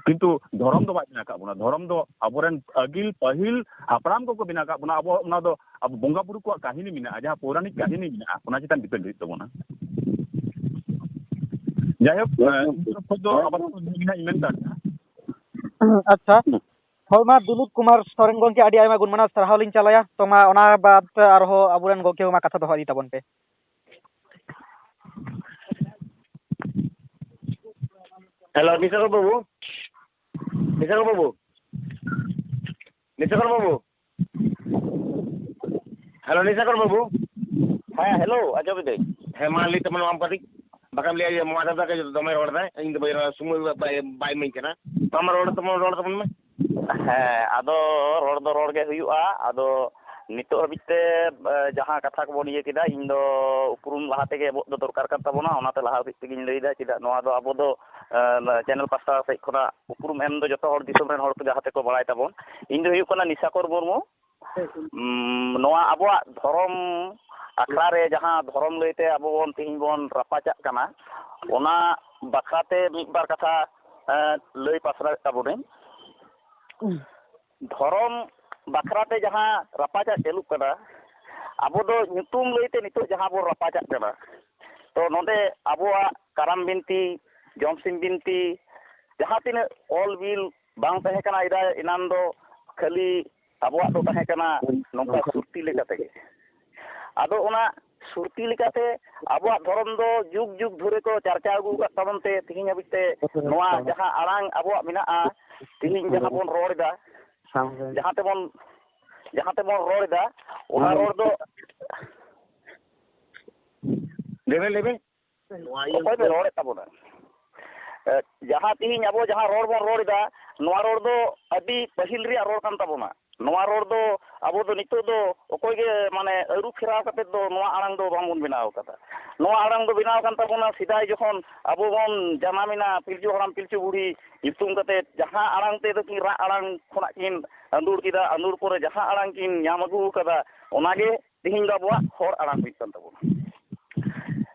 ᱠᱤᱱᱛᱩ ᱫᱷᱚᱨᱚᱢ ᱫᱚ ᱵᱟᱭ ᱵᱮᱱᱟᱣ ᱠᱟᱜ ᱵᱚᱱᱟ᱾ ᱫᱷᱚᱨᱚᱢ ᱫᱚ ᱟᱵᱚᱨᱮᱱ ᱟᱹᱜᱤᱞ ᱯᱟᱹᱦᱤᱞ ᱦᱟᱯᱲᱟᱢ ᱠᱚᱠᱚ ᱵᱮᱱᱟᱣ ᱠᱟᱜ ᱵᱚᱱᱟ᱾ ᱟᱵᱚ ᱚᱱᱟ ᱫᱚ ᱟᱵᱚ ᱵᱚᱸᱜᱟ ᱵᱩᱨᱩ ᱠᱚᱣᱟᱜ ᱠᱟᱹᱦᱱᱤ ᱢᱮᱱᱟᱜᱼᱟ, ᱡᱟᱦᱟᱸ ᱯᱳᱣᱨᱟᱱᱤᱠ ᱠᱟᱹᱦᱱᱤ ᱢᱮᱱᱟᱜᱼᱟ, ᱚᱱᱟ ᱪᱮᱛᱟᱱ depend ᱦᱩᱭᱩᱜ ᱛᱟᱵᱚᱱᱟ᱾ ᱡᱟᱭᱦᱳᱠ, ᱮᱸ, ᱤᱧ ᱛᱚᱨᱚᱯ ᱠᱷᱚᱱ ᱫᱚ ᱟᱯᱟᱛᱚᱛᱚ ᱱᱤᱭᱟᱹ ᱜᱮ ᱦᱟᱸᱜ ᱤᱧ ᱢᱮᱱ ᱫᱟᱲᱮᱭᱟᱜᱼᱟ᱾ ᱟᱪᱪᱷᱟ᱾ ᱦᱳᱭ, ᱢᱟ ᱫᱤᱞᱤᱯ ᱠᱩᱢᱟᱨ ᱥᱚᱨᱮᱱ ᱜᱚᱢᱠᱮ, ᱟᱹᱰᱤ ᱟᱭᱢᱟ ᱜᱩᱱ ᱢᱟᱱᱟᱣ ᱥᱟᱨᱦᱟᱣ ᱞᱤᱧ ᱪᱟᱞᱟᱭᱟ᱾ ᱛᱚ ᱢᱟ, ᱚᱱᱟ ᱵᱟᱫ ᱟᱨᱦᱚᱸ ᱟᱵᱚᱨᱮᱱ ᱜᱚᱢᱠᱮ ᱠᱚ ᱢᱟ ᱠᱟᱛᱷᱟ ᱫᱚᱦᱚ ᱤᱫᱤ ᱛᱟᱵᱚᱱ ᱯᱮ᱾ ᱦᱮᱞᱳ, ᱱᱤᱥᱟᱠᱚᱨ ᱵᱟᱹᱵᱩ, ᱱᱤᱥᱟᱠᱚᱨ ᱵᱟᱹᱵᱩ, ᱱᱤᱥᱟᱠᱚᱨ ᱵᱟᱹᱵᱩ, ᱦᱮᱞᱳ, ᱱᱤᱥᱟᱠᱚᱨ ᱵᱟᱹᱵᱩ᱾ ᱦᱮᱸ, ᱦᱮᱞᱳ, ᱟᱸᱡᱚᱢ ᱮᱫᱟᱹᱧ᱾ ᱦᱮᱸ, ᱢᱟ ᱞᱟᱹᱭ ᱛᱟᱵᱚᱱ ᱢᱮ ᱟᱢ ᱠᱟᱹᱴᱤᱡ, ᱵᱟᱠᱷᱟᱱ ᱞᱟᱹᱭᱟ ᱡᱮ ᱢᱟ ᱫᱟᱫᱟ ᱜᱮ ᱫᱚᱢᱮ ᱨᱚᱲ ᱮᱫᱟᱭ, ᱤᱧ ᱫᱚ ᱵᱟᱹᱧ ᱨᱚᱲᱟ, ᱥᱚᱢᱚᱭ ᱵᱟᱭ, ᱵᱟᱭ ᱤᱢᱟᱹᱧ ᱠᱟᱱᱟ᱾ ᱢᱟ, ᱢᱟ ᱨᱚᱲ ᱛᱟᱵᱚᱱ, ᱨᱚᱲ ᱛᱟᱵᱚᱱ ᱢᱮ᱾ ᱦᱮᱸ, ᱟᱫᱚ ᱨᱚᱲ ᱫᱚ ᱨᱚᱲ ᱜᱮ ᱦᱩᱭᱩᱜᱼᱟ᱾ ᱟᱫᱚ ᱱᱤᱛᱚᱜ ᱦᱟᱹᱵᱤᱡ ᱛᱮ, ᱮ, ᱡᱟᱦᱟᱸ ᱠᱟᱛᱷᱟ ᱠᱚᱵᱚᱱ ᱤᱭᱟᱹ ᱠᱮᱫᱟ, ᱤᱧ ᱫᱚ ᱩᱯᱨᱩᱢ ᱞᱟᱦᱟ ᱛᱮᱜᱮ ᱮᱢᱚᱜ ᱫᱚ ᱫᱚᱨᱠᱟᱨ ᱠᱟᱱ ᱛᱟᱵᱚᱱᱟ, ᱚᱱᱟᱛᱮ ᱞᱟᱦᱟ ᱦᱟᱹᱵᱤᱡ ᱛᱮᱜᱮᱧ ᱞᱟᱹᱭᱫᱟ᱾ ᱪᱮᱫᱟᱜ ᱱᱚᱣᱟ ᱫᱚ ᱟᱵᱚ ᱫᱚ, ᱮ, ᱪᱮᱱᱮᱞ ᱯᱟᱥᱴᱟ ᱥᱮᱫ ᱠᱷᱚᱱᱟᱜ ᱩᱯᱨᱩᱢ ᱮᱢ ᱫᱚ ᱡᱚᱛᱚ ᱦᱚᱲ, ᱫᱤᱥᱚᱢ ᱨᱮᱱ ᱦᱚᱲ ᱠᱚ ᱡᱟᱦᱟᱸ ᱛᱮᱠᱚ ᱵᱟᱲᱟᱭ ᱛᱟᱵᱚᱱ᱾ ᱤᱧ ᱫᱚ ᱦᱩᱭᱩᱜ ᱠᱟᱱᱟ ᱱᱤᱥᱟᱠᱚᱨ ᱢᱩᱨᱢᱩ᱾ ᱩᱸ, ᱱᱚᱣᱟ ᱟᱵᱚᱣᱟᱜ ᱫᱷᱚᱨᱚᱢ ᱟᱠᱷᱲᱟ ᱨᱮ ᱡᱟᱦᱟᱸ ᱫᱷᱚᱨᱚᱢ ᱞᱟᱹᱭᱛᱮ ᱟᱵᱚ ᱵᱚᱱ ᱛᱮᱦᱮᱧ ᱵᱚᱱ ᱨᱟᱯᱟᱪᱟᱜ ᱠᱟᱱᱟ, ᱚᱱᱟ ᱵᱟᱠᱷᱨᱟᱛᱮ ᱢᱤᱫ ᱵᱟᱨ ᱠᱟᱛᱷᱟ, ᱮᱸ, ᱞᱟᱹᱭ ᱯᱟᱥᱱᱟᱣᱮᱫ ᱛᱟᱵᱚᱱᱟᱹᱧ᱾ ᱫᱷᱚᱨᱚᱢ ᱵᱟᱠᱷᱨᱟᱛᱮ ᱡᱟᱦᱟᱸ ᱨᱟᱯᱟᱪᱟᱜ ᱪᱟᱹᱞᱩᱜ ᱠᱟᱱᱟ, ᱟᱵᱚ ᱫᱚ ᱧᱩᱛᱩᱢ ᱞᱟᱹᱭᱛᱮ ᱱᱤᱛᱚᱜ ᱡᱟᱦᱟᱸ ᱵᱚᱱ ᱨᱟᱯᱟᱪᱟᱜ ᱠᱟᱱᱟ, ᱛᱚ ᱱᱚᱰᱮ ᱟᱵᱚᱣᱟᱜ ᱠᱟᱨᱟᱢ ᱵᱤᱱᱛᱤ, ᱡᱚᱢᱥᱤᱢ ᱵᱤᱱᱛᱤ, ᱡᱟᱦᱟᱸ ᱛᱤᱱᱟᱹᱜ ᱚᱞ ᱵᱤᱞ ᱵᱟᱝ ᱛᱟᱦᱮᱸ ᱠᱟᱱᱟ ᱮᱫᱟ, ᱮᱱᱟᱱ ᱫᱚ ᱠᱷᱟᱹᱞᱤ ᱟᱵᱚᱣᱟᱜ ᱫᱚ ᱛᱟᱦᱮᱸ ᱠᱟᱱᱟ ᱱᱚᱝᱠᱟ ᱥᱩᱨᱛᱤ ᱞᱮᱠᱟ ᱛᱮᱜᱮ᱾ ᱟᱫᱚ ᱚᱱᱟ ᱥᱩᱨᱛᱤ ᱞᱮᱠᱟᱛᱮ ᱟᱵᱚᱣᱟᱜ ᱫᱷᱚᱨᱚᱢ ᱫᱚ ᱡᱩᱜᱽ ᱡᱩᱜᱽ ᱫᱷᱚᱨᱮ ᱠᱚ ᱪᱟᱨᱪᱟᱣ ᱟᱹᱜᱩ ᱟᱠᱟᱫ ᱛᱟᱵᱚᱱ ᱛᱮ, ᱛᱮᱦᱮᱧ ᱦᱟᱹᱵᱤᱡ ᱛᱮ ᱱᱚᱣᱟ ᱡᱟᱦᱟᱸ ᱟᱲᱟᱝ ᱟᱵᱚᱣᱟᱜ ᱢᱮᱱᱟᱜᱼᱟ, ᱛᱮᱦᱮᱧ ᱡᱟᱦᱟᱸ ᱵᱚᱱ ᱨᱚᱲ ᱮᱫᱟ, ᱡᱟᱦᱟᱸ ᱛᱮᱵᱚᱱ, ᱡᱟᱦᱟᱸ ᱛᱮᱵᱚᱱ ᱨᱚᱲ ᱮᱫᱟ, ᱚᱱᱟ ᱨᱚᱲ ᱫᱚ ᱞᱟᱹᱭ ᱵᱮᱱ, ᱞᱟᱹᱭ ᱵᱮᱱ᱾ ᱚᱠᱚᱭ ᱯᱮ ᱨᱚᱲᱮᱫ ᱛᱟᱵᱚᱱᱟ? ᱮ, ᱡᱟᱦᱟᱸ ᱛᱤᱦᱤᱧ ᱟᱵᱚ ᱡᱟᱦᱟᱸ ᱨᱚᱲ ᱵᱚᱱ ᱨᱚᱲ ᱮᱫᱟ, ᱱᱚᱣᱟ ᱨᱚᱲ ᱫᱚ ᱟᱹᱰᱤ ᱯᱟᱹᱦᱤᱞ ᱨᱮᱭᱟᱜ ᱨᱚᱲ ᱠᱟᱱ ᱛᱟᱵᱚᱱᱟ᱾ ᱱᱚᱣᱟ ᱨᱚᱲ ᱫᱚ ᱟᱵᱚ ᱫᱚ ᱱᱤᱛᱚᱜ ᱫᱚ ᱚᱠᱚᱭ ᱜᱮ ᱢᱟᱱᱮ ᱟᱹᱨᱩ ᱯᱷᱮᱨᱟᱣ ᱠᱟᱛᱮ ᱫᱚ ᱱᱚᱣᱟ ᱟᱲᱟᱝ ᱫᱚ ᱵᱟᱝᱵᱚᱱ ᱵᱮᱱᱟᱣ ᱟᱠᱟᱫᱟ᱾ ᱱᱚᱣᱟ ᱟᱲᱟᱝ ᱫᱚ ᱵᱮᱱᱟᱣ ᱠᱟᱱ ᱛᱟᱵᱚᱱᱟ ᱥᱮᱫᱟᱭ ᱡᱚᱠᱷᱚᱱ ᱟᱵᱚ ᱵᱚᱱ ᱡᱟᱱᱟᱢᱮᱱᱟ, ᱯᱤᱞᱪᱩ ᱦᱟᱲᱟᱢ ᱯᱤᱞᱪᱩ ᱵᱩᱲᱦᱤ ᱧᱩᱛᱩᱢ ᱠᱟᱛᱮ ᱡᱟᱦᱟᱸ ᱟᱲᱟᱝ ᱛᱮᱫᱚ ᱠᱤᱱ ᱨᱟᱜ ᱟᱲᱟᱝ ᱠᱷᱚᱱᱟᱜ ᱠᱤᱱ ᱟᱸᱫᱳᱲ ᱠᱮᱫᱟ, ᱟᱸᱫᱳᱲ ᱯᱚᱨᱮ ᱡᱟᱦᱟᱸ ᱟᱲᱟᱝ ᱠᱤᱱ ᱧᱟᱢ ᱟᱹᱜᱩ ᱟᱠᱟᱫᱟ, ᱚᱱᱟᱜᱮ ᱛᱤᱦᱤᱧ ᱫᱚ ᱟᱵᱚᱣᱟᱜ ᱦᱚᱲ ᱟᱲᱟᱝ ᱦᱩᱭᱩᱜ ᱠᱟᱱ ᱛᱟᱵᱚᱱᱟ᱾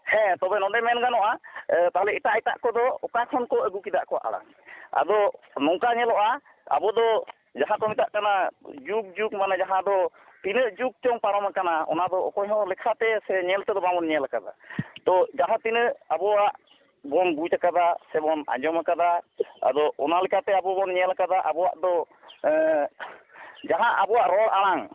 ᱦᱮᱸ, ᱛᱚᱵᱮ ᱱᱚᱰᱮ ᱢᱮᱱ ᱜᱟᱱᱚᱜᱼᱟ, ᱮ, ᱛᱟᱦᱞᱮ ᱮᱴᱟᱜ ᱮᱴᱟᱜ ᱠᱚᱫᱚ ᱚᱠᱟ ᱠᱷᱚᱱ ᱠᱚ ᱟᱹᱜᱩ ᱠᱮᱫᱟ ᱟᱠᱚᱣᱟᱜ ᱟᱲᱟᱝ? ᱟᱫᱚ ᱱᱚᱝᱠᱟ ᱧᱮᱞᱚᱜᱼᱟ, ᱟᱵᱚ ᱫᱚ ᱡᱟᱦᱟᱸ ᱠᱚ ᱢᱮᱛᱟᱜ ᱠᱟᱱᱟ ᱡᱩᱜᱽ ᱡᱩᱜᱽ, ᱢᱟᱱᱮ ᱡᱟᱦᱟᱸ ᱫᱚ ᱛᱤᱱᱟᱹᱜ ᱡᱩᱜᱽ ᱪᱚᱝ ᱯᱟᱨᱚᱢ ᱟᱠᱟᱱᱟ, ᱚᱱᱟ ᱫᱚ ᱚᱠᱚᱭ ᱦᱚᱸ ᱞᱮᱠᱷᱟᱛᱮ ᱥᱮ ᱧᱮᱞ ᱛᱮᱫᱚ ᱵᱟᱵᱚᱱ ᱧᱮᱞ ᱟᱠᱟᱫᱟ᱾ ᱛᱚ ᱡᱟᱦᱟᱸ ᱛᱤᱱᱟᱹᱜ ᱟᱵᱚᱣᱟᱜ ᱵᱚᱱ ᱵᱩᱡᱽ ᱟᱠᱟᱫᱟ ᱥᱮᱵᱚᱱ ᱟᱸᱡᱚᱢ ᱟᱠᱟᱫᱟ, ᱟᱫᱚ ᱚᱱᱟ ᱞᱮᱠᱟᱛᱮ ᱟᱵᱚ ᱵᱚᱱ ᱧᱮᱞ ᱟᱠᱟᱫᱟ ᱟᱵᱚᱣᱟᱜ ᱫᱚ, ᱮᱸ, ᱡᱟᱦᱟᱸ ᱟᱵᱚᱣᱟᱜ ᱨᱚᱲ ᱟᱲᱟᱝ,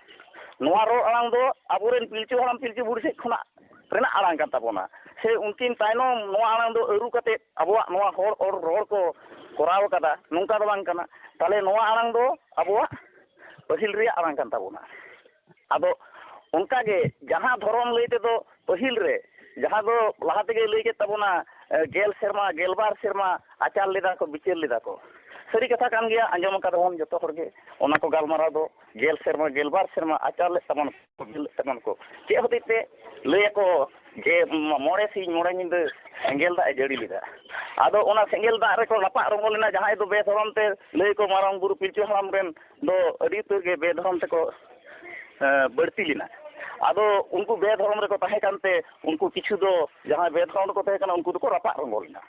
ᱱᱚᱣᱟ ᱨᱚᱲ ᱟᱲᱟᱝ ᱫᱚ ᱟᱵᱚᱨᱮᱱ ᱯᱤᱞᱪᱩ ᱦᱟᱲᱟᱢ ᱯᱤᱞᱪᱩ ᱵᱩᱲᱦᱤ ᱥᱮᱫ ᱠᱷᱚᱱᱟᱜ ᱨᱮᱱᱟᱜ ᱟᱲᱟᱝ ᱠᱟᱱ ᱛᱟᱵᱚᱱᱟ, ᱥᱮ ᱩᱱᱠᱤᱱ ᱛᱟᱭᱱᱚᱢ ᱱᱚᱣᱟ ᱟᱲᱟᱝ ᱫᱚ ᱟᱹᱨᱩ ᱠᱟᱛᱮ ᱟᱵᱚᱣᱟᱜ ᱱᱚᱣᱟ ᱦᱚᱲ ᱚᱞ ᱨᱚᱲ ᱠᱚ ᱠᱚᱨᱟᱣ ᱟᱠᱟᱫᱟ, ᱱᱚᱝᱠᱟ ᱫᱚ ᱵᱟᱝ ᱠᱟᱱᱟ᱾ ᱛᱟᱦᱞᱮ ᱱᱚᱣᱟ ᱟᱲᱟᱝ ᱫᱚ ᱟᱵᱚᱣᱟᱜ ᱯᱟᱹᱦᱤᱞ ᱨᱮᱭᱟᱜ ᱟᱲᱟᱝ ᱠᱟᱱ ᱛᱟᱵᱚᱱᱟ᱾ ᱟᱫᱚ ᱚᱱᱠᱟᱜᱮ ᱡᱟᱦᱟᱸ ᱫᱷᱚᱨᱚᱢ ᱞᱟᱹᱭ ᱛᱮᱫᱚ ᱯᱟᱹᱦᱤᱞ ᱨᱮ, ᱡᱟᱦᱟᱸ ᱫᱚ ᱞᱟᱦᱟ ᱛᱮᱜᱮ ᱞᱟᱹᱭ ᱠᱮᱫ ᱛᱟᱵᱚᱱᱟ, ᱮ, ᱜᱮᱞ ᱥᱮᱨᱢᱟ, ᱜᱮᱞᱵᱟᱨ ᱥᱮᱨᱢᱟ ᱟᱪᱟᱨ ᱞᱮᱫᱟ ᱠᱚ, ᱵᱤᱪᱟᱹᱨ ᱞᱮᱫᱟ ᱠᱚ᱾ ᱥᱟᱹᱨᱤ ᱠᱟᱛᱷᱟ ᱠᱟᱱ ᱜᱮᱭᱟ, ᱟᱸᱡᱚᱢ ᱟᱠᱟᱫᱟ ᱵᱚᱱ ᱡᱚᱛᱚ ᱦᱚᱲ ᱜᱮ ᱚᱱᱟ ᱠᱚ ᱜᱟᱞᱢᱟᱨᱟᱣ ᱫᱚ, ᱜᱮᱞ ᱥᱮᱨᱢᱟ, ᱜᱮᱞᱵᱟᱨ ᱥᱮᱨᱢᱟ ᱟᱪᱟᱨ ᱞᱮᱫ ᱛᱟᱵᱚᱱ ᱠᱚ, ᱵᱤᱪᱟᱹᱨ ᱞᱮᱫ ᱛᱟᱵᱚᱱ ᱠᱚ᱾ ᱪᱮᱫ ᱦᱚᱛᱮᱡ ᱛᱮ ᱞᱟᱹᱭ ᱟᱠᱚ ᱡᱮ ᱢᱚᱬᱮ ᱥᱤᱧ ᱢᱚᱬᱮ ᱧᱤᱫᱟᱹ ᱥᱮᱸᱜᱮᱞ ᱫᱟᱜ ᱮ ᱡᱟᱹᱲᱤ ᱞᱮᱫᱟ? ᱟᱫᱚ ᱚᱱᱟ ᱥᱮᱸᱜᱮᱞ ᱫᱟᱜ ᱨᱮᱠᱚ ᱞᱟᱯᱟᱜ ᱨᱚᱸᱜᱚ ᱞᱮᱱᱟ, ᱡᱟᱦᱟᱸᱭ ᱫᱚ ᱵᱮᱫᱷᱚᱨᱚᱢ ᱛᱮ ᱞᱟᱹᱭ ᱠᱚ ᱢᱟᱨᱟᱝ ᱵᱩᱨᱩ ᱯᱤᱞᱪᱩ ᱦᱟᱲᱟᱢ ᱨᱮᱱ ᱫᱚ ᱟᱹᱰᱤ ᱩᱛᱟᱹᱨ ᱜᱮ ᱵᱮᱫᱷᱚᱨᱚᱢ ᱛᱮᱠᱚ ᱮᱸ, ᱵᱟᱹᱲᱛᱤ ᱞᱮᱱᱟ᱾ ᱟᱫᱚ ᱩᱱᱠᱩ ᱵᱮᱫᱷᱚᱨᱚᱢ ᱨᱮᱠᱚ ᱛᱟᱦᱮᱸ ᱠᱟᱱᱛᱮ, ᱩᱱᱠᱩ ᱠᱤᱪᱷᱩ ᱫᱚ ᱡᱟᱦᱟᱸᱭ ᱵᱮᱫᱷᱚᱨᱚᱢ ᱨᱮᱠᱚ ᱛᱟᱦᱮᱸ ᱠᱟᱱᱟ, ᱩᱱᱠᱩ ᱫᱚᱠᱚ ᱨᱟᱯᱟᱜ ᱨᱚᱝᱜᱚ ᱞᱮᱱᱟ᱾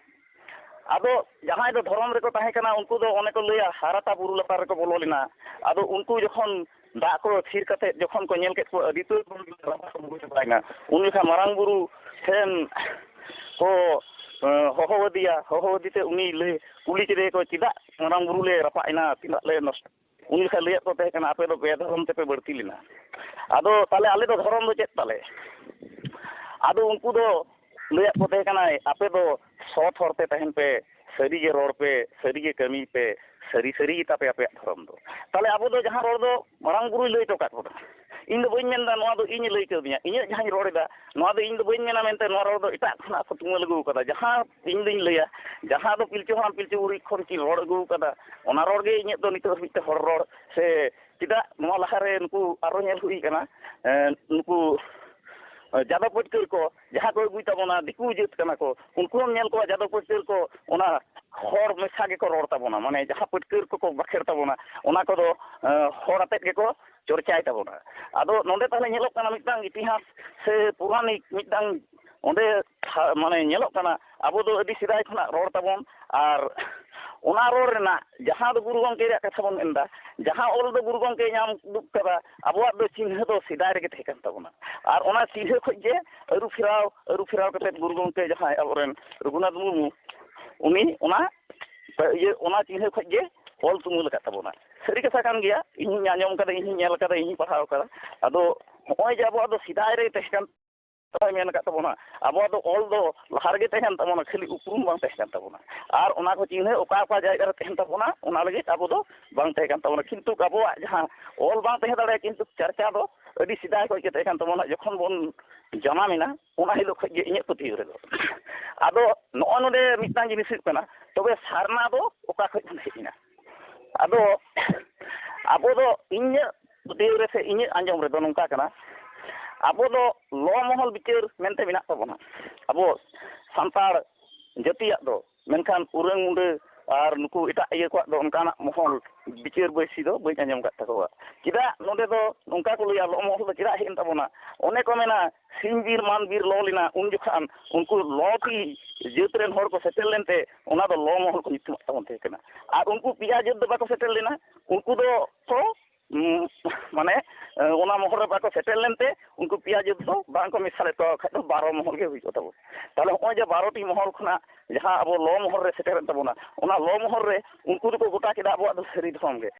ᱟᱫᱚ ᱡᱟᱦᱟᱸᱭ ᱫᱚ ᱫᱷᱚᱨᱚᱢ ᱨᱮᱠᱚ ᱛᱟᱦᱮᱸ ᱠᱟᱱᱟ, ᱩᱱᱠᱩ ᱫᱚ ᱚᱱᱮ ᱠᱚ ᱞᱟᱹᱭᱟ, ᱦᱟᱨᱟᱴᱟ ᱵᱩᱨᱩ ᱞᱟᱛᱟᱨ ᱨᱮᱠᱚ ᱵᱚᱞᱚ ᱞᱮᱱᱟ᱾ ᱟᱫᱚ ᱩᱱᱠᱩ ᱡᱚᱠᱷᱚᱱ ᱫᱟᱜ ᱠᱚ ᱛᱷᱤᱨ ᱠᱟᱛᱮ ᱡᱚᱠᱷᱚᱱ ᱠᱚ ᱧᱮᱞ ᱠᱮᱫ ᱠᱚᱣᱟ, ᱟᱹᱰᱤ ᱩᱛᱟᱹᱨ ᱨᱟᱯᱟᱜ ᱠᱚ ᱵᱩᱡᱷᱟᱹᱣ ᱪᱟᱵᱟᱭᱮᱱᱟ᱾ ᱩᱱ ᱡᱚᱠᱷᱟᱱ ᱢᱟᱨᱟᱝ ᱵᱩᱨᱩ ᱴᱷᱮᱱ ᱠᱚ, ᱮᱸ, ᱦᱚᱦᱚ ᱟᱫᱮᱭᱟ᱾ ᱦᱚᱦᱚ ᱟᱫᱮ ᱛᱮ ᱩᱱᱤ ᱞᱟᱹᱭ, ᱠᱩᱞᱤ ᱠᱮᱫᱮᱭᱟᱠᱚ, "ᱪᱮᱫᱟᱜ ᱢᱟᱨᱟᱝ ᱵᱩᱨᱩ ᱞᱮ ᱨᱟᱯᱟᱜ ᱮᱱᱟ, ᱛᱤᱱᱟᱹᱜ ᱞᱮ ᱱᱚᱥᱴᱚ?" ᱩᱱ ᱡᱚᱠᱷᱟᱱ ᱞᱟᱹᱭᱟᱫ ᱠᱚ ᱛᱟᱦᱮᱸ ᱠᱟᱱᱟ, "ᱟᱯᱮ ᱫᱚ ᱵᱮᱫᱷᱚᱨᱚᱢ ᱛᱮᱯᱮ ᱵᱟᱹᱲᱛᱤ ᱞᱮᱱᱟ᱾ ᱟᱫᱚ ᱛᱟᱦᱞᱮ ᱟᱞᱮ ᱫᱚ ᱫᱷᱚᱨᱚᱢ ᱫᱚ ᱪᱮᱫ ᱛᱟᱞᱮ?" ᱟᱫᱚ ᱩᱱᱠᱩ ᱫᱚ ᱞᱟᱹᱭᱟᱫ ᱠᱚ ᱛᱟᱦᱮᱸ ᱠᱟᱱᱟᱭ, "ᱟᱯᱮ ᱫᱚ ᱥᱚᱛ ᱦᱚᱨ ᱛᱮ ᱛᱟᱦᱮᱱ ᱯᱮ, ᱥᱟᱹᱨᱤ ᱜᱮ ᱨᱚᱲ ᱯᱮ, ᱥᱟᱹᱨᱤ ᱜᱮ ᱠᱟᱹᱢᱤᱭ ᱯᱮ, ᱥᱟᱹᱨᱤ ᱥᱟᱹᱨᱤ ᱜᱮᱛᱟ ᱯᱮ ᱟᱯᱮᱭᱟᱜ ᱫᱷᱚᱨᱚᱢ ᱫᱚ᱾" ᱛᱟᱦᱞᱮ ᱟᱵᱚ ᱫᱚ ᱡᱟᱦᱟᱸ ᱨᱚᱲ ᱫᱚ ᱢᱟᱨᱟᱝ ᱵᱩᱨᱩᱭ ᱞᱟᱹᱭ ᱦᱚᱴᱚ ᱠᱟᱫ ᱵᱚᱱᱟ, ᱤᱧ ᱫᱚ ᱵᱟᱹᱧ ᱢᱮᱱᱫᱟ ᱱᱚᱣᱟ ᱫᱚ ᱤᱧ ᱞᱟᱹᱭ ᱠᱟᱹᱫᱤᱧᱟ, ᱤᱧᱟᱹᱜ ᱡᱟᱦᱟᱸᱧ ᱨᱚᱲ ᱮᱫᱟ, ᱱᱚᱣᱟ ᱫᱚ ᱤᱧ ᱫᱚ ᱵᱟᱹᱧ ᱢᱮᱱᱟ ᱢᱮᱱᱛᱮ ᱱᱚᱣᱟ ᱨᱚᱲ ᱫᱚ ᱮᱴᱟᱜ ᱠᱷᱚᱱᱟᱜ ᱠᱚ ᱛᱩᱢᱟᱹᱞ ᱟᱹᱜᱩ ᱠᱟᱫᱟ᱾ ᱡᱟᱦᱟᱸ ᱤᱧ ᱫᱩᱧ ᱞᱟᱹᱭᱟ, ᱡᱟᱦᱟᱸ ᱫᱚ ᱯᱤᱞᱪᱩ ᱦᱟᱲᱟᱢ ᱯᱤᱞᱪᱩ ᱵᱩᱲᱦᱤ ᱠᱷᱚᱱ ᱠᱤᱱ ᱨᱚᱲ ᱟᱹᱜᱩ ᱠᱟᱫᱟ, ᱚᱱᱟ ᱨᱚᱲ ᱜᱮ ᱤᱧᱟᱹᱜ ᱫᱚ ᱱᱤᱛᱚᱜ ᱦᱟᱹᱵᱤᱡ ᱛᱮ ᱦᱚᱲ ᱨᱚᱲ ᱥᱮ ᱪᱮᱫᱟᱜ ᱱᱚᱣᱟ ᱞᱟᱦᱟᱨᱮ ᱱᱩᱠᱩ ᱟᱨᱦᱚᱸ ᱧᱮᱞ ᱦᱩᱭ ᱠᱟᱱᱟ, ᱮᱸ, ᱱᱩᱠᱩ ᱡᱟᱫᱚᱵ ᱯᱟᱹᱴᱠᱟᱹᱨ ᱠᱚ ᱡᱟᱦᱟᱸ ᱠᱚ ᱟᱹᱜᱩᱭ ᱛᱟᱵᱚᱱᱟ, ᱫᱤᱠᱩ ᱡᱟᱹᱛ ᱠᱟᱱᱟ ᱠᱚ, ᱩᱱᱠᱩ ᱦᱚᱸᱢ ᱧᱮᱞ ᱠᱚᱣᱟ ᱡᱟᱫᱚᱵ ᱯᱟᱹᱴᱠᱟᱹᱨ ᱠᱚ ᱚᱱᱟ ᱦᱚᱲ ᱢᱮᱥᱟ ᱜᱮᱠᱚ ᱨᱚᱲ ᱛᱟᱵᱚᱱᱟ, ᱢᱟᱱᱮ ᱡᱟᱦᱟᱸ ᱯᱟᱹᱴᱠᱟᱹᱨ ᱠᱚᱠᱚ ᱵᱟᱠᱷᱮᱲ ᱛᱟᱵᱚᱱᱟ, ᱚᱱᱟ ᱠᱚᱫᱚ, ᱮᱸ, ᱦᱚᱲ ᱟᱛᱮᱫ ᱜᱮᱠᱚ ᱪᱚᱨᱪᱟᱭ ᱛᱟᱵᱚᱱᱟ᱾ ᱟᱫᱚ ᱱᱚᱰᱮ ᱛᱟᱦᱞᱮ ᱧᱮᱞᱚᱜ ᱠᱟᱱᱟ ᱢᱤᱫᱴᱟᱝ ᱤᱛᱤᱦᱟᱥ ᱥᱮ ᱯᱩᱨᱟᱱᱤᱠ ᱢᱤᱫᱴᱟᱝ ᱚᱸᱰᱮ ᱛᱷᱟ-, ᱢᱟᱱᱮ ᱧᱮᱞᱚᱜ ᱠᱟᱱᱟ, ᱟᱵᱚ ᱫᱚ ᱟᱹᱰᱤ ᱥᱮᱫᱟᱭ ᱠᱷᱚᱱᱟᱜ ᱨᱚᱲ ᱛᱟᱵᱚᱱ, ᱟᱨ ᱚᱱᱟ ᱨᱚᱲ ᱨᱮᱱᱟᱜ ᱡᱟᱦᱟᱸ ᱫᱚ ᱜᱩᱨᱩ ᱜᱚᱢᱠᱮ ᱨᱮᱭᱟᱜ ᱠᱟᱛᱷᱟ ᱵᱚᱱ ᱢᱮᱱᱫᱟ, ᱡᱟᱦᱟᱸ ᱚᱞ ᱫᱚ ᱜᱩᱨᱩ ᱜᱚᱢᱠᱮ ᱧᱟᱢ ᱩᱰᱩᱠ ᱠᱟᱫᱟ, ᱟᱵᱚᱣᱟᱜ ᱫᱚ ᱪᱤᱱᱦᱟᱹ ᱫᱚ ᱥᱮᱫᱟᱭ ᱨᱮᱜᱮ ᱛᱟᱦᱮᱸ ᱠᱟᱱ ᱛᱟᱵᱚᱱᱟ᱾ ᱟᱨ ᱚᱱᱟ ᱪᱤᱱᱦᱟᱹ ᱠᱷᱚᱱ ᱜᱮ ᱟᱹᱨᱩ ᱯᱷᱮᱨᱟᱣ, ᱟᱹᱨᱩ ᱯᱷᱮᱨᱟᱣ ᱠᱟᱛᱮᱫ ᱜᱩᱨᱩ ᱜᱚᱢᱠᱮ ᱡᱟᱦᱟᱸᱭ ᱟᱵᱚᱨᱮᱱ ᱨᱚᱜᱷᱩᱱᱟᱛᱷ ᱢᱩᱨᱢᱩ, ᱩᱱᱤ ᱚᱱᱟ, ᱤᱭᱟᱹ, ᱚᱱᱟ ᱪᱤᱱᱦᱟᱹ ᱠᱷᱚᱱ ᱜᱮ ᱚᱞ ᱛᱩᱢᱟᱹᱞ ᱟᱠᱟᱫ ᱛᱟᱵᱚᱱᱟ᱾ ᱥᱟᱹᱨᱤ ᱠᱟᱛᱷᱟ ᱠᱟᱱ ᱜᱮᱭᱟ, ᱤᱧ ᱦᱚᱸᱧ ᱟᱸᱡᱚᱢ ᱠᱟᱫᱟ, ᱤᱧ ᱦᱚᱸᱧ ᱧᱮᱞ ᱠᱟᱫᱟ, ᱤᱧ ᱦᱚᱸᱧ ᱯᱟᱲᱦᱟᱣ ᱠᱟᱫᱟ᱾ ᱟᱫᱚ ᱱᱚᱜᱼᱚᱭ ᱡᱮ ᱟᱵᱚᱣᱟᱜ ᱫᱚ ᱥᱮᱫᱟᱭ ᱨᱮ ᱛᱟᱦᱮᱸ ᱠᱟᱱ ᱢᱮᱱ ᱟᱠᱟᱫ ᱛᱟᱵᱚᱱᱟ, ᱟᱵᱚᱣᱟᱜ ᱫᱚ ᱚᱞ ᱫᱚ ᱞᱟᱦᱟ ᱨᱮᱜᱮ ᱛᱟᱦᱮᱸ ᱠᱟᱱ ᱛᱟᱵᱚᱱᱟ, ᱠᱷᱟᱹᱞᱤ ᱩᱯᱨᱩᱢ ᱵᱟᱝ ᱛᱟᱦᱮᱸ ᱠᱟᱱ ᱛᱟᱵᱚᱱᱟ᱾ ᱟᱨ ᱚᱱᱟ ᱠᱚ ᱪᱤᱱᱦᱟᱹ ᱚᱠᱟ ᱚᱠᱟ ᱡᱟᱭᱜᱟ ᱨᱮ ᱛᱟᱦᱮᱱ ᱛᱟᱵᱚᱱᱟ, ᱚᱱᱟ ᱞᱟᱹᱜᱤᱫ ᱟᱵᱚ ᱫᱚ ᱵᱟᱝ ᱛᱟᱦᱮᱸ ᱠᱟᱱ ᱛᱟᱵᱚᱱᱟ᱾ ᱠᱤᱱᱛᱩ ᱟᱵᱚᱣᱟᱜ ᱡᱟᱦᱟᱸ ᱚᱞ ᱵᱟᱝ ᱛᱟᱦᱮᱸ ᱫᱟᱲᱮᱭᱟᱜᱼᱟ, ᱠᱤᱱᱛᱩ ᱪᱟᱨᱪᱟ ᱫᱚ ᱟᱹᱰᱤ ᱥᱮᱫᱟᱭ ᱠᱷᱚᱱ ᱜᱮ ᱛᱟᱦᱮᱸ ᱠᱟᱱ ᱛᱟᱵᱚᱱᱟ, ᱡᱚᱠᱷᱚᱱ ᱵᱚᱱ ᱡᱟᱱᱟᱢ ᱮᱱᱟ, ᱚᱱᱟ ᱦᱤᱞᱳᱜ ᱠᱷᱚᱱ ᱜᱮ ᱤᱧᱟᱹᱜ ᱯᱟᱹᱛᱭᱟᱹᱣ ᱨᱮᱫᱚ᱾ ᱟᱫᱚ ᱱᱚᱜᱼᱚ ᱱᱚᱰᱮ ᱢᱤᱫᱴᱟᱝ ᱡᱤᱱᱤᱥ ᱦᱩᱭᱩᱜ ᱠᱟᱱᱟ, ᱛᱚᱵᱮ ᱥᱟᱨᱱᱟ ᱫᱚ ᱚᱠᱟ ᱠᱷᱚᱱ ᱵᱚᱱ ᱦᱮᱡ ᱮᱱᱟ? ᱟᱫᱚ ᱟᱵᱚ ᱫᱚ, ᱤᱧᱟᱹᱜ ᱯᱟᱹᱛᱭᱟᱹᱣ ᱨᱮ ᱥᱮ ᱤᱧᱟᱹᱜ ᱟᱸᱡᱚᱢ ᱨᱮᱫᱚ ᱱᱚᱝᱠᱟ ᱠᱟᱱᱟ, ᱟᱵᱚ ᱫᱚ ᱞᱚ ᱢᱚᱦᱚᱞ ᱵᱤᱪᱟᱹᱨ ᱢᱮᱱᱛᱮ ᱢᱮᱱᱟᱜ ᱛᱟᱵᱚᱱᱟ᱾ ᱟᱵᱚ ᱥᱟᱱᱛᱟᱲ ᱡᱟᱹᱛᱤᱭᱟᱜ ᱫᱚ, ᱢᱮᱱᱠᱷᱟᱱ ᱩᱨᱟᱹᱝ ᱢᱩᱰᱟᱹ ᱟᱨ ᱱᱩᱠᱩ ᱮᱴᱟᱜ ᱤᱭᱟᱹ ᱠᱚᱣᱟᱜ ᱫᱚ ᱚᱱᱠᱟᱱᱟᱜ ᱢᱚᱦᱚᱞ ᱵᱤᱪᱟᱹᱨ ᱵᱟᱹᱭᱥᱤ ᱫᱚ ᱵᱟᱹᱧ ᱟᱸᱡᱚᱢ ᱟᱠᱟᱫ ᱛᱟᱠᱚᱣᱟ᱾ ᱪᱮᱫᱟᱜ ᱱᱚᱰᱮ ᱫᱚ ᱱᱚᱝᱠᱟ ᱠᱚ ᱞᱟᱹᱭᱟ, ᱞᱚ ᱢᱚᱦᱚᱞ ᱫᱚ ᱪᱮᱫᱟᱜ ᱦᱮᱡ ᱮᱱ ᱛᱟᱵᱚᱱᱟ? ᱚᱱᱮ ᱠᱚ ᱢᱮᱱᱟ, ᱥᱤᱧ ᱵᱤᱨ ᱢᱟᱱ ᱵᱤᱨ ᱞᱚ ᱞᱮᱱᱟ, ᱩᱱ ᱡᱚᱠᱷᱟᱱ ᱩᱱᱠᱩ ᱞᱚ ᱠᱤ ᱡᱟᱹᱛ ᱨᱮᱱ ᱦᱚᱲ ᱠᱚ ᱥᱮᱴᱮᱨ ᱞᱮᱱᱛᱮ ᱚᱱᱟ ᱫᱚ ᱞᱚ ᱢᱚᱦᱚᱞ ᱠᱚ ᱧᱩᱛᱩᱢᱟᱜ ᱛᱟᱵᱚᱱ ᱛᱟᱦᱮᱸ ᱠᱟᱱᱟ᱾ ᱟᱨ ᱩᱱᱠᱩ ᱯᱮᱭᱟ ᱡᱟᱹᱛ ᱫᱚ ᱵᱟᱠᱚ ᱥᱮᱴᱮᱨ ᱞᱮᱱᱟ, ᱩᱱᱠᱩ ᱫᱚ ᱠᱚ ᱩᱸ, ᱢᱟᱱᱮ, ᱮ, ᱚᱱᱟ ᱢᱚᱦᱚᱞ ᱨᱮ ᱵᱟᱠᱚ ᱥᱮᱴᱮᱨ ᱞᱮᱱᱛᱮ ᱩᱱᱠᱩ ᱯᱮᱭᱟ ᱡᱟᱹᱛ ᱫᱚ ᱵᱟᱝ ᱠᱚ ᱢᱮᱥᱟ ᱞᱮᱫ ᱠᱚᱣᱟ, ᱵᱟᱠᱷᱟᱡ ᱫᱚ ᱵᱟᱨᱚ ᱢᱚᱦᱚᱞ ᱜᱮ ᱦᱩᱭ ᱠᱚᱜ ᱛᱟᱵᱚᱱᱟ᱾ ᱛᱟᱦᱚᱞᱮ ᱦᱚᱸᱜᱼᱚᱭ ᱡᱮ ᱵᱟᱨᱚ ᱴᱤ ᱢᱚᱦᱚᱞ ᱠᱷᱚᱱᱟᱜ ᱡᱟᱦᱟᱸ ᱟᱵᱚ ᱞᱚ ᱢᱚᱦᱚᱞ ᱨᱮ ᱥᱮᱴᱮᱨᱮᱱ ᱛᱟᱵᱚᱱᱟ, ᱚᱱᱟ ᱞᱚ ᱢᱚᱦᱚᱞ ᱨᱮ ᱩᱱᱠᱩ ᱫᱚᱠᱚ ᱜᱚᱴᱟ ᱠᱮᱫᱟ ᱟᱵᱚᱣᱟᱜ ᱫᱚ ᱥᱟᱹᱨᱤ ᱫᱷᱚᱨᱚᱢ ᱜᱮ᱾